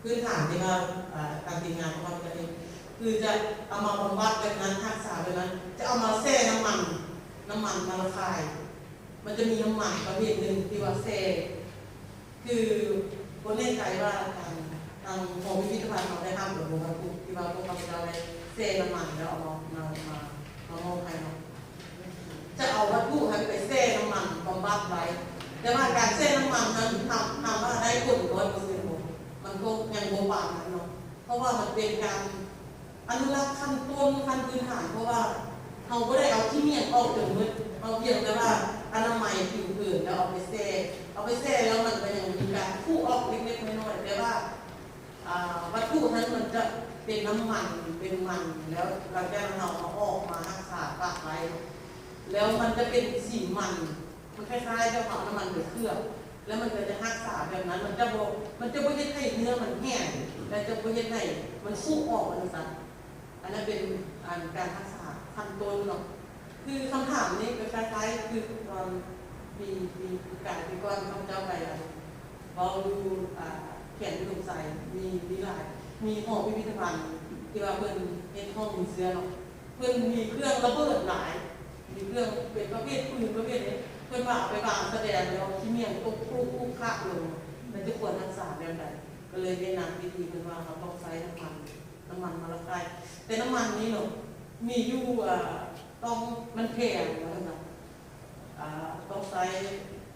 ພື້ນຖານທີ່ວ່າ ເອີ ການຕິດງານຂອງເຮົາຈະເຮັດ ຄືຈະເອົາມາບຳບັດແບບນັ້ນ ຮັກສາແບບນັ້ນ ຈະເອົາມາແຊ່ນ້ຳມັນ ນ້ຳມັນມະລະຄາຍ ມັນຈະມີນ້ຳມັນປະເພດໜຶ່ງທີ່ວ່າແຊ່ ຄືບໍ່ແນ່ໃຈວ່າທາງ ທາງຫໍພິພິທະພັນເຮົາໄດ້ຮັບຫຼືບໍ່ ວັດຖຸທີ່ວ່າພວກຂ້າພະເຈົ້າໄດ້ແຊ່ນ້ຳມັນແລ້ວເອົາມາ ມາ ມາ ມາມອບໃຫ້ເນາະ. ຈະເອົາວັດຖຸຫັ້ນໄປແຊ່ນ້ຳມັນບຳບັດໄວ້ ແຕ່ວ່າການແຊ່ນ້ຳມັນນັ້ນ ຖາມ ຖາມວ່າໄດ້ຜົນຮ້ອຍເປີເຊັນບໍ່? ມັນກໍຍັງບໍ່ປານນັ້ນເນາະ ເພາະວ່າມັນເປັນການອະນຸລັກຂັ້ນຕົ້ນ ຂັ້ນພື້ນຖານ ເພາະວ່າເຮົາບໍ່ໄດ້ເອົາຂີ້ເມຍອອກຈົນໝົດ ເຮົາພຽງແຕ່ວ່າອະນາໄມຜິວເຜີນ ແລ້ວເອົາໄປແຊ່ ເອົາໄປແຊ່ແລ້ວມັນກໍຍັງມີການຜຸອອກເລັກໆນ້ອຍໆ ແຕ່ວ່າ ອ່າ ວັດຖຸນັ້ນມັນຈະເປັນນ້ຳມັນ ເປັນມັນ ແລ້ວຫຼັງຈາກນັ້ນເຮົາເອົາອອກມາຮັກສາປະໄວ້ ແລ້ວມັນຈະເປັນສີມັນ ມັນຄ້າຍໆແບບເຮົາເອົານ້ຳມັນໄປເຄື່ອບ ແລ້ວມັນກໍຈະຮັກສາແບບນັ້ນ ມັນຈະບໍ່ ມັນຈະບໍ່ເຮັດໃຫ້ເນື້ອມັນແຫ້ງ ແລະ ຈະບໍ່ເຮັດໃຫ້ມັນຜຸອອກວ່າຊັ້ນ. ອັນນັ້ນເປັນ ອັນ ການຮັກສາຂັ້ນຕົ້ນເນາະ. ຄືຄຳຖາມນີ້ກໍຄ້າຍໆຄືຕອນປີ ປີກາຍປີກ່ອນຂ້າພະເຈົ້າໄປ ອັນ ເວົ້າຢູ່ ອ່າ ແຂວງອຸດົມໄຊ ມີ ມີຫຼາຍ ມີຫໍພິພິທະພັນທີ່ວ່າເພິ່ນເຮັດຫ້ອງມີເຊື້ອເນາະ ເພິ່ນມີເຄື່ອງລະເບີດຫຼາຍ ມີເຄື່ອງເປັນປະເພດປືນປະເພດນີ້ ເພິ່ນວ່າເອົາໄປວາງສະແດງແລ້ວຂີ້ເມຍຕົກຄຸຄຸຂະລົງ ແລ້ວຈະຄວນຮັກສາແບບໃດ? ກໍເລີຍແນະນຳວິທີເພິ່ນວ່າເຮົາຕ້ອງໃຊ້ນ້ຳມັນ ນ້ ນ້ຳມັນມາລະກາຍ ແຕ່ນ້ຳມັນນີ້ເນາະ ມີຢູ່ ເອີ ຕ້ອງ ມັນແພງວ່າຊັ້ນຊະ ເອີ ຕ້ອງໃຊ້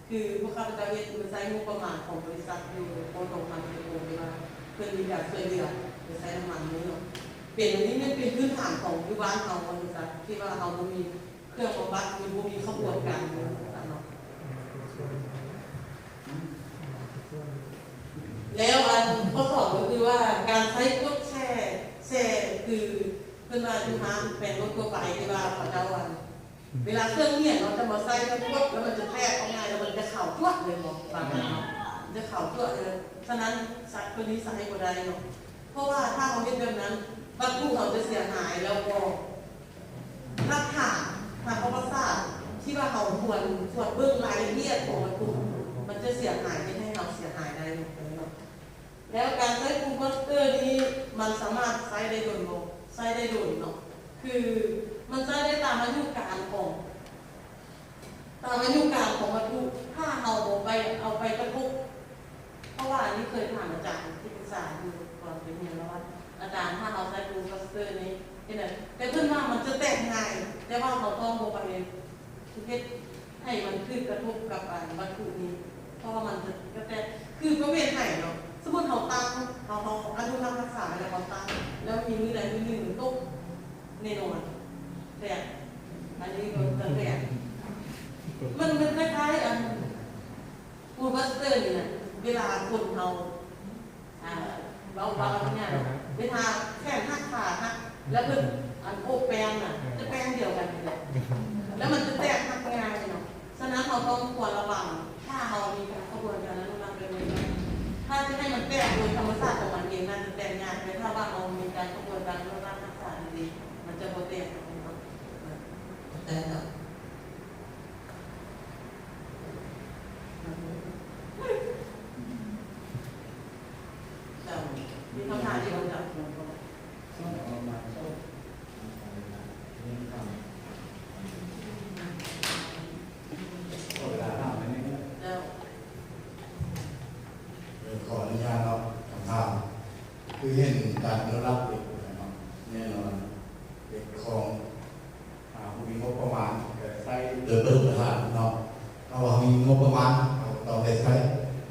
ຄືພວກຂ້າພະເຈົ້າເຮັດ ມັນໃຊ້ງົບປະມານຂອງບໍລິສັດຢູ່ ບໍ່ຕ້ອງຜ່ານເປັນໂຮງ ທີ່ວ່າເພິ່ນມີການຊ່ວຍເຫຼືອ ໂດຍໃຊ້ນ້ຳມັນນີ້ເນາະ ເປັນ ອັນນີ້ແມ່ນເປັນພື້ນຖານຂອງຢູ່ບ້ານເຮົາວ່າຊັ້ນຊະ ທີ່ວ່າເຮົາບໍ່ມີເຄື່ອງບຳບັດ ຫຼື ບໍ່ມີຂະບວນການຢູ່ວ່າຊັ້ນເນາະ. ແລ້ວອັນຂໍ້ສອງກໍຄືວ່າ ການໃຊ້ກວດແຊ່ ແຊ່ຄືເພິ່ນວ່າຢູ່ຮ້ານແປງລົດທົ່ວໄປ ທີ່ວ່າເຂົາເຈົ້າອັນ ເວລາເຄື່ອງໝຽນເນາະ ຈະມາໃສ່ແລ້ວກວດ ແລ້ວມັນຈະແຕກອອກງ່າຍ ແລ້ວມັນຈະຂາວຈັ້ວະເລີຍເນາະ ບາງອັນເນາະ ມັນຈະຂາວຈັ້ວະເລີຍ. ສະນັ້ນ ສັດຕົວນີ້ໃຊ້ບໍ່ໄດ້ເນາະ ເພາະວ່າຖ້າເຮົາເຮັດແບບນັ້ນ ວັດຖຸເຮົາຈະເສຍຫາຍ ແລ້ວກໍ ຫຼັກຖານທາງປະຫວັດສາດທີ່ວ່າເຮົາຄວນ ຄວນເບິ່ງລາຍລະອຽດຂອງວັດຖຸ ມັນຈະເສຍຫາຍ ເຮັດໃຫ້ເຮົາເສຍຫາຍໄດ້ເນາະ. ແລ້ວການໃຊ້ປູນປາສເຕີນີ້ ມັນສາມາດໃຊ້ໄດ້ດົນບໍ່? ໃຊ້ໄດ້ດົນເນາະ ຄືມັນໃຊ້ໄດ້ຕາມອາຍຸການຂອງ ຕາມອາຍຸການຂອງວັດຖຸ ຖ້າເຮົາບໍ່ໄປເອົາໄປກະທົບ ເພາະວ່າອັນນີ້ເຄີຍຖາມອາຈານທີ່ປຶກສາຢູ່ຕອນໄປຮຽນ ແລ້ວວ່າ ອາຈານ ຖ້າເຮົາໃຊ້ປູນປາສເຕີນີ້ເຮັດໃດ? ແຕ່ເພິ່ນວ່າມັນຈະແຕກງ່າຍ ແຕ່ວ່າເຮົາຕ້ອງບໍ່ໄປເຮັດໃຫ້ມັນຖືກກະທົບກັບອັນວັດຖຸນີ້ ເພາະວ່າມັນຈະ ຈະແຕກ ຄືປະເພດໄຫເນາະ ສົມມຸດເຮົາຕັ້ງ ເຮົາ ເຮົາອະນຸຮັກຮັກສາໄວ້ແລ້ວ ເຮົາຕັ້ງ ແລ້ວມີມື້ໃດມື້ໜຶ່ງມັນຕົກ ແນ່ນອນ ແຕກ ອັນນີ້ກໍຈະແຕກ ມັນ ມັນຄ້າຍໆ ອັນ ປູນປາສເຕີນີ້ນະ ເວລາຄົນເຮົາ ອ່າ ເວົ້າ ເວົ້າງ່າຍໆ ເວລາແຂນຫັກ ຂາຫັກ ແລ້ວເພິ່ນ ອັນ ໂອບແປ້ງນະ ຈະແປ້ງດຽວກັນນີ້ແຫຼະ ແລ້ວມັນຈະແຕກຫັກງ່າຍເນາະ. ສະນັ້ນ ເຮົາຕ້ອງຄວນລະວັງ ຖ້າເຮົາມີການຂະບວນການອະນຸຮັກແບບນີ້ ຖ້າຈະໃຫ້ມັນແຕກໂດຍທຳມະຊາດຂອງມັນເອງ ມັນຈະແຕກຍາກ ແຕ່ຖ້າວ່າເຮົາມີການຂະບວນການອະນຸຮັກຮັກສາດີໆ ມັນຈະບໍ່ແຕກເນາະ. ແຕ່ເນາະ ເຈົ້າ ມີຄຳຖາມອີກບໍ່ເຈົ້າ? ເຈົ້າ ເອີ ຂໍອະນຸຍາດເນາະ ຄຳຖາມ ຄືເຫັນການອະນຸລັກເດັກເນາະ ແນ່ນອນ ເດັກຂອງ ອ່າ ບໍ່ມີງົບປະມານ ກໍໃຊ້ໂດຍປະໂຫຍດເນາະ ເພາະວ່າມີງົບປະມານ ເຮົາກໍຕ້ອງໄດ້ໃຊ້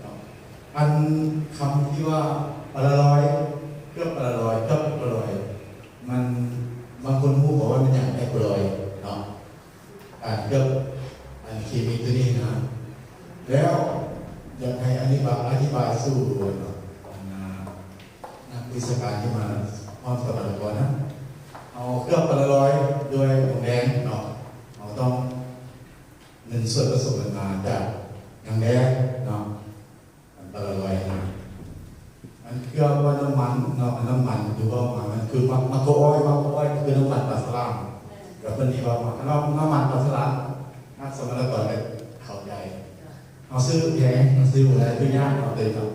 ເນາະ. ອັນຄຳທີ່ວ່າປາລາລອຍ ເກືອບປາລາລອຍ ເກືອບປາລາລອຍ ມັນ ບາງຄົນຮູ້ບໍ່ວ່າມັນຫຍັງ ແອັກໂປລອຍເນາະ ການເກືອບອັນເຄມີຕົວນີ້ນະ ແລ້ວຢາກໃຫ້ອະທິບາຍ ອະທິບາຍສູ່ເນາະ ອັນ ອ່າ ນັກວິຊາການທີ່ມາພ້ອມສຳມະນາກອນນະ ເຮົາເກືອບປາລາລອຍດ້ວຍທອງແດງເນາະ ເຮົາຕ້ອງ ເງິນສ່ວນປະສົມມັນມາຈາກຫຍັງແດ່ເນາະ ອັນປາລາລອຍນະ ມັນເກືອບວ່ານ້ຳມັນເນາະ ນ້ຳມັນທີ່ເວົ້າມາ ມັນຄືມັກ ມັກກະອ້ອຍ ມັກກະອ້ອຍຄືນ້ຳມັນປາສະຫຼາມ ແລ້ວເພິ່ນຊິເວົ້າມາ ຄັນວ່ານ້ຳມັນປາສະຫຼາມ ນັກສຳມະນາກອນກໍເຂົ້າໃຈ ເຮົາຊື້ແພງ ເຮົາຊື້ບໍ່ໄດ້ ຄືຍາກເນາະ ເລີຍເນາະ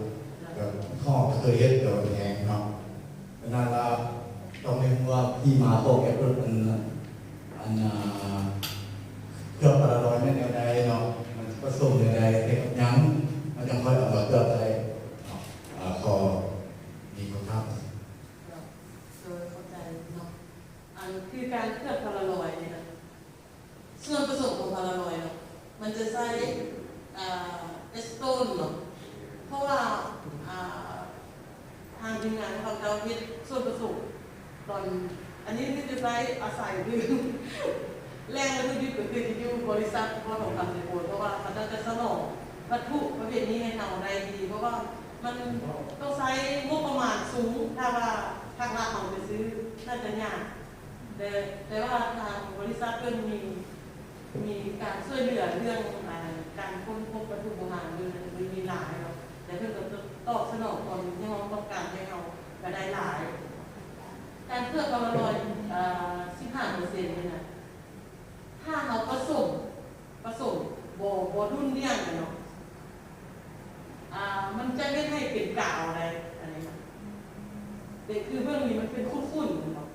ແບບເຮົາເຄີຍເຮັດແຕ່ວ່າແພງເນາະ ອັນນັ້ນລະ ຕ້ອງໄດ້ຮູ້ວ່າທີ່ມາຂອງແອັບເປິ້ນ ອັນ ອັນ ອ່າ ເຄື່ອງປາລາລອຍແມ່ນແນວໃດເນາະ ມັນປະສົມແນວໃດ ເຮັດກັບຫຍັງ ເຮົາຈັ່ງຄ່ອຍເອົາມາເກືອບໄດ້ເນາະ ອ່າ ຂໍມີຄຳຖາມ ໂດຍ ເຂົ້າໃຈເນາະ ອັນຄືການເຄື່ອງປາລາລອຍນີ້ນະ ສ່ວນປະສົມຂອງພາລາລອຍເນາະ ມັນຈະໃຊ້ ອ່າ ເອສໂຕນເນາະ ເພາະວ່າ ອ່າ ທາງທີມງານຂອງເຮົາເຈົ້າເຮັດສ່ວນປະສົມ ຕອນ ອັນນີ້ຄືຈະໃຊ້ອາໄສຄື ແຫຼ່ງວັດຖຸດິບກໍຄືຈະຢູ່ບໍລິສັດພໍ່ທອງຄຳເຊໂປນ ເພາະວ່າເຂົາເຈົ້າຈະສະໜອງວັດຖຸປະເພດນີ້ໃຫ້ເຮົາໄດ້ດີ ເພາະວ່າມັນຕ້ອງໃຊ້ງົບປະມານສູງ ຖ້າວ່າພາກລັດເຮົາໄປຊື້ ໜ້າຈະຍາກ. ແຕ່ ແຕ່ວ່າທາງບໍລິສັດເພິ່ນມີ ມີການຊ່ວຍເຫຼືອເລື່ອງ ອ່າ ການຄົ້ນພົບວັດຖຸບູຮານຢູ່ໃນ ມີຫຼາຍເນາະ ແລະ ເພິ່ນກໍຕອບສະໜອງຄວາມຮຽກຮ້ອງຕ້ອງການໃຫ້ເຮົາກໍໄດ້ຫຼາຍ. ການເຄື່ອງປາລາລອຍ ເອີ ສິບຫ້າເປີເຊັນນີ້ນະ ຖ້າເຮົາປະສົມ ປະສົມບໍ່ ບໍ່ດຸ່ນດ່ຽງກັນເນາະ ອ່າ ມັນຈະເຮັດໃຫ້ເປັນກາວໄດ້ ອັນນີ້ນະ ແຕ່ຄືເບິ່ງນີ້ມັນເປັນຂຸ້ນໆ ແມ່ນບໍ່?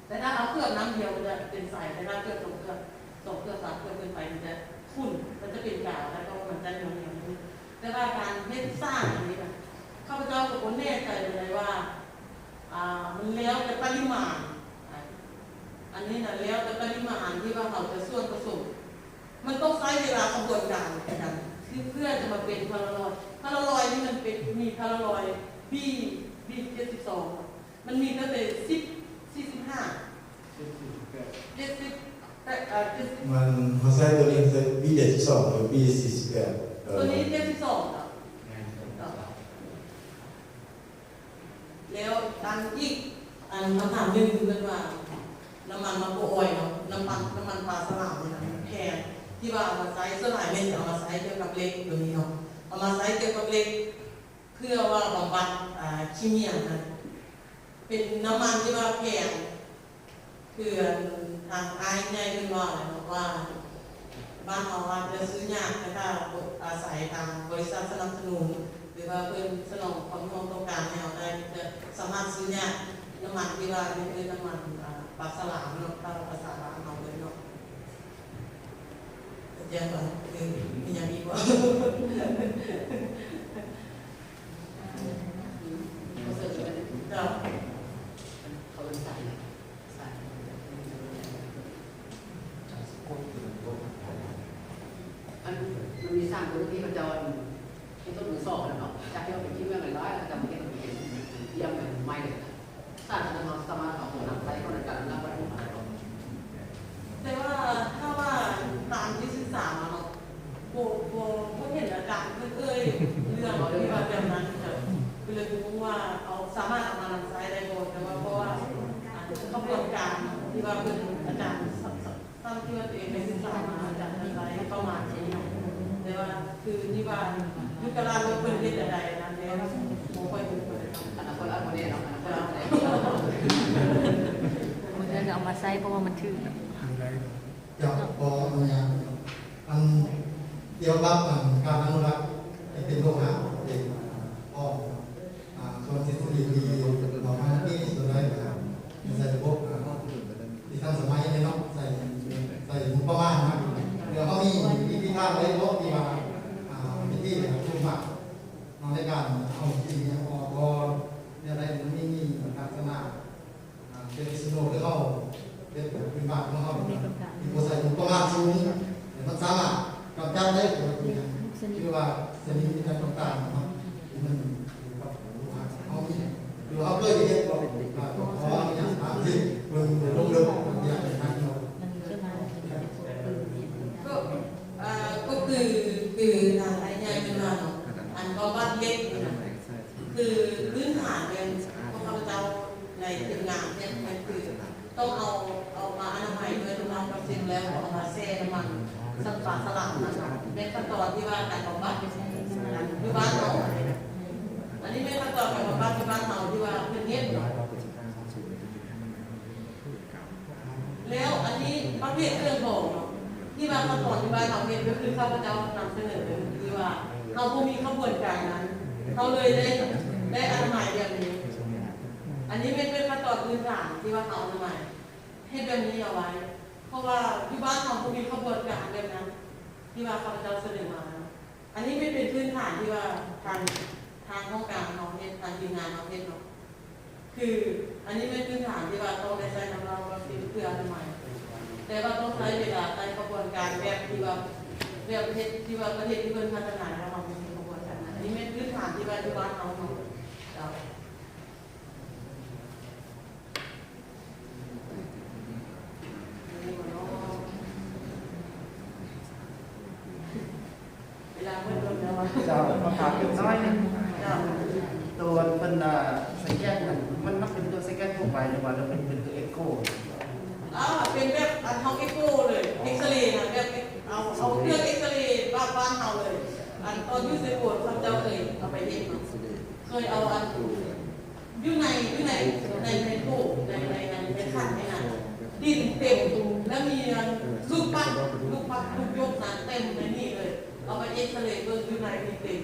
ແຕ່ຖ້າເຮົາເຄືອບນ້ຳດຽວມັນຈະເປັນໃສ ແຕ່ຖ້າເຄືອບສອງເຄືອບ ສອງເຄືອບ ສາມເຄືອບຂຶ້ນໄປ ມັນຈະຂຸ້ນ ມັນຈະເປັນກາວ ແລ້ວກໍມັນຈະໜຽວໆ ແຕ່ວ່າການເຮັດສ້າງອັນນີ້ນະ ຂ້າພະເຈົ້າກໍບໍ່ແນ່ໃຈປານໃດວ່າ ອ່າ ມັນແລ້ວແຕ່ປະລິມານ ອ່າ ອັນນີ້ນະ ແລ້ວແຕ່ປະລິມານທີ່ວ່າເຮົາຈະສ່ວນປະສົມ ມັນຕ້ອງໃຊ້ເວລາຂະບວນການໃນການ ຄືເພື່ອຈະມາເປັນພາລາລອຍ ພາລາລອຍນີ້ມັນເປັນ ມີພາລາລອຍບີ ບີເຈັດສິບສອງ ມັນມີຕັ້ງແຕ່ສິບ ສີ່ສິບຫ້າ ເຈັດສິບແປດ ເອີ ເຈັດສິບ ມັນ ເຮົາໃຊ້ໂຕນີ້ ໃຊ້ບີເຈັດສິບສອງ ຫຼືບີສີ່ສິບແປດ ໂຕນີ້ເຈັດສິບສອງ ແມ່ນ ແລ້ວອັນອີກ ອັນຄຳຖາມໜຶ່ງເພິ່ນວ່າ ນ້ຳມັນມາໂກອອຍເນາະ ນ້ຳມັນ ນ້ຳມັນປາສະຫຼາມນີ້ນະ ແພງ ທີ່ວ່າເອົາມາໃຊ້ ສ່ວນຫຼາຍແມ່ນຈະເອົາມາໃຊ້ກ່ຽວກັບເຫຼັກໂຕນີ້ເນາະ ເອົາມາໃຊ້ກ່ຽວກັບເຫຼັກ ເພື່ອວ່າບຳບັດ ອ່າ ຂີ້ເໝັນຫັ້ນ ເປັນນ້ຳມັນທີ່ວ່າແພງ ຄືອັນທາງອ້າຍໃຫຍ່ເພິ່ນເວົ້າແຫຼະເນາະວ່າ ບ້ານເຮົາອາດຈະຊື້ຍາກ ແຕ່ຖ້າອາໄສທາງບໍລິສັດສະໜັບສະໜູນ ຫຼືວ່າເພິ່ນສະໜອງຄວາມຕ້ອງການໃຫ້ເຮົາໄດ້ ຈະສາມາດຊື້ຍາກ ນ້ຳມັນທີ່ວ່າເອີ້ນນ້ຳມັນ ອ່າ ປາສະຫຼາມເນາະ ຕາມພາສາບ້ານເຮົາເລີຍເນາະ. ແຈ້ງວ່າ ເອີ ມີຫຍັງອີກບໍ່? ເຈົ້າ ເຂົາເອີ້ນສາຍ ສາຍ ອັນ ມັນມີສາມຄົນທີ່ເຂົາເຈົ້າ ອັນ ເຮັດຕົ້ນມືສອງແລ້ວເນາະ ຈາກທີ່ວ່າເປັນຂີ້ເໝັນຫຼາຍໆ ແລ້ວເຂົາເຈົ້າມາເຮັດເປັນ ເປັນ ເປັນຕຽມ ເປັນໄມ້ ສາມາດເອົາ ສາມາດເອົາຕົວນັ້ນໃສ່ເຂົ້າໃນການນຳວັດຖຸໄດ້ບໍ່? ແຕ່ວ່າຖ້າວ່າຕາມທີ່ສຶກສາມາເນາະ ບໍ່ ບໍ່ ບໍ່ເຫັນອາຈານເພິ່ນເອີ່ຍເລື່ອງທີ່ວ່າແບບນັ້ນ ກໍເລີຍບໍ່ຮູ້ວ່າເອົາ ສາມາດເອົາມານຳໃຊ້ໄດ້ບໍ່ ແຕ່ວ່າເພາະວ່າ ອ່າ ຂະບວນການທີ່ວ່າເພິ່ນ ອາຈານ ຕາມທີ່ວ່າຕົວເອງໄດ້ສຶກສາມາ ອາຈານຈະໃຊ້ປະມານນີ້ເນາະ ແຕ່ວ່າຄືທີ່ວ່າ ບຸກຄະລາກອນເພິ່ນເຮັດອັນໃດນັ້ນແຫຼະ ບໍ່ຄ່ອຍຮູ້ປານໃດເນາະ ອະນາຄົດອາດບໍ່ແນ່ເນາະ ອະນາຄົດອາດບໍ່ແນ່ ເພິ່ນເອົາມາໃຊ້ເພາະວ່າມັນຖືກ. ເຈົ້າ ຂໍອະນຸຍາດ ອັນ ກ່ຽວກັບ ອັນ ການອະນຸລັກໃຫ້ເປັນໂລຫະ ເປັນ ອ່າ ທອງ ອ່າ ສ່ວນທິດສະດີທີ່ບອກມານັ້ນ ມີສ່ວນໃດ ອ່າ ໃນໃສ່ລະບົບ ອ່າ ທີ່ທັນສະໄໝເນາະ ໃສ່ ໃສ່ງົບປະມານນະ ແລ້ວເຮົາມີວິທີທາງໃດບໍ່ທີ່ວ່າ ອ່າ ວິທີ ອ່າ ຖືກມາກເນາະ ໃນການເອົາສິ່ງນີ້ອອກ ບໍ່ ແນວໃດ ມັນມີ ມີລັກສະນະ ອ່າ ເປັນສະໂນ ຄືເຮົາເຮັດແບບພື້ນບ້ານຂອງເຮົາ ທີ່ບໍ່ໃຊ້ງົບປະມານສູງ ແຕ່ມັນສາມາດກຳຈັດໄດ້ ຄືວ່າສະນິມອີ່ຫຍັງຕ່າງໆເນາະ ທີ່ມັນຢູ່ກັບໂລຫະ ເຮົາມີ ຫຼືວ່າເຮົາເຄີຍໄດ້ເຮັດບໍ່? ກໍຂໍອະນຸຍາດຖາມຊິເບິ່ງລົງເລິກ ຢ່າງນັ້ນເນາະ. ກໍ ເອີ ກໍຄື ຄືທາງອ້າຍໃຫຍ່ເພິ່ນວ່າເນາະ ອັນບຳບັດເຫຼັກນີ້ນະ ຄືພື້ນຖານແມ່ນພວກຂ້າພະເຈົ້າໃນທີມງານເຮັດ ແມ່ນຄືຕ້ອງເອົາ ເອົາມາອະນາໄມດ້ວຍນ້ຳມັນປາຊິລ ແລ້ວກໍເອົາມາແຊ່ນ້ຳມັນສະ ປາສະຫຼາມນັ້ນເນາະ ແມ່ນຂັ້ນຕອນທີ່ວ່າການບຳບັດ ອັນຢູ່ບ້ານເຮົາ ອັນນີ້ແມ່ນຂັ້ນຕອນການບຳບັດຢູ່ບ້ານເຮົາທີ່ວ່າເພິ່ນເຮັດເນາະ. ແລ້ວອັນນີ້ປະເພດເຄື່ອງດອງເນາະ ທີ່ວ່າຂັ້ນຕອນທີ່ບ້ານເຮົາເຮັດ ກໍຄືຂ້າພະເຈົ້ານຳສະເໜີ ທີ່ວ່າເຮົາບໍ່ມີຂະບວນການນັ້ນ ເຮົາເລີຍໄດ້ ໄດ້ອະນາໄມແບບນີ້. ອັນນີ້ແມ່ນເປັນຂັ້ນຕອນພື້ນຖານທີ່ວ່າເຮົາອະນາໄມ ເຮັດແບບນີ້ເອົາໄວ້ ເພາະວ່າຢູ່ບ້ານເຮົາບໍ່ມີຂະບວນການແບບນັ້ນ ທີ່ວ່າຂ້າພະເຈົ້າສະເໜີມາ. ອັນນີ້ແມ່ນເປັນພື້ນຖານທີ່ວ່າທາງ ທາງຫ້ອງການເຮົາເຮັດ ທາງທີມງານເຮົາເຮັດເນາະ ຄືອັນນີ້ແມ່ນພື້ນຖານທີ່ວ່າຕ້ອງໄດ້ໃຊ້ນ້ຳເຫຼົ້າກັບຊິງເພື່ອອະນາໄມ ແຕ່ວ່າຕ້ອງໃຊ້ເວລາໃຊ້ຂະບວນການແບບທີ່ວ່າ ແບບເຮັດທີ່ວ່າປະເທດທີ່ເພິ່ນພັດທະນາແລ້ວ ເຮົາບໍ່ມີຂະບວນການນັ້ນ ອັນນີ້ແມ່ນພື້ນຖານທີ່ວ່າຢູ່ບ້ານເຮົາເນາະ ເຈົ້າ. ເວລາເພິ່ນດົນແລ້ວວ່າ ເຈົ້າ ຂໍຖາມອີກໜ້ອຍໜຶ່ງ ເຈົ້າ ຕົວເພິ່ນ ອ່າ ສະແກນນັ້ນ ມັນ ມັນເປັນຕົວສະແກນທົ່ວໄປ ຫຼືວ່າເປັນ ເປັນຕົວເອັກໂກ? ອ່າ ເປັນແບບອັນເຮົາເອັກໂກເລີຍ ເອັກສະເຣນະ ແບບເອົາ ເອົາເຄື່ອງເອັກສະເຣບ້ານ ບ້ານເຮົາເລີຍ ອັນຕອນຢູ່ເຊໂປນ ເຂົາເຈົ້າເຄີຍເອົາໄປເຮັດເນາະ ເຄີຍເອົາອັນ ຢູ່ໃນ ຢູ່ໃນ ໃນ ໃນໂຖ ໃນ ໃນ ໃນ ໃນຂັນນີ້ນະ ດິນເຕັມ ແລ້ວມີອັນລູກປັດ ລູກປັດ ລູກຢົກນະ ເຕັມໃນນີ້ເລີຍ ເອົາໄປເອັກສະເຣເບິ່ງຢູ່ໃນນີ້ເຕັມ.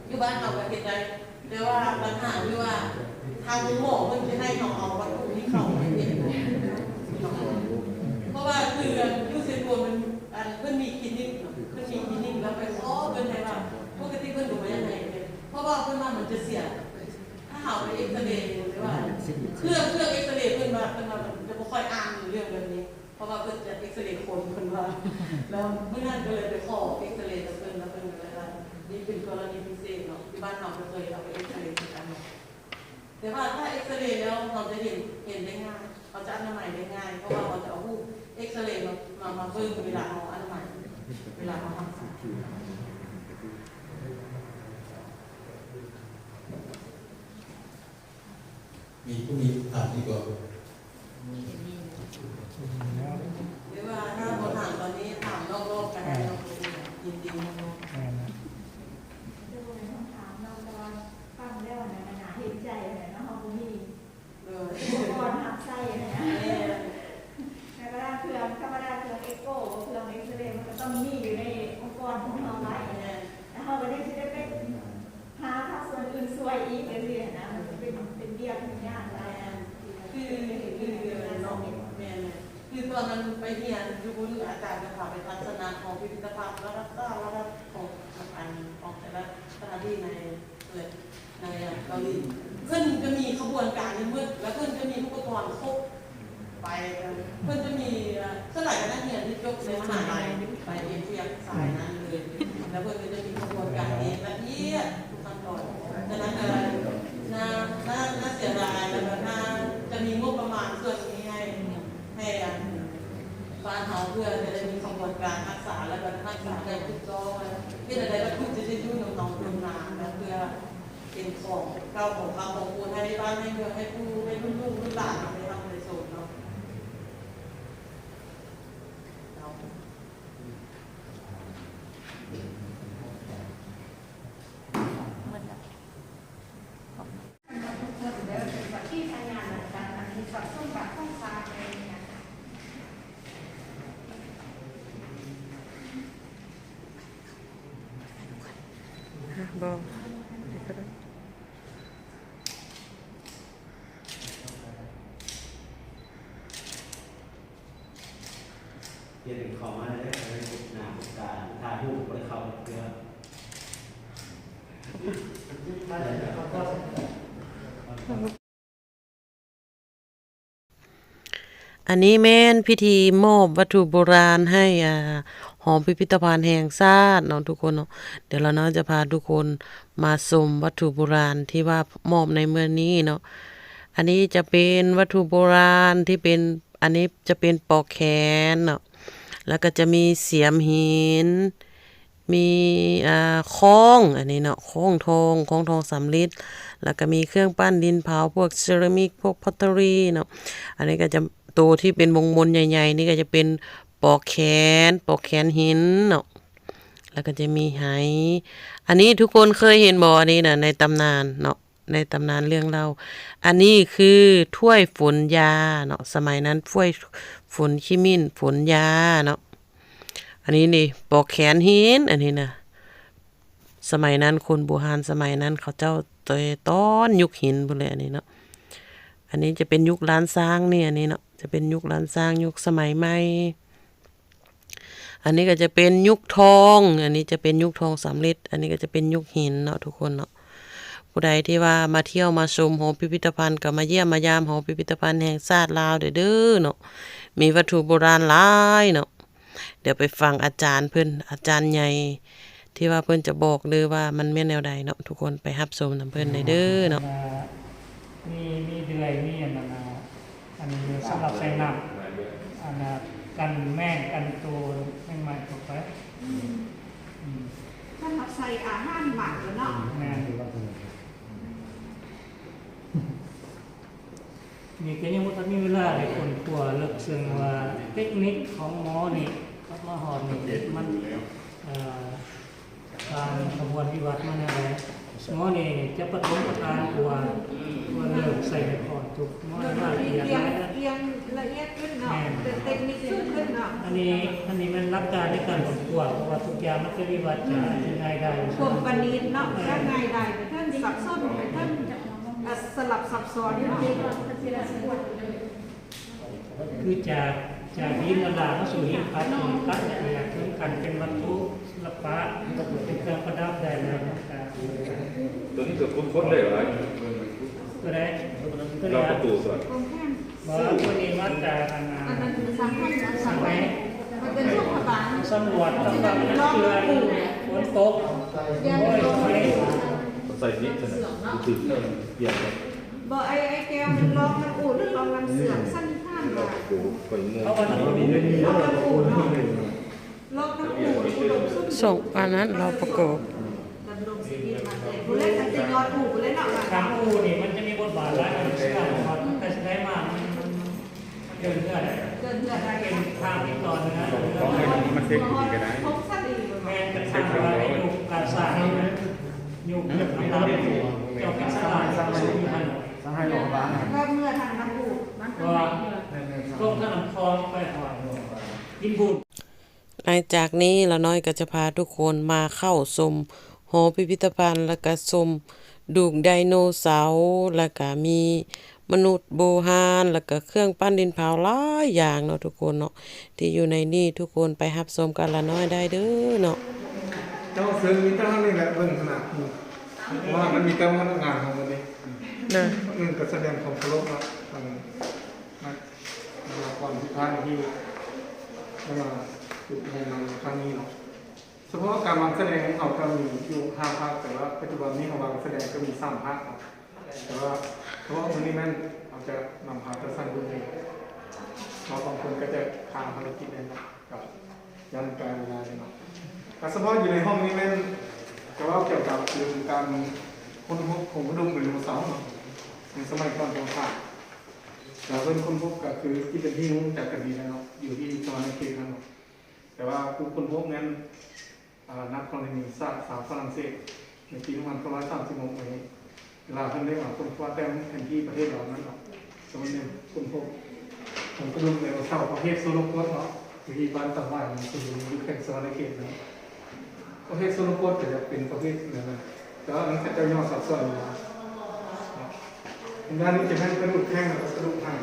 ຢູ່ບ້ານເຮົາກໍເຮັດໄດ້ ແຕ່ວ່າບັນຫາຢູ່ວ່າ ທາງໂຮງໝໍເພິ່ນຈະໃຫ້ເຮົາເອົາວັດຖຸນີ້ເຂົ້າໄປເຮັດ ເພາະວ່າຄືຢູ່ເຊໂປນ ມັນ ອັນ ເພິ່ນມີຄລີນິກເນາະ ເພິ່ນມີຄລີນິກ ແລ້ວໄປຂໍເພິ່ນໃຫ້ວ່າ ປົກກະຕິເພິ່ນກໍບໍ່ຢາກໃຫ້ເຮັດ ເພາະວ່າເພິ່ນວ່າມັນຈະເສຍ ຖ້າ ເອົາໄປເອັກຊະເຣ ຫຼືວ່າເຄື່ອງ ເຄື່ອງເອັກຊະເຣ ເພິ່ນວ່າ ເພິ່ນວ່າເພິ່ນຈະບໍ່ຄ່ອຍອ່ານເລື່ອງແບບນີ້ ເພາະວ່າເພິ່ນຈະເອັກຊະເຣຄົນ ເພິ່ນວ່າ. ແລ້ວມື້ນັ້ນກໍເລີຍໄປຂໍເອັກຊະເຣກັບເພິ່ນ ແລ້ວເພິ່ນກໍເລີຍວ່າ ນີ້ເປັນກໍລະນີພິເສດເນາະ ທີ່ບ້ານເຮົາກໍເຄີຍເອົາໄປເອັກຊະເຣຄືກັນເນາະ. ແຕ່ວ່າຖ້າເອັກຊະເຣແລ້ວ ເຮົາຈະເຫັນ ເຫັນໄດ້ງ່າຍ ເຮົາຈະອະນາໄມໄດ້ງ່າຍ ເພາະວ່າເຮົາຈະເອົາຮູບເອັກຊະເຣມາ ມາ ມາເບິ່ງເວລາເຮົາອະນາໄມ ເວລາເຮົາຮັກສາ. ມີຜູ້ມີຄຳຖາມອີກບໍ່? ຫຼືວ່າຖ້າບໍ່ຖາມຕອນນີ້ ຖາມນອກຮອບກໍໄດ້ເນາະ. ຍິນດີນຳເນາະ. ແມ່ນລະ. ໂດຍ ຄຳຖາມເນາະ ແຕ່ວ່າຟັງແລ້ວນະ ໜ້າເຫັນໃຈຫັ້ນແຫຼະເນາະ ເຮົາບໍ່ມີ ໂດຍ ອຸປະກອນຮັບໃຊ້ຫັ້ນນະ. ແມ່ນ. ທຳມະດາເຄື່ອງ ທຳມະດາເຄື່ອງເອັກໂກ ເຄື່ອງເອັກສະເຣ ມັນກໍຕ້ອງມີຢູ່ໃນອົງກອນຂອງເຮົາໄວ້. ແມ່ນ. ແລ້ວເຮົາກໍຍັງຊິໄດ້ໄປຫາພາກສ່ວນອື່ນຊ່ວຍອີກ ຈັ່ງຊີ້ຫັ້ນນະ ມັນເປັນ ເປັນວຽກທີ່ຍາກຫຼາຍ. ແມ່ນ. ຄື ຄືເນາະ ແມ່ນ. ຄືຕອນນັ້ນໄປຮຽນຢູ່ພຸ້ນ ອາຈານກໍພາໄປທັດສະນະຂອງພິພິທະພັນ ລະດັບສາ ລະດັບຂອງ ອັນ ຂອງແຕ່ລະສະຖານທີ່ໃນ ໃນເກົາຫຼີ ເພິ່ນຈະມີຂະບວນການໃຫ້ໝົດ ແລ້ວເພິ່ນຈະມີອຸປະກອນຄົບໄປ. ເພິ່ນຈະມີ ສ່ວນຫຼາຍກໍນັກຮຽນທີ່ຈົບໃນມະຫາໄລໄປເຮັດວຽກສາຍນັ້ນເລີຍ ແລ້ວເພິ່ນກໍຈະມີຂະບວນການເອງລະອຽດທຸກຂັ້ນຕອນ. ສະນັ້ນ ໜ້າ ໜ້າ ໜ້າເສຍດາຍ ແລ້ວກໍໜ້າຈະມີງົບປະມານສ່ວນນີ້ໃຫ້ ໃຫ້ອັນ ບ້ານເຮົາ ເພື່ອຈະໄດ້ມີຂະບວນການຮັກສາ ແລ້ວກໍຮັກສາໄດ້ຖືກຕ້ອງ ແລ້ວເຮັດແນວໃດວັດຖຸຈະໄດ້ຢູ່ນຳເຮົາດົນນານ ແລ້ວເພື່ອເປັນຂອງເກົ່າຂອງເກົ່າຂອງຄູນ ໃຫ້ບ້ານໃຫ້ເມືອງ ໃຫ້ຜູ້ ໃຫ້ລຸ້ນລູກລຸ້ນຫຼານເຮົາໄດ້ຮັບໄດ້ຊົມເນາະ. ບໍ່ ປ່ຽນເປັນເຂົ້າມາໄດ້ເດີ ໄດ້ພົບໜ້າພົບຕາ ຖ້າຮູ້ບໍ່ໄດ້ເຂົ້າເທື່ອ. ອັນນີ້ແມ່ນພິທີມອບວັດຖຸໂບລານໃຫ້ ອາ ຫໍພິພິທະພັນແຫ່ງຊາດເນາະທຸກຄົນເນາະ. ດຽວລາວນ້ອຍຈະພາທຸກຄົນມາຊົມວັດຖຸໂບລານທີ່ວ່າມອບໃນມື້ນີ້ເນາະ. ອັນນີ້ຈະເປັນວັດຖຸໂບລານທີ່ເປັນ ອັນນີ້ຈະເປັນປອກແຂນເນາະ ແລ້ວກໍຈະມີສຽມຫີນ ມີ ອາ ຄ້ອງ ອັນນີ້ເນາະ ຄ້ອງທອງ ຄ້ອງທອງສຳລິດ ແລ້ວກໍມີເຄື່ອງປັ້ນດິນເຜົາ ພວກເຊຣາມິກ ພວກພອດເທີຣີເນາະ. ອັນນີ້ກໍຈະ ໂຕທີ່ເປັນວົງມົນໃຫຍ່ໆ ນີ້ກໍຈະເປັນປອກແຂນ ປອກແຂນຫີນເນາະ ແລ້ວກໍຈະມີໄຫ. ອັນນີ້ທຸກຄົນເຄີຍເຫັນບໍ່? ອັນນີ້ນະ ໃນຕຳນານເນາະ ໃນຕຳນານເລື່ອງເລົ່າ. ອັນນີ້ຄືຖ້ວຍຝົນຢາເນາະ ສະໄໝນັ້ນຖ້ວຍຝົນຂີ້ໝິ້ນ ຝົນຢາເນາະ. ອັນນີ້ນີ້ ປອກແຂນຫີນ ອັນນີ້ນະ ສະໄໝນັ້ນ ຄົນບູຮານສະໄໝນັ້ນ ເຂົາເຈົ້າແຕ່ຕອນຍຸກຫີນພຸ້ນແຫຼະ ອັນນີ້ເນາະ. ອັນນີ້ຈະເປັນຍຸກລ້ານຊ້າງນີ້ ອັນນີ້ເນາະ ຈະເປັນຍຸກລ້ານຊ້າງ ຍຸກສະໄໝໃໝ່. ອັນນີ້ກໍຈະເປັນຍຸກທອງ ອັນນີ້ຈະເປັນຍຸກທອງສຳລິດ ອັນນີ້ກໍຈະເປັນຍຸກຫີນເນາະ ທຸກຄົນເນາະ. ຜູ້ໃດທີ່ວ່າມາທ່ຽວມາຊົມຫໍພິພິທະພັນ ກໍມາຢ້ຽມມາຢາມຫໍພິພິທະພັນແຫ່ງຊາດລາວເດີເດີເນາະ ມີວັດຖຸໂບລານຫຼາຍເນາະ. ດຽວໄປຟັງອາຈານເພິ່ນ ອາຈານໃຫຍ່ ທີ່ວ່າເພິ່ນຈະບອກເດີວ່າມັນແມ່ນແນວໃດເນາະ ທຸກຄົນໄປຮັບຊົມນຳເພິ່ນໄດ້ເດີເນາະ. ມີ ມີເດືອຍ ມີອັນນັ້ນນະ ອັນນີ້ສຳລັບໃສ່ນ້ຳ ອັນນະ ກັນແມງ ກັນໂຕແມງໄມ້ເຂົ້າໄປ. ອືມ ອືມ ສຳລັບໃສ່ອາຫານໝັກເນາະ. ແມ່ນ. ນີ້ກໍຍັງບໍ່ທັນມີເວລາໄດ້ຄົ້ນຄວ້າເລິກເຊິ່ງວ່າເຕັກນິກຂອງໝໍນີ້ກັບມາຮອດນີ້ ມັນ ເອີ ຜ່ານຂະບວນວິວັດມາແນວໃດ. ໝໍນີ້ຈະປະຖົມປະທານກວ່າ ກວ່າເລີ່ມໃຊ້ໄມ້ຄ້ອນທຸກ ໝໍລະອຽດຫຼາຍ ລະອຽດຂຶ້ນເນາະ. ແມ່ນ. ເປັນເຕັກນິກສູງຂຶ້ນເນາະ. ອັນນີ້ ອັນນີ້ແມ່ນຫຼັກການໃນການຄົ້ນຄວ້າ ເພາະວ່າທຸກຢ່າງມັນຈະວິວັດຈາກທີ່ງ່າຍດາຍ ຄວາມປະນີດເນາະ ຈາກງ່າຍດາຍໄປເຖິງຊັບຊ້ອນ ໄປເຖິງ ອ່າ ສະຫຼັບຊັບຊ້ອນເນາະ. ຄືຈາກ ຈາກຫີນລະລາມາສູ່ຫີນຂັດ ຫີນຂັດແລ້ວກໍຢາກເຖິງຂັ້ນເປັນວັດຖຸສິລະປະ ເປັນເຄື່ອງປະດັບໄດ້ແລ້ວ. ຕົວນີ້ກໍຄົ້ນໆໄດ້ຫຼາຍ. ຕົວໃດ? ລັອກປະຕູສ່ວນ ບໍ່ ຕົວນີ້ມາຈາກອັນນ່າ ອັນນັ້ນຄືສັງໄຫ ສັງໄຫ ມັນເປັນພວກຂະບາງ ສຳຫຼວດ ສຳຫຼວດເທື່ອຝົນຕົກ ໂອ້ຍ ໃສ່ຜິດຊັ້ນນະ ບໍ່ຖືກ ປ່ຽນເລີຍ. ບໍ່ ໄອ້ ໄອ້ແກ້ວມັນລອກນ້ຳອູ ຫຼືລອກນ້ຳເຊື່ອມ ສັນນິຖານວ່າ ເພາະວ່ານ້ຳອູ ເພາະວ່ານ້ຳອູເນາະ ລອກນ້ຳອູ ອຸດົມສົມບູນ ສອງອັນນັ້ນລອກປະກອບ ດຳລົງຊີວິດມາແຕ່ຜູ້ເລັກຕັ້ງແຕ່ຍອດອູພຸ້ນແຫຼະເນາະ ທາງອູນີ້ມັນຈະມີບົດບາດຫຼາຍກວ່ານ້ຳເຊື່ອມ ເພາະວ່າຕັ້ງແຕ່ສະໄໝມາ ມັນ ມັນ ມັນເດີນເຮືອໄດ້ ເດີນເຮືອໄດ້ ເປັນທາງຕິດຕໍ່ເໜືອ ເໜືອ ເອົາມາເຊັກດີໆກໍໄດ້ ແມ່ນ ກະສ້າງວ່າໃນຍຸກການສ້າງນີ້ນະ ຍຸກນັ້ນ ເຈົ້າເປັນສະຫຼາດ ເຈົ້າເປັນສະຫຼາດ ເມື່ອທາງນ້ຳອູ ເພາະວ່າລົງທາງນ້ຳຄອງໄປຮອດ ກິນບຸນ. ຫຼັງຈາກນີ້ ລາວນ້ອຍກໍຈະພາທຸກຄົນມາເຂົ້າຊົມຫໍພິພິທະພັນ ແລ້ວກໍຊົມດູກໄດໂນເສົາ ແລ້ວກໍມີມະນຸດບູຮານ ແລ້ວກໍເຄື່ອງປັ້ນດິນເຜົາຫຼາຍຢ່າງເນາະທຸກຄົນເນາະ ທີ່ຢູ່ໃນນີ້ ທຸກຄົນໄປຮັບຊົມກັບລາວນ້ອຍໄດ້ເດີເນາະ. ເຈົ້າເຊີນມີແຕ່ເຮົານີ້ແຫຼະເບິ່ງຂະໜາດນີ້ ເພາະວ່າມັນມີແຕ່ພະນັກງານເຮົານີ້ ເອີ ເອີ ກໍສະແດງຄວາມເຄົາລົບເນາະ ທາງນັກ ລະຄອນທີ່ທ່ານທີ່ໄດ້ມາຈຸດແຫ່ງໃນຄັ້ງນີ້ເນາະ. ສະເພາະການວາງສະແດງຂອງເຮົາກໍມີຢູ່ຫ້າພາກ, ແຕ່ວ່າປັດຈຸບັນນີ້ເຮົາວາງສະແດງກໍມີສາມພາກເນາະ. ແຕ່ວ່າສະເພາະມື້ນີ້ແມ່ນເຮົາຈະນຳພາຈັດສັນບຸນເອງເນາະ, ບາງຄົນກໍຈະຄາພາລະກິດແດ່ເນາະ ກໍຢ້ານກາຍເວລາເນາະ. ກໍສະເພາະຢູ່ໃນຫ້ອງນີ້ແມ່ນຈະເວົ້າກ່ຽວກັບເລື່ອງການຄົ້ນພົບໂຄງກະດູກໄດໂນເສົາເນາະ ໃນສະໄໝກ່ອນສົງຄາມ. ແລ້ວເພິ່ນຄົ້ນພົບກໍຄືທີ່ເປັນທີ່ຮູ້ຈັກກັນດີແລ້ວເນາະ ຢູ່ທີ່ສະຫວັນນະເຂດຫັ້ນເນາະ. ແຕ່ວ່າຜູ້ຄົ້ນພົບນັ້ນ ອາ ນັກທໍລະນີສາດຊາວຝຣັ່ງເສດ ໃນປີໜຶ່ງພັນເກົ້າຮ້ອຍສາມສິບຫົກນີ້ ເວລາເພິ່ນໄດ້ມາຄົ້ນຄວ້າແຕ້ມແຜນທີ່ປະເທດລາວນັ້ນເນາະ ກໍແມ່ນຄົ້ນພົບໂຄງກະດູກໄດໂນເສົາປະເພດໂຊໂລໂຄດເນາະ ຢູ່ທີ່ບ້ານຕາຫວາຍ ເມືອງຊົນບຸຣີ ຢູ່ແຂວງສະຫວັນນະເຂດເນາະ. ປະເພດໂຊໂລໂຄດກໍຈະເປັນປະເພດນັ້ນນະ ແຕ່ວ່າມັນເຂົາເຈົ້າຫຍໍ້ຊັບຊ້ອນຢູ່ເນາະ. ທາງດ້ານນີ້ຈະແມ່ນກະດູກແຂ້ງ ແລະ ກະດູກຫາງ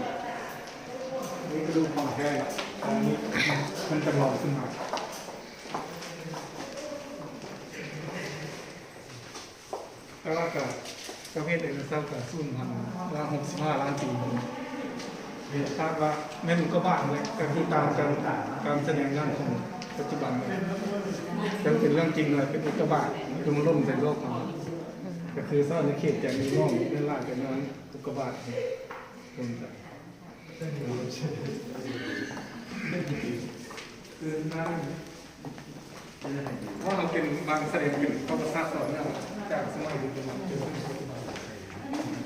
ນີ້ກະດູກຂອງແທ້ເນາະ ອັນນີ້ມັນຈະເບົາຂຶ້ນມາ. ແຕ່ວ່າກໍປະເພດໄດໂນເສົາກໍສູນພັນມາຫົກສິບຫ້າລ້ານປີ. ຄາດວ່າແມ່ນອຸກກາບາດແຫຼະ ກໍຄືຕາມການ ການສະແດງງານຂອງປັດຈຸບັນ ຍັງເປັນເລື່ອງຈິງວ່າເປັນອຸກກາບາດທີ່ມາຫຼົ່ນໃສ່ໂລກເຮົາ. ກໍຄືສະຫວັນນະເຂດຈະມີໝອກເປັນຫຼາຍ ກໍຍ້ອນອຸກກາບາດລົງໃສ່. ເພາະວ່າເຮົາເປັນບາງສະແດງເປັນປະຫວັດສາດຕໍ່ເນື່ອງຈາກສະໄໝດຸກດຳບັນຈົນເຖິງປັດຈຸບັນ.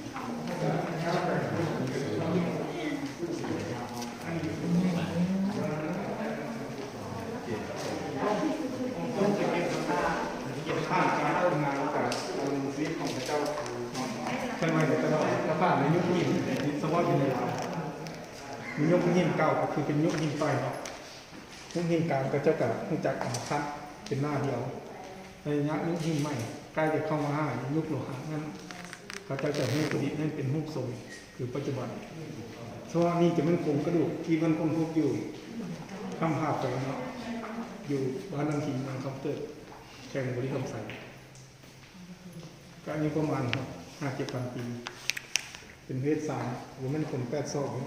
ຜ່ານການເອົາງານ ແລ້ວກໍດຳລົງຊີວິດຂອງເຂົາເຈົ້າເນາະ ເຊິ່ງວ່າເຂົາເຈົ້າກໍຜ່ານໃນຍຸກຫີນ ໂດຍສະເພາະຢູ່ໃນລາວ ຍຸກຫີນເກົ່າກໍຄືເປັນຍຸກຫີນໄຟເນາະ. ຍຸກຫີນກາງເຂົາເຈົ້າກໍຮູ້ຈັກເອົາມາຂັດເປັນໜ້າດຽວ. ໃນໄລຍະຍຸກຫີນໃໝ່ໃກ້ຈະເຂົ້າມາຫາຍຸກໂລຫະນັ້ນ ເຂົາເຈົ້າຈະຮູ້ປະດິດໃຫ້ເປັນຮູບຊົງຄືປັດຈຸບັນ. ເພາະວ່ານີ້ຈະແມ່ນໂຄງກະດູກທີ່ເພິ່ນຄົ້ນພົບຢູ່ຖ້ຳຜາແຂວນເນາະ ຢູ່ບ້ານໜອງຫີນ ເມືອງຄຳເຕີກ ແຂວງບໍລິຄຳໄຊ. ກໍອາຍຸປະມານຫ້າເຈັດພັນປີ ເປັນເພດຊາຍ ບໍ່ແມ່ນຄົນແປດສອງເດ້.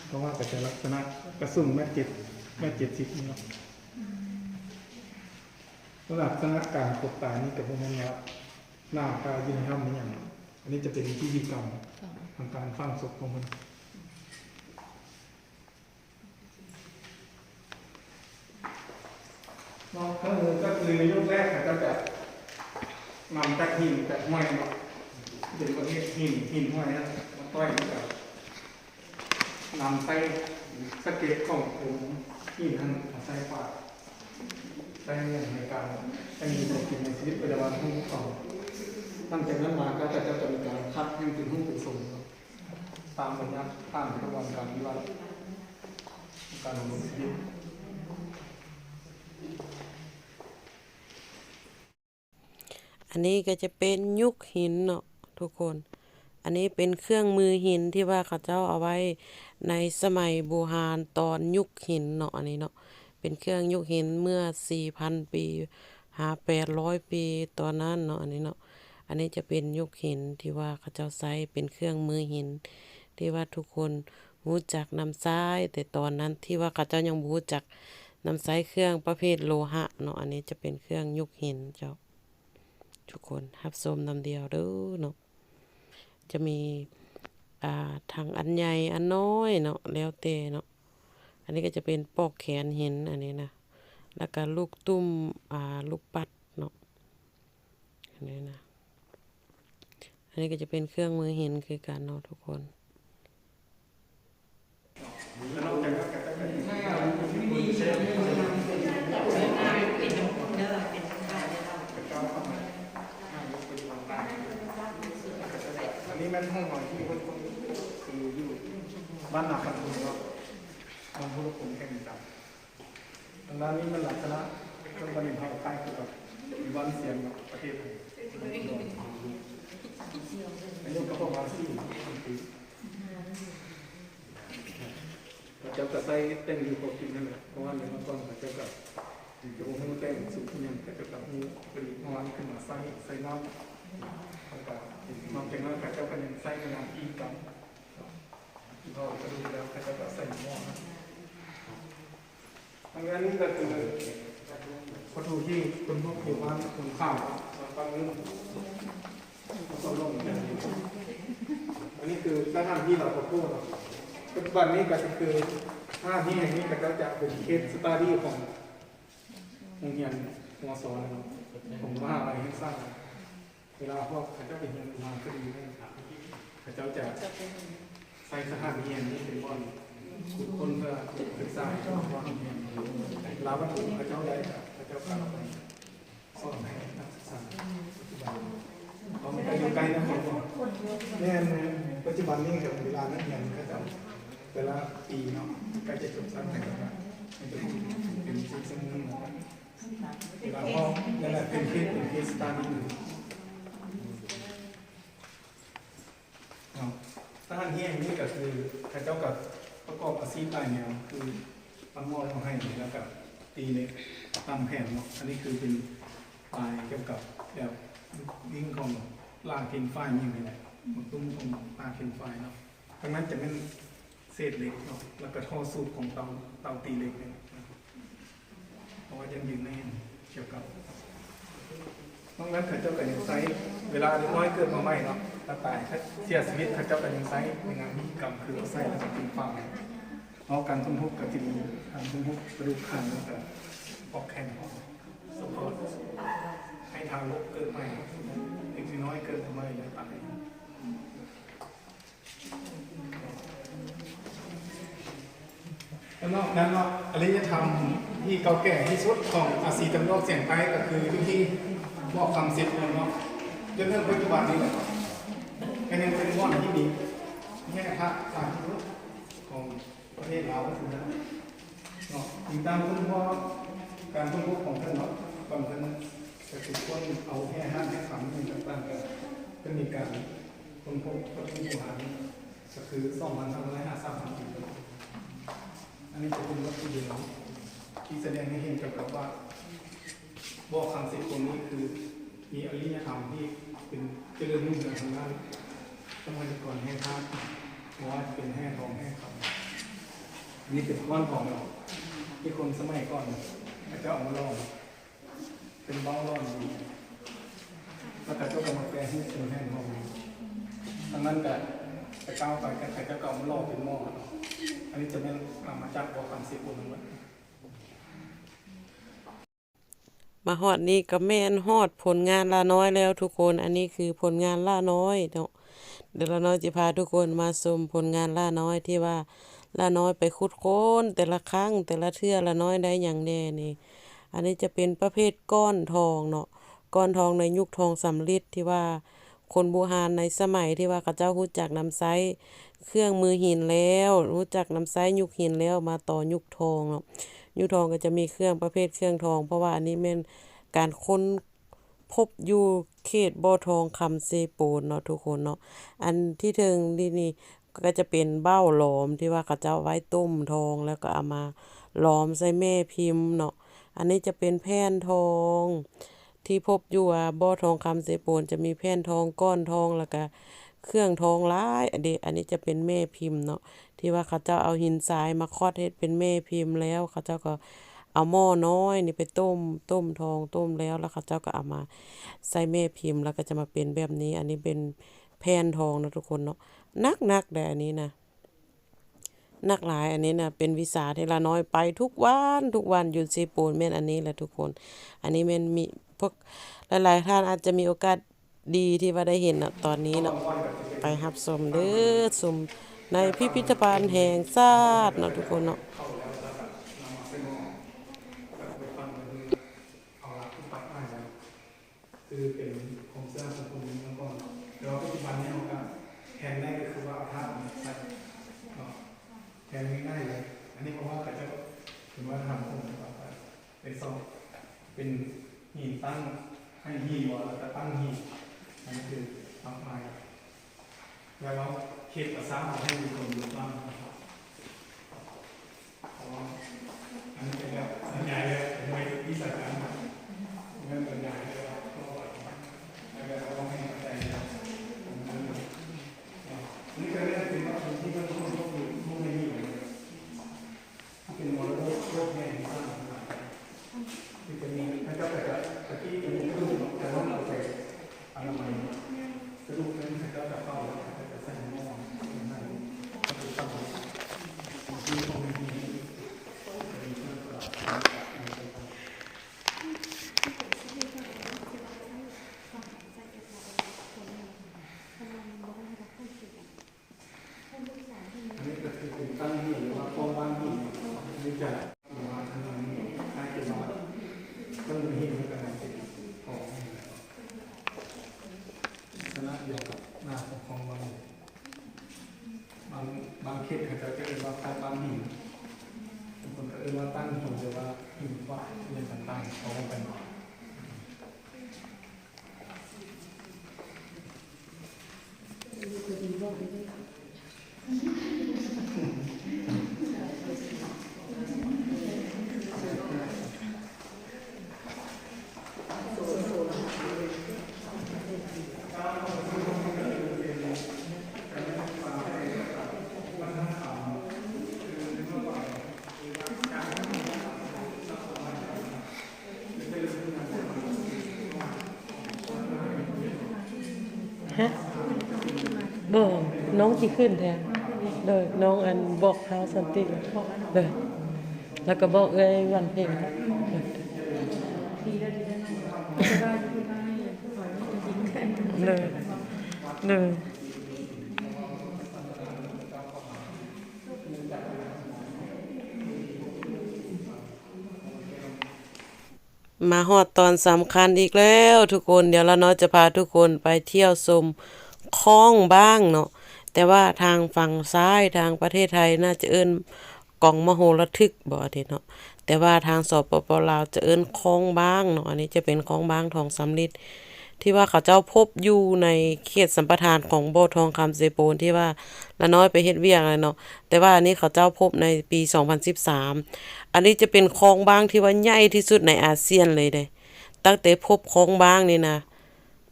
ເພາະວ່າກໍຈະລັກສະນະກະສູງແມັດເຈັດ ແມັດເຈັດສິບນີ້ເນາະ. ລັກສະນະການຄົດຕາຍນີ້ກໍບໍ່ແມ່ນວ່າໜ້າຕາຢູ່ໃນຖ້ຳມີຫຍັງ. ອັນນີ້ຈະເປັນພິທີກຳທາງການຝັງສົບຂອງເພິ່ນ. ເນາະ ເຄື່ອງມືກໍຄືໃນຍຸກແລກເຂົາເຈົ້າຈະນຳຈາກຫີນຈາກຫ້ວຍເນາະ ເປັນປະເພດຫີນ ຫີນຫ້ວຍນັ້ນມາຕ່ອຍ ແລ້ວກໍນຳໃສ່ສະເກັດຂອງໂຄງຫີນຫັ້ນມາໃສ່ປາກ ໃຊ້ໃນການໃຊ້ຢູ່ໃນຊີວິດປະຈຳວັນຂອງເຂົາ. ຫຼັງຈາກນັ້ນມາກໍເຂົາເຈົ້າຈະມີການຂັດໃຫ້ເປັນຮູບເປັນຊົງເນາະ. ຕາມບັນຍັດ ຕາມຂະບວນການວິວັດ ການດຳລົງຊີວິດ. ອັນນີ້ກໍຈະເປັນຍຸກຫີນເນາະທຸກຄົນ. ອັນນີ້ເປັນເຄື່ອງມືຫີນທີ່ວ່າເຂົາເຈົ້າເອົາໄວ້ໃນສະໄໝບູຮານຕອນຍຸກຫີນເນາະ ອັນນີ້ເນາະ. ເປັນເຄື່ອງຍຸກຫີນເມື່ອສີ່ພັນປີຫາແປດຮ້ອຍປີຕອນນັ້ນເນາະ ອັນນີ້ເນາະ. ອ ອັນນີ້ຈະເປັນຍຸກຫີນທີ່ວ່າເຂົາເຈົ້າໃຊ້ເປັນເຄື່ອງມືຫີນ ທີ່ວ່າທຸກຄົນຮູ້ຈັກນຳໃຊ້ແຕ່ຕອນນັ້ນ ທີ່ວ່າເຂົາເຈົ້າຍັງບໍ່ຮູ້ຈັກນຳໃຊ້ເຄື່ອງປະເພດໂລຫະເນາະ. ອັນນີ້ຈະເປັນເຄື່ອງຍຸກຫີນເຈົ້າ. ທຸກຄົນຮັບຊົມນຳດຽວເດີເນາະ. ຈະມີ ອ່າ ທັງອັນໃຫຍ່ອັນນ້ອຍເນາະ ແລ້ວແຕ່ເນາະ. ອັນນີ້ກໍຈະເປັນປອກແຂນຫີນ ອັນນີ້ນະ ແລ້ວກໍລູກຕຸ້ມ ອ່າ ລູກປັດເນາະ ອັນນີ້ນະ. ອັນນີ້ກໍຈະເປັນເຄື່ອງມືຫີນຄືກັນເນາະທຸກຄົນ. ອັນນີ້ແມ່ນຫ້ອງນອນທີ່ຄົນ ຄືຢູ່ບ້ານນາຄຳເນາະ ເມືອງພູລະຄົງ ແຂວງດອນຈານ. ທາງດ້ານນີ້ມັນລັກສະນະ ເຊິ່ງປະເດັນເຮົາຄ້າຍຄືກັບຢູ່ບ້ານຊຽງເນາະ ປະເທດໄທ. ອາຍຸກໍປະມານສີ່ສິບປີ. ເຂົາເຈົ້າກໍໃຊ້ແຕ່ງຢູ່ຄົວກິນນັ້ນແຫຼະ ເພາະວ່າໃນເມື່ອກ່ອນເຂົາເຈົ້າກໍບໍ່ຮູ້ແຕ່ງສູດອີ່ຫຍັງ ເຂົາເຈົ້າກໍຮູ້ຜະລິດເອົາອັນນີ້ຂຶ້ນມາໃຊ້ ໃສ່ນ້ຳ ແລ້ວກໍນອກຈາກນັ້ນເຂົາເຈົ້າກໍຍັງໃຊ້ໃນງານອີ່ກຳ ເຂົາເຈົ້າກໍດູແລ້ວ ເຂົາເຈົ້າກໍໃສ່ໝໍ້. ອັນນີ້ກໍຄືວັດຖຸທີ່ຄົ້ນພົບຢູ່ບ້ານຄົນຂາວ ບ້ານເງິນ ກໍລົງ ອັນນີ້ຄືສະຖານທີ່ລາວກໍໂພດເນາະ. ປັດຈຸບັນນີ້ກໍຄືສະຖານທີ່ແຫ່ງນີ້ ເຂົາເຈົ້າຈະເປັນເຄສສະຕາດີ້ຂອງໂຮງຮຽນ ມສ ເນາະ ຂອງມະຫາໄລແຫ່ງຊາດ. ເວລາພວກເຂົາເຈົ້າໄປຮຽນມາກໍດີ ເຂົາເຈົ້າຈະໃຊ້ສະຖານທີ່ແຫ່ງນີ້ເປັນບ່ອນຂຸດຄົ້ນເພື່ອສຶກສາວິຊາຮຽນ. ເວລາວັດຖຸເຂົາເຈົ້າໄດ້ ເຂົາເຈົ້າກໍເອົາໄປສອນໃຫ້ນັກສຶກສາ ເພາະມັນກໍຢູ່ໃກ້ນະຄອນຫຼວງ. ແມ່ນໆ ປັດຈຸບັນນີ້ກໍເວລານັກຮຽນເຂົາເຈົ້າແຕ່ລະປີເນາະ ໃກ້ຈະຈົບຊັ້ນ ເຂົາເຈົ້າກໍເປັນສິດເຊິ່ງໜຶ່ງ. ເວລາເຮົາ ນັ້ນແຫຼະ ເປັນເຄສ ເປັນເຄສສະຕາດີ້ເນາະ. ສະຖານທີ່ແຫ່ງນີ້ກໍຄືເຂົາເຈົ້າກໍປະກອບອາຊີບຫຼາຍແນວ ຄືປັ້ນໝໍ້ເຮັດໄຮ່ ແລ້ວກໍຕີເຫຼັກ ຕາມແຜນເນາະ. ອັນນີ້ຄືເປັນລາຍກ່ຽວກັບແບບດິ້ງຂອງຫຼ້າເຄນຟາຍ ຫຍັງນີ້ແຫຼະ ໝາກຕຸ້ມຂອງຫຼ້າເຄນຟາຍເນາະ. ທາງນັ້ນຈະແມ່ນ ເສດເຫຼັກເນາະ ແລ້ວກໍທໍ່ສູບຂອງເຕົາ ເຕົາຕີເຫຼັກນີ້ ເພາະວ່າຍັງຢູ່ໃນ ອັນ ກ່ຽວກັບ ນອກນັ້ນເຂົາເຈົ້າກໍຍັງໃຊ້ ເວລາເດັກນ້ອຍເກີດມາໃໝ່ເນາະ ແລ້ວຕາຍ ເສຍຊີວິດ ເຂົາເຈົ້າກໍຍັງໃຊ້ໃນງານພິທີກຳ ຄືເອົາໃສ່ແລ້ວກໍຕີຝັງ. ເນາະ ການຄົ້ນພົບກໍຈະມີການຄົ້ນພົບກະດູກຂາງ ແລ້ວກໍປອກແຂນ ສະເພາະໃຫ້ທາລົກເກີດໃໝ່ ເດັກນ້ອຍເກີດມາໃໝ່ແລ້ວຕາຍ. ແລ້ວນອກນັ້ນເນາະ ອາລິຍະທຳທີ່ເກົ່າແກ່ທີ່ສຸດຂອງອາຊີຕາເວັນອອກສຽງໃຕ້ ກໍຄືຢູ່ທີ່ບໍ່ຄຳເຊໂປນເນາະ. ຈົນເຖິງປັດຈຸບັນນີ້ແຫຼະ ກໍຍັງເປັນບ່ອນທີ່ມີແຮ່ທາດຫຼາຍທີ່ສຸດຂອງປະເທດລາວເນາະ. ອີງຕາມຄົ້ນຄວ້າ ການຄົ້ນພົບຂອງເພິ່ນເນາະ ກ່ອນເພິ່ນ ກໍຄືຄົ້ນເອົາແຮ່ທາດແຮ່ຄຳອີ່ຫຍັງຕ່າງໆ ກໍເພິ່ນມີການຄົ້ນພົບວັດຖຸບູຮານ ກໍຄືສອງພັນຫ້າຮ້ອຍຫາສາມພັນປີ. ອັນນີ້ຈະເປັນວັດຖຸເດີມທີ່ສະແດງໃຫ້ເຫັນກ່ຽວກັບວ່າ ບໍ່ຄຳເຊໂປນນີ້ຄືມີອາລິຍະທຳທີ່ເປັນຈະເລີນຮຸ່ງເຮືອງທາງດ້ານຊັບພະຍາກອນແຮ່ທາດ ບໍ່ວ່າຈະເປັນແຮ່ທອງແຮ່ຄຳ. ອັນນີ້ເປັນກ້ອນທອງເນາະ ທີ່ຄົນສະໄໝກ່ອນເຂົາເຈົ້າເອົາມາຫຼໍ່ ເປັນເບົ້າຫຼໍ່ດິນ ແລ້ວເຂົາເຈົ້າກໍມາແປຮູບເປັນແຜ່ນທອງ. ທາງນັ້ນກໍ ແຕ່ກ້າວໄປກໍເຂົາເຈົ້າກໍເອົາມາຫຼໍ່ເປັນໝໍ້ເນາະ. ອັນນີ້ຈະແມ່ນເອົາມາຈາກບໍ່ຄຳເຊໂປນທັງໝົດ. ມາຮອດນີ້ກໍແມ່ນຮອດຜົນງານຫຼ້ານ້ອຍແລ້ວທຸກຄົນ. ອັນນີ້ຄືຜົນງານຫຼ້ານ້ອຍເນາະ. ດຽວຫຼ້ານ້ອຍຈະພາທຸກຄົນມາຊົມຜົນງານຫຼ້ານ້ອຍ ທີ່ວ່າຫຼ້ານ້ອຍໄປຂຸດຄົ້ນແຕ່ລະຄັ້ງ ແຕ່ລະເທື່ອ ຫຼ້ານ້ອຍໄດ້ຫຍັງແດ່ນີ້. ອັນນີ້ຈະເປັນປະເພດກ້ອນທອງເນາະ, ກ້ອນທອງໃນຍຸກທອງສຳລິດ ທີ່ວ່າຄົນບູຮານໃນສະໄໝທີ່ວ່າເຂົາເຈົ້າຮູ້ຈັກນຳໃຊ້ເຄື່ອງມືຫີນແລ້ວ, ຮູ້ຈັກນຳໃຊ້ຍຸກຫີນແລ້ວ ມາຕໍ່ຍຸກທອງເນາະ. ຍຸກທອງກໍຈະມີເຄື່ອງປະເພດເຄື່ອງທອງ ເພາະວ່າອັນນີ້ແມ່ນການຄົ້ນ ພົບຢູ່ເຂດບໍ່ທອງຄຳເຊໂປນເນາະທຸກຄົນເນາະ. ອັນທີ່ເທິງນີ້ ນີ້ກໍຈະເປັນເບົ້າຫຼອມທີ່ວ່າເຂົາເຈົ້າໄວ້ຕົ້ມທອງ ແລ້ວກໍເອົາມາຫຼອມໃສ່ແມ່ພິມເນາະ. ອັນນີ້ຈະເປັນແຜ່ນທອງ ທີ່ພົບຢູ່ ອາ ບໍ່ທອງຄຳເຊໂປນ ຈະມີແຜ່ນທອງ ກ້ອນທອງ ແລ້ວກະເຄື່ອງທອງຫຼາຍເດ້. ອັນນີ້ຈະເປັນແມ່ພິມເນາະ ທີ່ວ່າເຂົາເຈົ້າເອົາຫີນຊາຍມາຂອດເຮັດເປັນແມ່ພິມ ແລ້ວເຂົາເຈົ້າກໍເອົາໝໍ້ນ້ອຍນີ້ໄປຕົ້ມ ຕົ້ມທອງ ຕົ້ມແລ້ວ ແລ້ວເຂົາເຈົ້າກໍເອົາມາໃສ່ແມ່ພິມ ແລ້ວກໍຈະມາເປັນແບບນີ້. ອັນນີ້ເປັນແຜ່ນທອງເນາະທຸກຄົນເນາະ ໜັກໆເດ້ອັນນີ້ນະ. ໜັກຫຼາຍ ອັນນີ້ນະ ເປັນວິຊາທີ່ລານ້ອຍໄປທຸກວັນ ທຸກວັນຢູ່ເຊໂປນ ແມ່ນອັນນີ້ແຫຼະທຸກຄົນ. ອັນນີ້ແມ່ນມີພວກ ຫຼາຍໆທ່ານອາດຈະມີໂອກາດດີທີ່ວ່າໄດ້ເຫັນເນາະ ຕອນນີ້ເນາະ. ໄປຮັບຊົມເດີ້ ຊົມໃນພິພິທະພັນແຫ່ງຊາດເນາະທຸກຄົນເນາະ. ຄືເປັນໂຄງສ້າງສັງຄົມເມືອງກ່ອນ ແຕ່ວ່າປັດຈຸບັນນີ້ເຮົາກໍແທນໄດ້ ກໍຄືວ່າເອົາທາດມາໃສ່ເນາະ ແທນງ່າຍໆເລີຍ. ອັນນີ້ເພາະວ່າເຂົາເຈົ້າເປັນວັດທະນະທຳຂອງເຂົາເຈົ້າ ເປັນສອງ ເປັນຫີນຕັ້ງ ໃຫ້ຫີນບໍ່ ແລ້ວກໍຕັ້ງຫີນ ອັນນີ້ຄືມາກມາຍ. ແລ້ວເຮົາເຮັດກະສ້າງເອົາໃຫ້ມີຄົນຢູ່ບ້ານເນາະ ເພາະວ່າອັນນີ້ເປັນແບບບັນຍາຍແບບເປັນວິຊາການເນາະ ແມ່ນບັນຍາຍແບບວ່າເວົ້າໄປ ແລ້ວແບບເວົ້າໃຫ້ເຂົ້າໃຈເນາະ. ອັນນີ້ກໍແມ່ນເປັນວ່າເປັນທີ່ເພິ່ນຄົ້ນພົບຢູ່ໃນນີ້ເນາະ. ເປັນມໍລະດົກໂລກແຫ່ງຊາດ ທີ່ເປັນ ເຂົາເຈົ້າກໍຈະ ຕະກີ້ເປັນກະດູກເນາະ ແຕ່ວ່າເອົາໄປອະນາໄມ ກະດູກນັ້ນເຂົາເຈົ້າຈະເຜົາ ແລ້ວເຂົາເຈົ້າຈະໃສ່ໝໍ້ ເປັນນັ້ນ ເຂົາເຈົ້າຈະເຜົາ ທີ່ເຂົາມີ ອັນນີ້ກໍຄືເປັນຕັ້ງຫີນ ຫຼືວ່າກ້ອງບ້ານຫີນ ນີ້ຈະ ຫຼືວ່າອັນນັ້ນນີ້ ຄ້າຍເປັນວ່າເບິ່ງເຫັນກັນເປັນຂອງ ລັກສະນະດຽວກັບໜ້າຂອງຂອງບ້ານ. ບາງ ບາງເຂດເຂົາເຈົ້າຈະເອີ້ນວ່າຄ້າຍບ້ານຫີນ ບາງຄົນກໍເອີ້ນວ່າຕັ້ງຫີນ ຫຼືວ່າຫີນຂວາງ ອີ່ຫຍັງຕ່າງໆ ເຂົາເວົ້າກັນ. ຮະ? ບໍ່ ນ້ອງຊິຂຶ້ນແທນ. ໂດຍ ນ້ອງອັນບອກທ້າວສັນຕິແລ້ວ. ໂດຍ ແລ້ວກໍບອກເອື້ອຍວັນເພັງ. ໂດຍ ໂດຍ. ມາຮອດຕອນສຳຄັນອີກແລ້ວທຸກຄົນ. ດຽວລານ້ອຍຈະພາທຸກຄົນໄປທ່ຽວຊົມຄ້ອງບ້າງເນາະ. ແຕ່ວ່າທາງຝັ່ງຊ້າຍ ທາງປະເທດໄທ ໜ້າຈະເອີ້ນກອງມະໂຫລະທຶກບໍ ອັນນີ້ເນາະ. ແຕ່ວ່າທາງ ສປປ ລາວ ຈະເອີ້ນຄ້ອງບ້າງເນາະ. ອັນນີ້ຈະເປັນຄ້ອງບ້າງທອງສຳລິດ ທີ່ວ່າເຂົາເຈົ້າພົບຢູ່ໃນເຂດສຳປະທານຂອງບໍ່ທອງຄຳເຊໂປນ ທີ່ວ່າລານ້ອຍໄປເຮັດວຽກນັ້ນເນາະ. ແຕ່ວ່າອັນນີ້ເຂົາເຈົ້າພົບໃນປີສອງພັນສິບສາມ. ອັນນີ້ຈະເປັນຄ້ອງບ້າງທີ່ວ່າໃຫຍ່ທີ່ສຸດໃນອາຊຽນເລີຍເດ້. ຕັ້ງແຕ່ພົບຄ້ອງບ້າງນີ້ນະ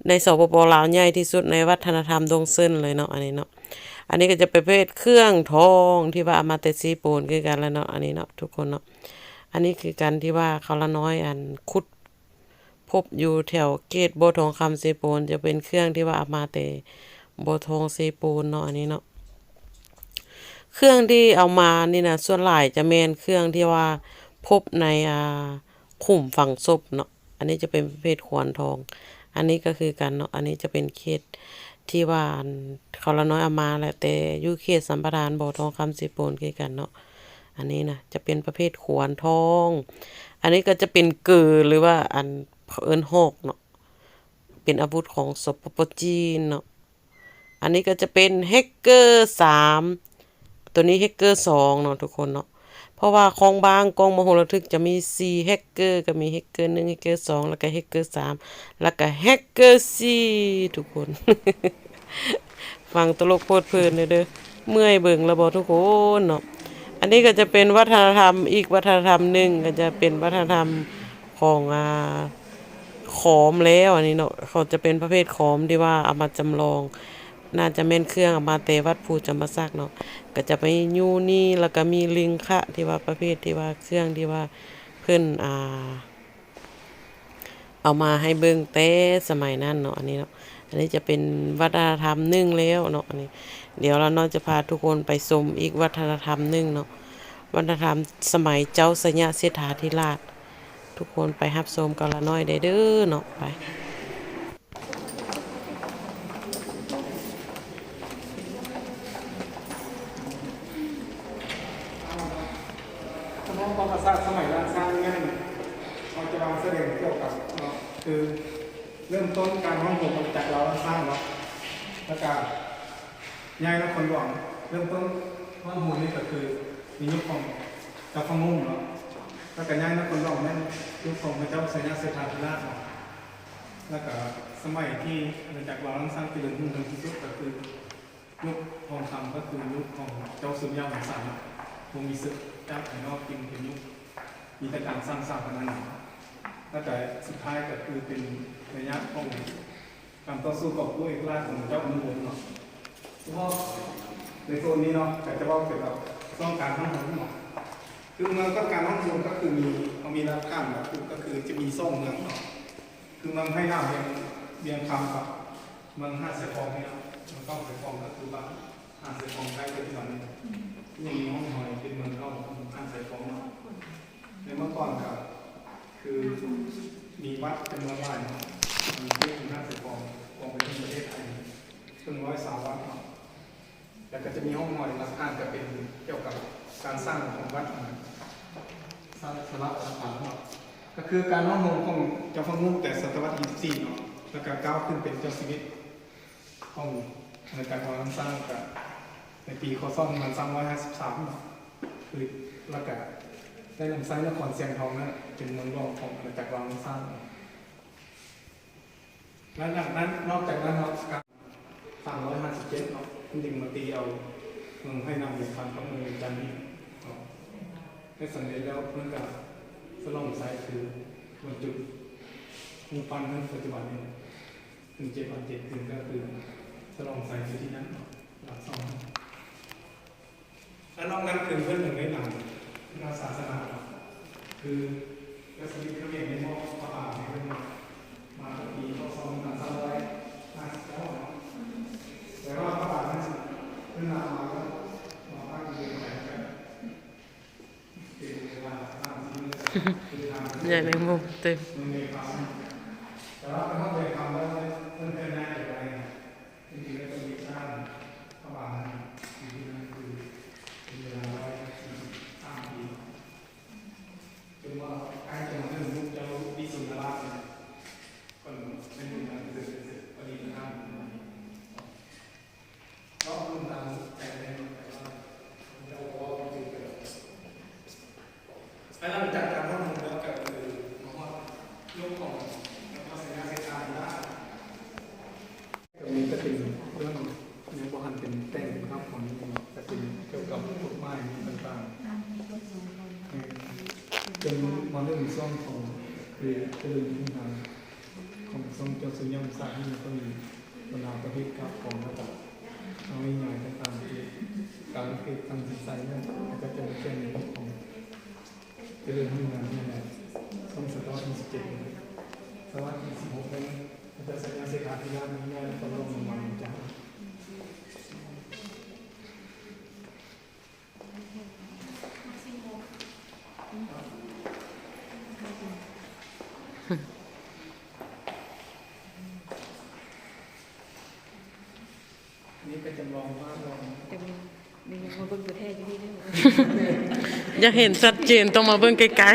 ໃນ ສປປ ລາວ ໃຫຍ່ທີ່ສຸດໃນວັດທະນະທຳດົງເຊິນເລີຍເນາະ ອັນນີ້ເນາະ. ອັນນີ້ກໍຈະປະເພດເຄື່ອງທອງທີ່ວ່າເອົາມາແຕ່ເຊໂປນຄືກັນລະເນາະ ອັນນີ້ເນາະ ທຸກຄົນເນາະ. ອັນນີ້ຄືກັນທີ່ວ່າເຂົາລານ້ອຍ ອັນ ຂຸດ ພົບຢູ່ແຖວເຂດບໍ່ທອງຄຳເຊໂປນ ຈະເປັນເຄື່ອງທີ່ວ່າເອົາມາແຕ່ບໍ່ທອງເຊໂປນເນາະ ອັນນີ້ເນາະ. ເຄື່ອງທີ່ເອົາມານີ້ນະ ສ່ວນຫຼາຍຈະແມ່ນເຄື່ອງທີ່ວ່າພົບໃນ ອ່າ ຂຸມຝັງສົບເນາະ. ອັນນີ້ຈະເປັນປະເພດຂວານທອງ ອັນນີ້ກໍຄືກັນເນາະ. ອັນນີ້ຈະເປັນເຂດທີ່ວ່າ ອັນ ເຂົາລານ້ອຍເອົາມາແຫຼະ ແຕ່ຢູ່ເຂດສຳປະທານບໍ່ທອງຄຳເຊໂປນຄືກັນເນາະ. ອັນນີ້ນະ ຈະເປັນປະເພດຂວານທອງ. ອັນນີ້ກໍຈະເປັນເກີ ຫຼືວ່າ ອັນ ເຂົາເອີ້ນຫອກເນາະ ເປັນອາວຸດຂອງ ສປປ ຈີນເນາະ. ອັນນີ້ກໍຈະເປັນເຮັກເກີສາມ ໂຕນີ້ເຮັກເກີສອງເນາະ ທຸກຄົນເນາະ. ເພາະວ່າຄ້ອງບ້າງກ້ອງມະໂຫລະທຶກຈະມີສີ່ເຮັກເກີ ກໍມີເຮັກເກີໜຶ່ງ ເຮັກເກີສອງ ແລ້ວກໍເຮັກເກີສາມ ແລ້ວກໍເຮັກເກີສີ່ ທຸກຄົນ. ຟັງຕະຫຼົກເພີດເພີນເດີ ເມື່ອຍເບິ່ງລະບໍ່ທຸກຄົນເນາະ. ອັນນີ້ກໍຈະເປັນວັດທະນະທຳອີກວັດທະນະທຳໜຶ່ງ ກໍຈະເປັນວັດທະນະທຳຂອງ ອ່າ ຂອມແລ້ວ ອັນນີ້ເນາະ ເຂົາຈະເປັນປະເພດຂອມທີ່ວ່າເອົາມາຈຳລອງ ໜ້າຈະແມ່ນເຄື່ອງເອົາມາແຕ່ວັດພູຈຳປາສັກເນາະ ກໍຈະມີຢູ່ນີ້ ແລ້ວກໍມີລິງຄະທີ່ວ່າປະເພດທີ່ວ່າເຄື່ອງທີ່ວ່າເພິ່ນ ອ່າ ເອົາມາໃຫ້ເບິ່ງແຕ່ສະໄໝນັ້ນເນາະ ອັນນີ້ເນາະ ອັນນີ້ຈະເປັນວັດທະນະທຳໜຶ່ງແລ້ວເນາະ ອັນນີ້ ດຽວລານ້ອຍຈະພາທຸກຄົນໄປຊົມອີກວັດທະນະທຳໜຶ່ງເນາະ ວັດທະນະທຳສະໄໝເຈົ້າໄຊຍະເສດຖາທິລາດ ທຸກຄົນໄປຮັບຊົມກັບລານ້ອຍໄດ້ເດີເນາະ ໄປ. ຄະນະປະຫວັດສາດສະໄໝລ້ານຊ້າງແມ່ນ ເຮົາຈະວາງສະແດງກ່ຽວກັບເນາະ ຄືເລີ່ມຕົ້ນການຮ້ອງໂຮມອານາຈັກລາວລ້ານຊ້າງເນາະ ແລ້ວກະຍ້າຍນະຄອນຫຼວງ ເລີ່ມຕົ້ນຮ້ອງໂຮມນີ້ກໍຄືໃນຍຸກຂອງເຈົ້າຟ້າງງຸ່ມເນາະ ແລ້ວກະຍ້າຍນະຄອນຫຼວງແມ່ນຍຸກຂອງພະເຈົ້າໄຊຍະເສດຖາທິລາດເນາະ ແລ້ວກະສະໄໝທີ່ອານາຈັກລາວລ້ານຊ້າງຈະເລີນຮຸ່ງເຮືອງທີ່ສຸດກໍຄື ຍຸກທອງຄຳກໍຄືຍຸກຂອງເຈົ້າສຸລິຍະວົງສາເນາະ ບໍ່ມີເສິກຈາກພາຍນອກ ຈຶ່ງເປັນຍຸກມີແຕ່ການສ້າງສາພັດທະນາ ແລ້ວກະສຸດທ້າຍກໍຄືເປັນໄລຍະຂອງການຕໍ່ສູ້ກອບກູ້ເອກະລາດຂອງເຈົ້າອະນຸວົງເນາະ ສະເພາະໃນໂຊນນີ້ເນາະ ກໍຈະເວົ້າກ່ຽວກັບຊ່ອງການຫ້ອງຫົງເນາະ ຄືເມືອງຕົ້ນການຫ້ອງຫົງກໍຄືມີ ເຮົາມີຫຼັກຖານເນາະ ຄື ກໍຄືຈະມີສອງເມືອງເນາະ ຄືເມືອງໄພນາວ ວຽງ ວຽງຄຳກັບ ເມືອງຫາດຊາຍຟອງນີ້ເນາະ ເມືອງເກົ່າຊາຍຟອງກໍຄືບ້ານຫາດຊາຍຟອງໃຕ້ປັດຈຸບັນນີ້ ຍັງມີຮ່ອງຮອຍເປັນເມືອງເກົ່າຂອງຫາດຊາຍຟອງເນາະ ໃນເມື່ອກ່ອນກໍຄືມີວັດເປັນເມືອງຫຼາຍເນາະ ມີເຂດຫາດຊາຍຟອງ ຂອງປະເທດໄທ ເຖິງຮ້ອຍຊາວວັດເນາະ ແລ້ວກໍຈະມີຮ່ອງຮອຍຫຼັກຖານ ກໍເປັນກ່ຽວກັບການສ້າງຂອງວັດ ສ້າງສາລາປະຊາພັນເນາະ ກໍຄືການຮ້ອງໂຮມຂອງເຈົ້າຟ້າງງຸ່ມແຕ່ສະຕະວັດທີສິບສີ່ເນາະ ແລ້ວກໍກ້າວຂຶ້ນເປັນເຈົ້າຊີວິດ ຂອງອານາຈັກວາງລ້ານຊ້າງ ກະໃນປີ ຄ.ສ. ໜຶ່ງພັນສາມຮ້ອຍຫ້າສິບສາມເນາະ ຄື ແລ້ວກະໄດ້ນຳໃຊ້ນະຄອນຊຽງທອງນັ້ນເປັນເມືອງຫຼວງຂອງອານາຈັກວາງລ້ານຊ້າງ ແລະ ນອກຈາກນັ້ນເນາະ ສາມຮ້ອຍຫ້າສິບເຈັດເນາະ ເພິ່ນຈຶ່ງມາຕີເອົາເມືອງໄພນາວ ວຽງຄຳ ກັບເມືອງວຽງຈັນນີ້ເນາະ ແລະ ສຳເລັດແລ້ວເພິ່ນກະສະຫຼອງໄຊ ຄືວັນຈຸດຮູບປັ້ນເພິ່ນປັດຈຸບັນນີ້ ເຖິງເຈັດວັນເຈັດຄືນ ກໍຄືສະຫຼອງໄຊຢູ່ທີ່ນັ້ນເນາະ ຫຼັກສອງ ແລະ ນອກນັ້ນຄືເພິ່ນຍັງໄດ້ນຳທາງດ້ານສາສະໜາເນາະ ຄືກະສັດຂະເໝນໄດ້ມອບພະບາງໃຫ້ເພິ່ນມາ ມາຕັ້ງແຕ່ປີ ຄ.ສ. ໜຶ່ງພັນສາມຮ້ອຍຫ້າສິບເກົ້າເນາະ ແຕ່ວ່າພະບາງນັ້ນເພິ່ນນຳມາແລ້ວມາຕັ້ງຢູ່ເມືອງໄທ ເປັນເວລາສາມສິບປີ ໃຫຍ່ແມງມຸມເຕັມ ແຕ່ວ່າເພິ່ນເຮັດໄດ້ເລີຍ ເພິ່ນເຄື່ອນຍ້າຍໄປໄວ ເປັນທີ່ເລີຍຕ້ອງມີສ້າງພະບາງນັ້ນ ຢູ່ທີ່ນັ້ນຄືເປັນເວລາຮ້ອຍສີ່ສິບສາມປີ ຈົນວ່າໃກ້ຈະມາເຖິງຍຸກເຈົ້າວິສຸນນະລາດນີ້ ເພິ່ນເປັນຜູ້ນຳເກີດເປັນປະດິດຖານຂຶ້ນມານີ້ ເນາະ ເພິ່ນຕັ້ງໃຈແມ່ນ ແຕ່ວ່າເຈົ້າກໍເວົ້າບໍ່ຖືກ ແລະ ຫຼັງຈາກການຮອດເມືອງແລ້ວກໍຄືມາຮອດຍຸກຂອງນະຄອນໄຊຍະເສດຖາທິລາດ ກໍມີ ກໍເປັນເລື່ອງຍັງບໍ່ທັນເປັນແຕ່ງເປັນພາບຂອງນີ້ເນາະ ກໍເປັນກ່ຽວກັບກົດໝາຍຕ່າງໆ ເອີ ຈົນມາເລີ່ມຊ່ວງຂອງ ຄືຈະເລີ່ມເປັນທາງຂອງຊ່ວງເຈົ້າສຸລິຍະວົງສານີ້ ກໍມີບັນດາປະເທດກາບກອງ ແລ້ວກໍເອົານິຍາຍຕ່າງໆ ທີ່ການເຂດຕັ້ງສິນໃສ່ນັ້ນ ແລ້ວກໍຈະມາຂຽນໃນຂອງ ຈະເລີ່ມທຳງານໃນຊ່ວງສະຕະວັດທີສິບເຈັດ ສະຕະວັດທີສິບຫົກ ແມ່ນພະເຈົ້າໄຊຍະເສດຖາທິລາດມີໃຫຍ່ນະຄອນຫຼວງວຽງຈັນ. ນີ້ກໍຈຳລອງວາດລອງ ຈຳລອງ ນີ້ມາເບິ່ງຕົວແທ້ຢູ່ນີ້ເດີ ຢາກເຫັນຊັດເຈນຕ້ອງມາເບິ່ງໃກ້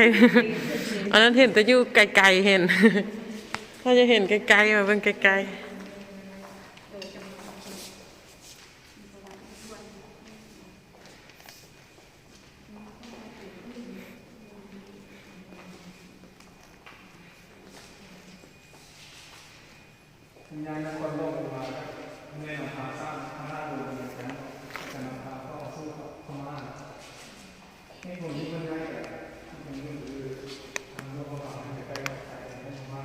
ໆ ອັນນັ້ນເຫັນແຕ່ຢູ່ໄກໆ ເຫັນ ຖ້າຢາກເຫັນໃກ້ໆ ມາເບິ່ງໃກ້ໆ. ຍາຍນະຄອນຫຼວງວຽງຈັນ ແມ່ນນຳພາສ້າງພະນາດວງວຽງຈັນ ແລະ ນຳພາເຂົ້າສູ່ພະມ້າ. ໃນຄົນທີ່ເພິ່ນຍ້າຍໄປ ໜຶ່ງຄືທາງຫຼວງພະບາງ ໃຫ້ໄປໃກ້ວັດໄຊ ໃນພະມ້າ.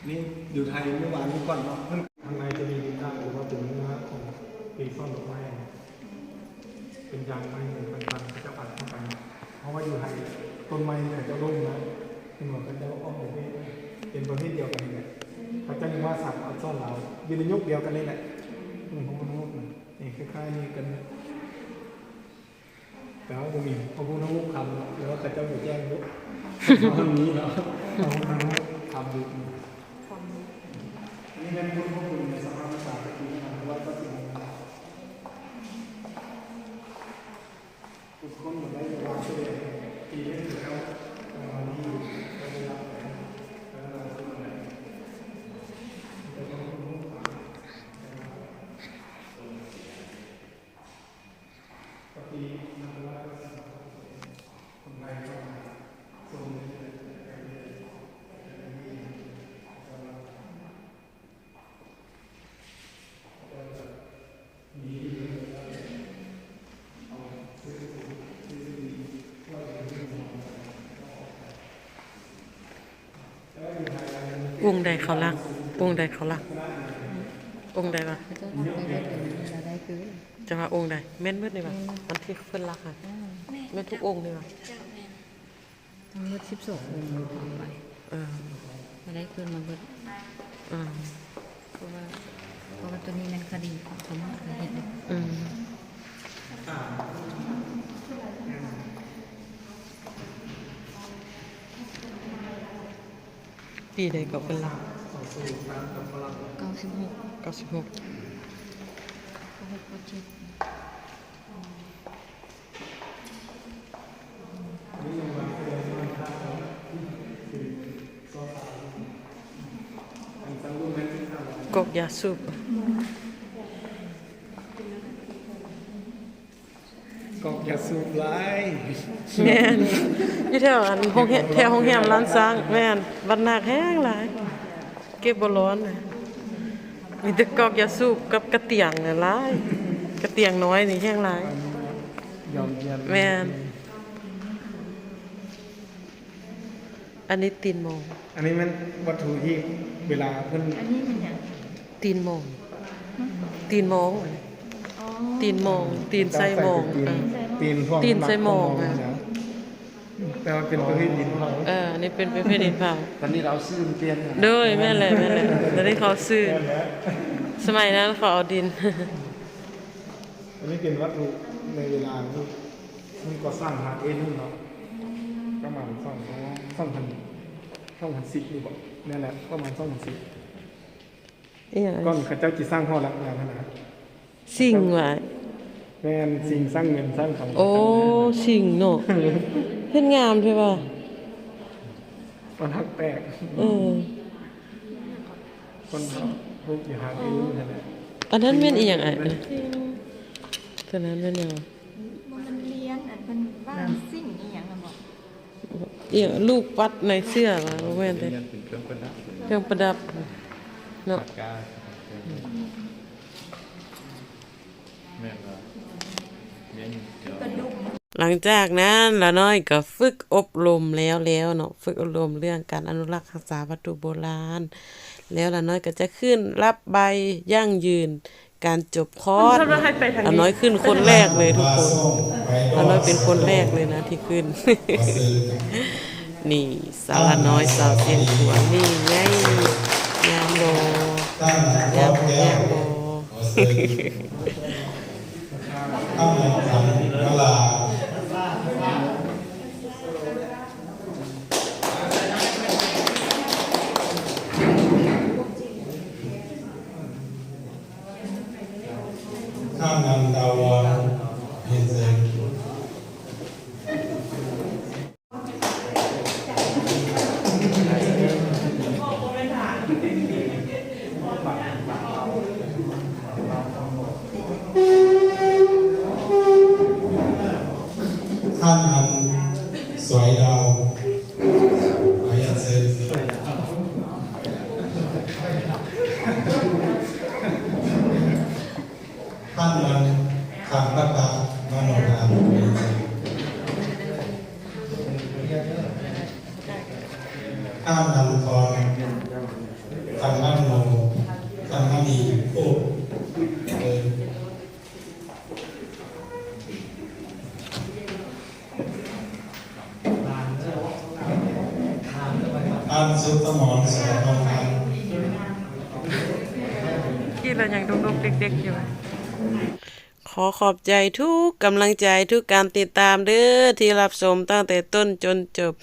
ນີ້ຢູ່ໄທເມື່ອວານນີ້ກ່ອນເນາະ. ຂ້າງໃນຈະມີດິນດານ ຫຼືວ່າເປັນເນື້ອຂອງເກສອນດອກໄມ້ ເປັນຢາງໄມ້ຕ່າງໆ ເຂົາເຈົ້າອັດເຂົ້າໄປ. ເພາະວ່າຢູ່ໄທຕົ້ນໄມ້ເຂົາເຈົ້າລົງນະ ເຫັນບໍ່ ເຂົາເຈົ້າອອກດອກເປັນປະເພດດຽວກັນນີ້ແຫຼະ. ເຂົາເຈົ້າຍັງວ່າສາມອັກສອນລາວ ຢູ່ໃນຍຸກດຽວກັນນີ້ແຫຼະ. ເອີ ຂອງມັນນີ້ ນີ້ຄ້າຍໆນີ້ກັນ. ແຕ່ວ່າບໍ່ມີ ເພາະພຸດທະຮູບຄຳເນາະ ແຕ່ວ່າເຂົາເຈົ້າບໍ່ແຈ້ງຢູ່ ເຮົາມີເນາະ ເຮົາພຸດທະຮູບຄຳຢູ່. ອັນນີ້ແມ່ນບຸນຂອງເພິ່ນໃນສະພາພາສາຕະກີ້ນະ ຮ້ອຍເກົ້າສິບຫົກ ຂຸດຄົ້ນມາໄດ້ເວລາສະແດງທີ່ເຫັນເຂົາເຈົ້າກຳລັງຢູ່ ກໍໄດ້ຮັບໄປພັດທະນາຂຶ້ນມາໄດ້. ອົງໃດເຂົາລັກ? ອົງໃດເຂົາລັກ? ອົງໃດວະ? ເຂົາເຈົ້າຮັບໄປໄດ້ຕົວນັ້ນລະໄດ້ຄືນ. ເຈົ້າວ່າອົງໃດ? ແມ່ນໝົດນີ້ຫວາ? ແມ່ນ ອັນທີ່ເພິ່ນລັກຫັ້ນ ອ່າ ແມ່ນ ແມ່ນທຸກອົງນີ້ຫວາ? ເຈົ້າ ແມ່ນ ທັງໝົດສິບສອງອົງເພິ່ນເອົາໄປ. ເອີ ລະໄດ້ຄືນມາເບິດ. ເອີ ເພາະວ່າ ເພາະວ່າຕົວນີ້ແມ່ນຄະດີຂອງເຂົາໝົດ ເຂົາເຮັດເດ້. ອືມ. ປີໃດກໍເພິ່ນລັກ? ເກົ້າສິບຫົກ ເກົ້າສິບຫົກ ເກົ້າຫົກ ເກົ້າເຈັດ. ກອກຢາສູບ. ກອກຢາສູບຫຼາຍ. ແມ່ນ ຢູ່ແຖວອັນໂຮງແຮມ ແຖວໂຮງແຮມລ້ານຊ້າງ. ແມ່ນ ບັດໜັກແຮງຫຼາຍ ເກັບບໍ່ລ້ອນນະ. ມີແຕ່ກອກຢາສູບກັບກະຕຽງນະຫຼາຍ ກະຕຽງນ້ອຍນີ້ແຮງຫຼາຍ. ແມ່ນ. ອັນນີ້ຕີນໂມງ. ອັນນີ້ແມ່ນວັດຖຸທີ່ເວລາເພິ່ນ ອັນນີ້ແມ່ນຫຍັງ? ຕີນໂມງ. ຫຶ? ຕີນໂມງ. ອໍ ຕີນໂມງ ຕີນໃສ່ໂມງ. ເອີ ຕີນໃສ່ໂມງ ຕີນໃສ່ໂມງ. ແຕ່ວ່າເປັນປະເພດດິນເຜົາ. ເອີ ອັນນີ້ເປັນປະເພດດິນເຜົາ. ຕອນນີ້ເຮົາເອົາຊື່ມາປ່ຽນ. ໂດຍ ແມ່ນແຫຼະ ແມ່ນແຫຼະ. ຕອນນີ້ເຂົາເອົາຊື່. ແມ່ນແຫຼະ. ສະໄໝນັ້ນເຂົາເອົາດິນ. ອັນນີ້ເປັນວັດຖຸໃນເວລາທີ່ ມັນກໍສ້າງຫາເອໜຶ່ງເນາະ ປະມານສອງ ສອງພັນ ສອງພັນສິບນີ້ບໍ? ແມ່ນແຫຼະ ປະມານສອງພັນສິບ. ອີຫຍັງ? ກ່ອນເຂົາເຈົ້າຊິສ້າງຫໍຫຼັກງານຫັ້ນນະ ຊິງຫວາ? ແມ່ນ ຊິງສ້າງເງິນສ້າງຄຳ. ໂອ້ ຊິງເນາະ. ເຮັດງາມແທ້ວ່າ. ມັນຮັກແປກ. ເອີ. ຄົນເຮົາຮູ້ຊິຫາກິນຫັ້ນແຫຼະ. ອັນນັ້ນແມ່ນອີຫຍັງອ້າຍ? ຕົວນັ້ນແມ່ນຫຍັງ? ບໍ່ແມ່ນລຽນ ອັນເພິ່ນວ່າຊິງອີຫຍັງນະບໍ? ອີຫຍັງ ລູກປັດໃນເສື້ອຫວາ? ບໍ່ແມ່ນເດ້. ເປັນເຄື່ອງປະດັບ. ເຄື່ອງປະດັບເນາະ. ປາກກາ. ແມ່ນລະ. ຫຼັງຈາກນັ້ນ ລານ້ອຍກໍຝຶກອົບຮົມແລ້ວໆເນາະ, ຝຶກອົບຮົມເລື່ອງການອະນຸລັກຮັກສາວັດຖຸໂບລານ ແລ້ວລານ້ອຍກໍຈະຂຶ້ນຮັບໃບຢັ້ງຢືນການຈົບຄອດ. ລານ້ອຍຂຶ້ນຄົນແລກເລີຍທຸກຄົນ, ລານ້ອຍເປັນຄົນແລກເລີຍນະທີ່ຂຶ້ນ. ນີ້ ສາວລານ້ອຍ ສາວຊຽງຂວາງ ນີ້ໄງ ງາມບໍ່? ງາມບໍ່? ງາມບໍ່? ຄຳຂວັນມາລາ ທ່านอันสวยดาว ขออนุญาตเชิญ ท่านอันคำประกาศมโนธรรม ท่านอันทรคำมโน คำมณี ผู้ ທ່านสุขสมร โสภณ กิນແລ້ວຍັງດົກໆເດັກໆຢູ່. ຂໍຂອບໃຈທຸກກຳລັງໃຈ ທຸກການຕິດຕາມເດີ້ ທີ່ຮັບຊົມຕັ້ງແຕ່ຕົ້ນຈົນຈົບ.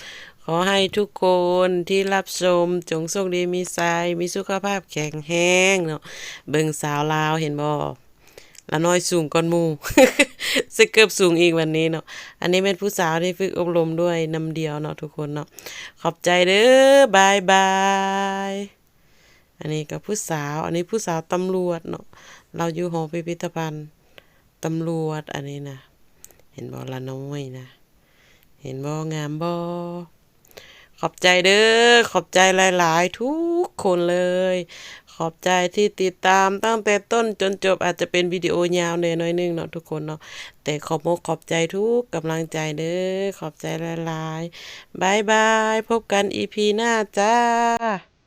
ຂໍໃຫ້ທຸກຄົນທີ່ຮັບຊົມ ຈົ່ງໂຊກດີມີໄຊ ມີສຸຂະພາບແຂງແຮງເນາະ. ເບິ່ງສາວລາວເຫັນບໍ່? ລານ້ອຍສູງກ່ອນໝູ່ ໃສ່ເກີບສູງອີກວັນນີ້ເນາະ. ອັນນີ້ແມ່ນຜູ້ສາວທີ່ຝຶກອົບຮົມດ້ວຍນຳດຽວເນາະທຸກຄົນເນາະ. ຂອບໃຈເດີ້ ບາຍບາຍ. ອັນນີ້ກໍຜູ້ສາວ ອັນນີ້ຜູ້ສາວຕຳຫຼວດເນາະ ລາວຢູ່ຫໍພິພິທະພັນຕຳຫຼວດ. ອັນນີ້ນະ ເຫັນບໍ່ ລານ້ອຍນະ ເຫັນບໍ່ ງາມບໍ່? ຂອບໃຈເດີ້ ຂອບໃຈຫຼາຍໆທຸກຄົນເລີຍ. ຂອບໃຈທີ່ຕິດຕາມຕັ້ງແຕ່ຕົ້ນຈົນຈົບ. ອາດຈະເປັນວິດີໂອຍາວແດ່ໜ້ອຍໜຶ່ງເນາະທຸກຄົນເນາະ ແຕ່ຂອບອົກຂອບໃຈທຸກກຳລັງໃຈເດີ້. ຂອບໃຈຫຼາຍໆ. ບາຍບາຍ. ພົບກັນອີພີໜ້າຈ້າ.